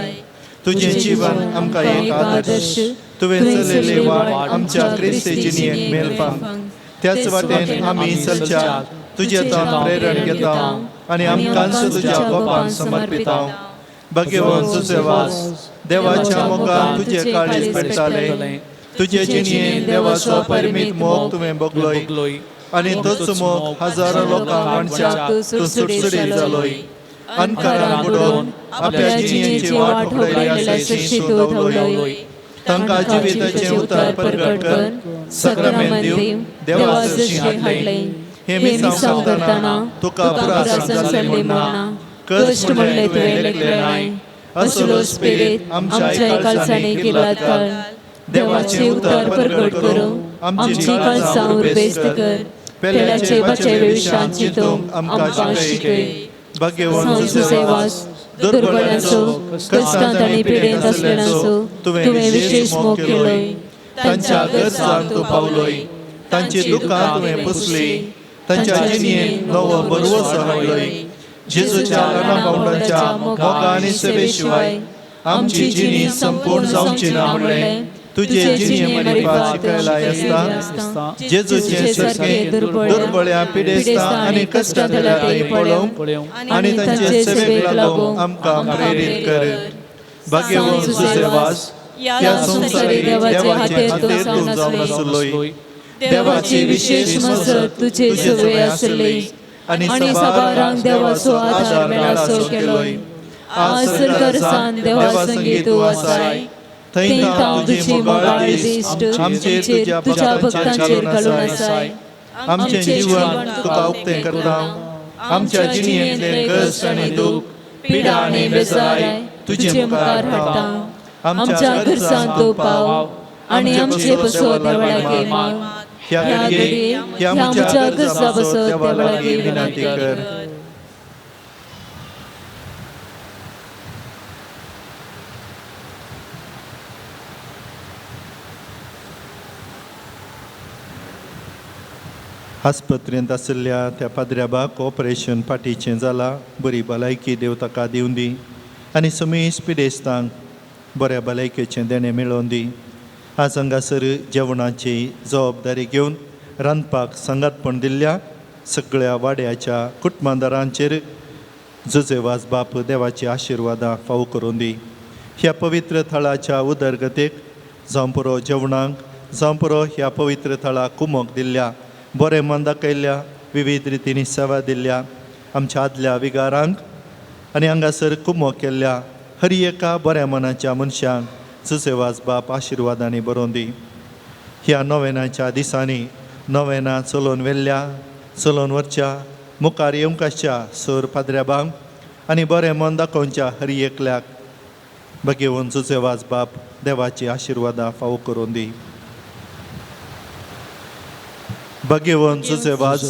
तुजें जीवन आमकां एक आदर्श तुवें चलयल्ली वाट आमच्या क्रिस्ती जिणेक मेलपाक त्याच वाटेन आमी चलच्या तुजें तावन प्रेरण घेता आनी आमकांच तुज्या गोपान समर्पिता. भगवंत जुजेवाज देवाच्या मोगान तुजें काळीज पेटतालें. तुजे जिणेन देवाचो परिमीत मोग तुवें भोगलोय आनी तोच मोग हजारो लोकांक वांटच्याक तूं सुटसुटीत जालोय. अनकारान बुडोवन आपल्या जिणेची वाट होगडायली आसा तूं धांवलोय. तांकां जिविताचें उतार परगट कर सक्रामेंत दिवन देवासरशीं हाडलें. हें मिसांव करतना तुका पुरासन जालें म्हूण ना कश्ट म्हणलें तुवें लेखलें नाय. असलो स्पिरीत आमच्या काळजांनी किल्लात घाल. देवाचें उतर परगट करूं आमची काळजां उर्बेस्त कर. पेल्याचे बचे विशांत चिंतूंक आमकां शिकय. भाग्यवान जुसेवास, दुर्बळ्यांचो, कश्टांत आनी पिडेंत आसलेल्यांचो तुवें विशेश मोग केलोय. तांच्या गरजांक तूं पावलोय, तांची दुकां तुवें पुसली, तांच्या जिणेंत नवो बरवसो हाडलोय. जेजूच्या ल्हाना भावंडांच्या मोगा आनी सेवे शिवाय आमची जिणी संपूर्ण जावची ना म्हणलें तुजे जिणे मारिफात शिकयलाय आसता. जेजूचे सारके दुर्बळ्या, पिडेस्तां आनी कश्टांतल्या थंय पळोवंक आनी तांचे सेवेक लागूंक आमकां प्रेरीत कर. भाग्यवान जुसेवास, ह्या संवसारी देवाचे हातेर तूं जावन आसलोय. देवाची विशेश मजत तुजे सवे आसली आनी साबारांक देवाचो आदार मेळासो केलोय. आज सरकारसान देवा संगी तूं आसाय, थंय तांव तुजी मोगाळ दिश्ट आमचेर तुज्या भक्तांचेर घालून आसाय. आमचें जीवन तुका उक्तें करता. आमच्या जिणेंतले कश्ट आनी दूख, पिडा आनी बेजाराय तुजे मुखार हाडटा. आमच्या घरसान तूं पाव आनी आमचे बसो देवळागे माग. ह्या घडये ह्या म्हज्या गरजा बसो देवा लागीं विनंती कर. आस्पत्रेंत आशिल्ल्या त्या पाद्र्याबाक ऑपरेशन फाटीचें जालां. बरी भलायकी देव ताका दिवन दी आनी समेस पिडेस्तांक बऱ्या भलायकेचें देणें मेळोवन दी. आज हांगासर जेवणाची जबाबदारी घेवन रांदपाक सांगातपण दिल्ल्या सगळ्या वाड्याच्या कुटुंबादारांचेर जुजेवाज बाप देवाची आशिर्वादां फावो करून दी. ह्या पवित्र थळाच्या उदरगतीक जावं पुरो जेवणाक, जावं पुरो ह्या पवित्र थळाक कुमोक दिल्ल्या, बरें मन दाखयल्ल्या, विविध रितींनी सेवा दिल्ल्या आमच्या आदल्या विगारांक आनी हांगासर कुमोक केल्ल्या हर एका बऱ्या मनाच्या मनशांक जुसेवाज बाप आशिर्वादांनी बरोवन दी. ह्या नोवेनाच्या दिसांनी नोवेना चलोवन व्हेल्ल्या, चलोवन वरच्या, मुखार येवंक आसच्या सोर पाद्र्याबांक आनी बरें मन दाखोवच्या हर एकल्याक भगेवन जुसेवाज बाप देवाची आशिर्वादां फावो करून दी. भगेवन जुसेवाज,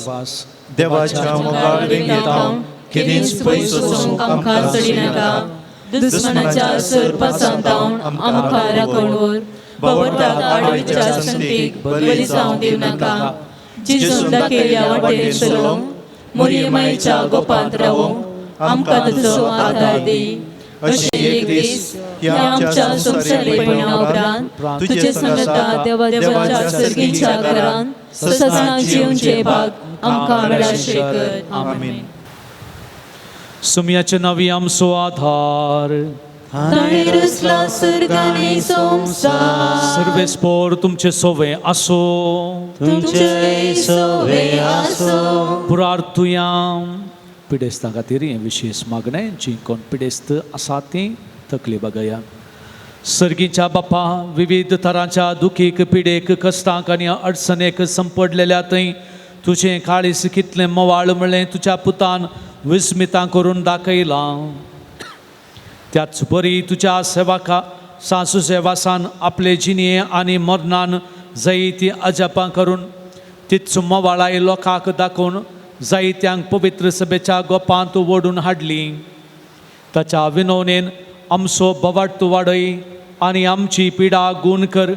देवाच्या मोगाळ वेंगेंत हांव केदींच पयस वचूंक आमकां चडिनाका. दुस्मनाच्या सरपासान तावन आमकां राखण वर. बावडटाक आडवीच्या संगतीक बली जावं दिवं नाका. जेजून दाखयल्ल्या वाटेर चलोवंक, मोरये मायेच्या गोपांत रावूंक आमकां तुजो आदार दी. अशें एक दीस ह्या आमच्या संवसारी पयणा उपरांत तुजे सांगाता देवाच्या सर्गीच्या घरांत सदां जिवचे भाग आमकां मेळाशें कर. आमीन. सुमयाचे नवी आमचो आधार, ताणें रचला सर्ग आनी संवसार. सर्वेस्पोर तुमचे सोवे आसो. तुमचे सोवे आसो. पुरार्थुया पिडेस्तां खातीर हें विशेश मागणें. जीं कोण पिडेस्त आसा तीं तकली बगया. सर्गीच्या बापा, विविध तरांच्या दुखीक, पिडेक, कश्टांक आनी अडचणेक संपडलेल्या थंय तुजें काळीस कितलें मवाळ म्हणलें तुज्या पुतान विस्मितां करून दाखयलां. त्याच बरी तुज्या सेवाका सासू सेवासान आपले जिणये आनी मरणान जायतीं अजापां करून तीच मवाळाय लोकांक दाखोवन जायत्यांक पवित्र सभेच्या गोपांत ओडून हाडली. ताच्या विनवणेन आमचो बवाट वाडय आनी आमची पिडा गूण कर.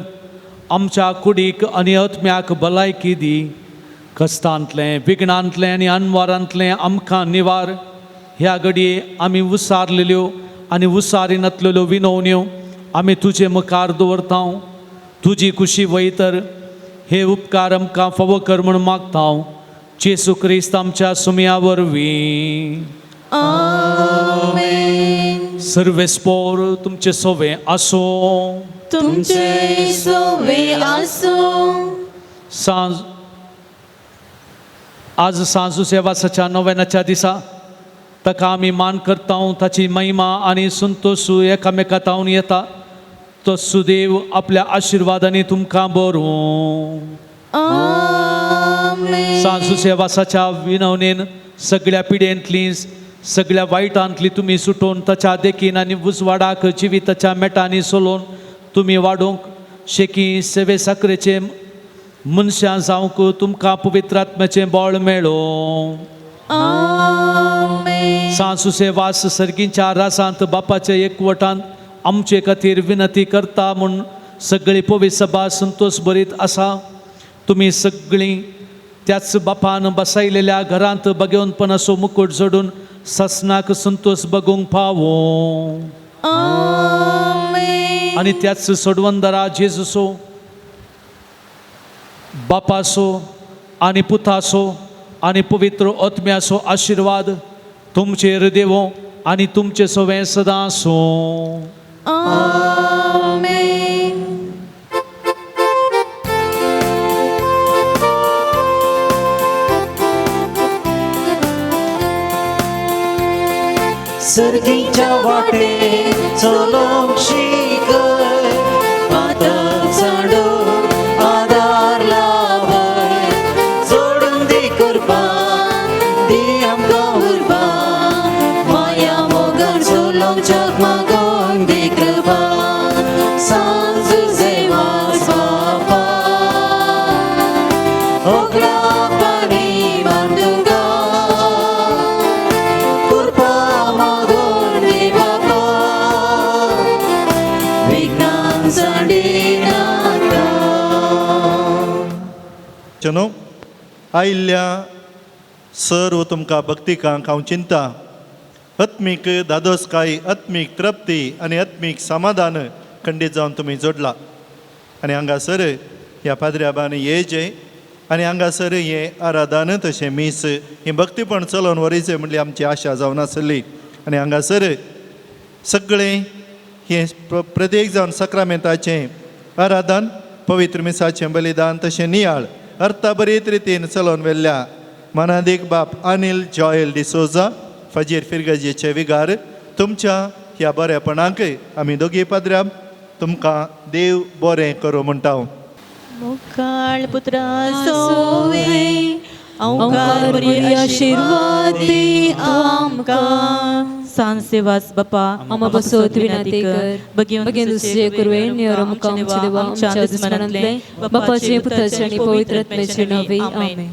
आमच्या कुडीक आनी आत्म्याक भलायकी दी. कश्टांतलें, विघ्नांतलें आनी अनवारांतलें आमकां निवार. ह्या घडये आमी उसारलेल्यो आनी उसारिनातलेल्यो विनवण्यो आमी तुजे मुखार दवरता. तुजी कुशी वयतर हे उपकार आमकां फावो कर म्हूण मागता, जेसू क्रिस्त आमच्या सुमया वरवीं. सर्वेस्पोर तुमचे सोवे आसूं. तुमचे सोवे आसूं. सांज आज सांजू सेवासाच्या नव्यानाच्या दिसा ताका आमी मान करता. ताची महिमा आनी संतोशू एकामेका तावन येता. तो सुदेव आपल्या आशिर्वादांनी तुमकां बरूं. सांजू सेवासाच्या विनवणेन सगळ्या पिडेंतली, सगळ्या वायटांतली तुमी सुटोवन ताच्या देखीन आनी उजवाडाक जिविताच्या मेटांनी सोलोवन तुमी वाडोवंक शेकी सेवे साकरेचे मनशां जावंक तुमकां पवित्र आत्म्याचें बळ मेळो. सांसुसे वास सर्गींच्या रासांत बापाच्या एकवटान आमचे खातीर विनंती करता म्हूण सगळी पवित्र सभा संतोष भरीत आसा. तुमी सगळीं त्याच बापान बसायलेल्या घरांत बगेवनपणाचो मुकूट जोडून ससनाक संतोष बगूंक पावो. आनी त्याच सोडवंदरा जेजूसो बापासो आनी पुतासो आनी पवित्र आत्म्याचो आशिर्वाद तुमचेर देवो आनी तुमचे सवें सदां आसूं. सर्गीच्या वाटे चलोवंक शिकय, पातक सांडून आदार लावय, जोडून दी कृपा, दी आमकां उर्बा, माया मोगान चलोवंक जग मागोन दी कृपा, सांज जुझे वास बापा, ओगला पाणी मांडुगा, कृपा मागोन दी बापा, विघ्नां सांडिनाका. चनो आयिल्ल्या सर्व तुमकां भक्तिकांक हांव चिंता आत्मीक धादोसकाय, आत्मीक तृप्ती आनी आत्मीक समाधान खंडीत जावन तुमी जोडला. आनी हांगासर ह्या पाद्र्याबान येजे आनी हांगासर हें आराधन तशें मीस हें भक्तीपण चलोवन व्हरीचें म्हणली आमची आशा जावन आसली. आनी हांगासर सगळें हें प्रत्येक जावन सक्रामेंताचें आराधन, पवित्र मिसाचें बलिदान तशें नियाळ अर्थाभरीत रितीन चलोवन व्हेल्ल्या मनादीक बाप अनिल जॉयल डिसोजा फजीर फिरगजेचे विगार तुमच्या ह्या बरेपणाक आमी दोगी पाद्र्याब तुमकां देव बरें करूं म्हणटा. मुखाळ पुत्रा सोवे औंकार बरी आशिर्वाद दी आमकां. सांसे वास बापा आमा पासत विनंती कर, बगेवन दुसरे कुरवे नियर आमकां आमच्या देवा आमच्या दुस्मनांतले बापाचे पुताचे आनी पवित्र आत्म्याचे नांवे आमेन.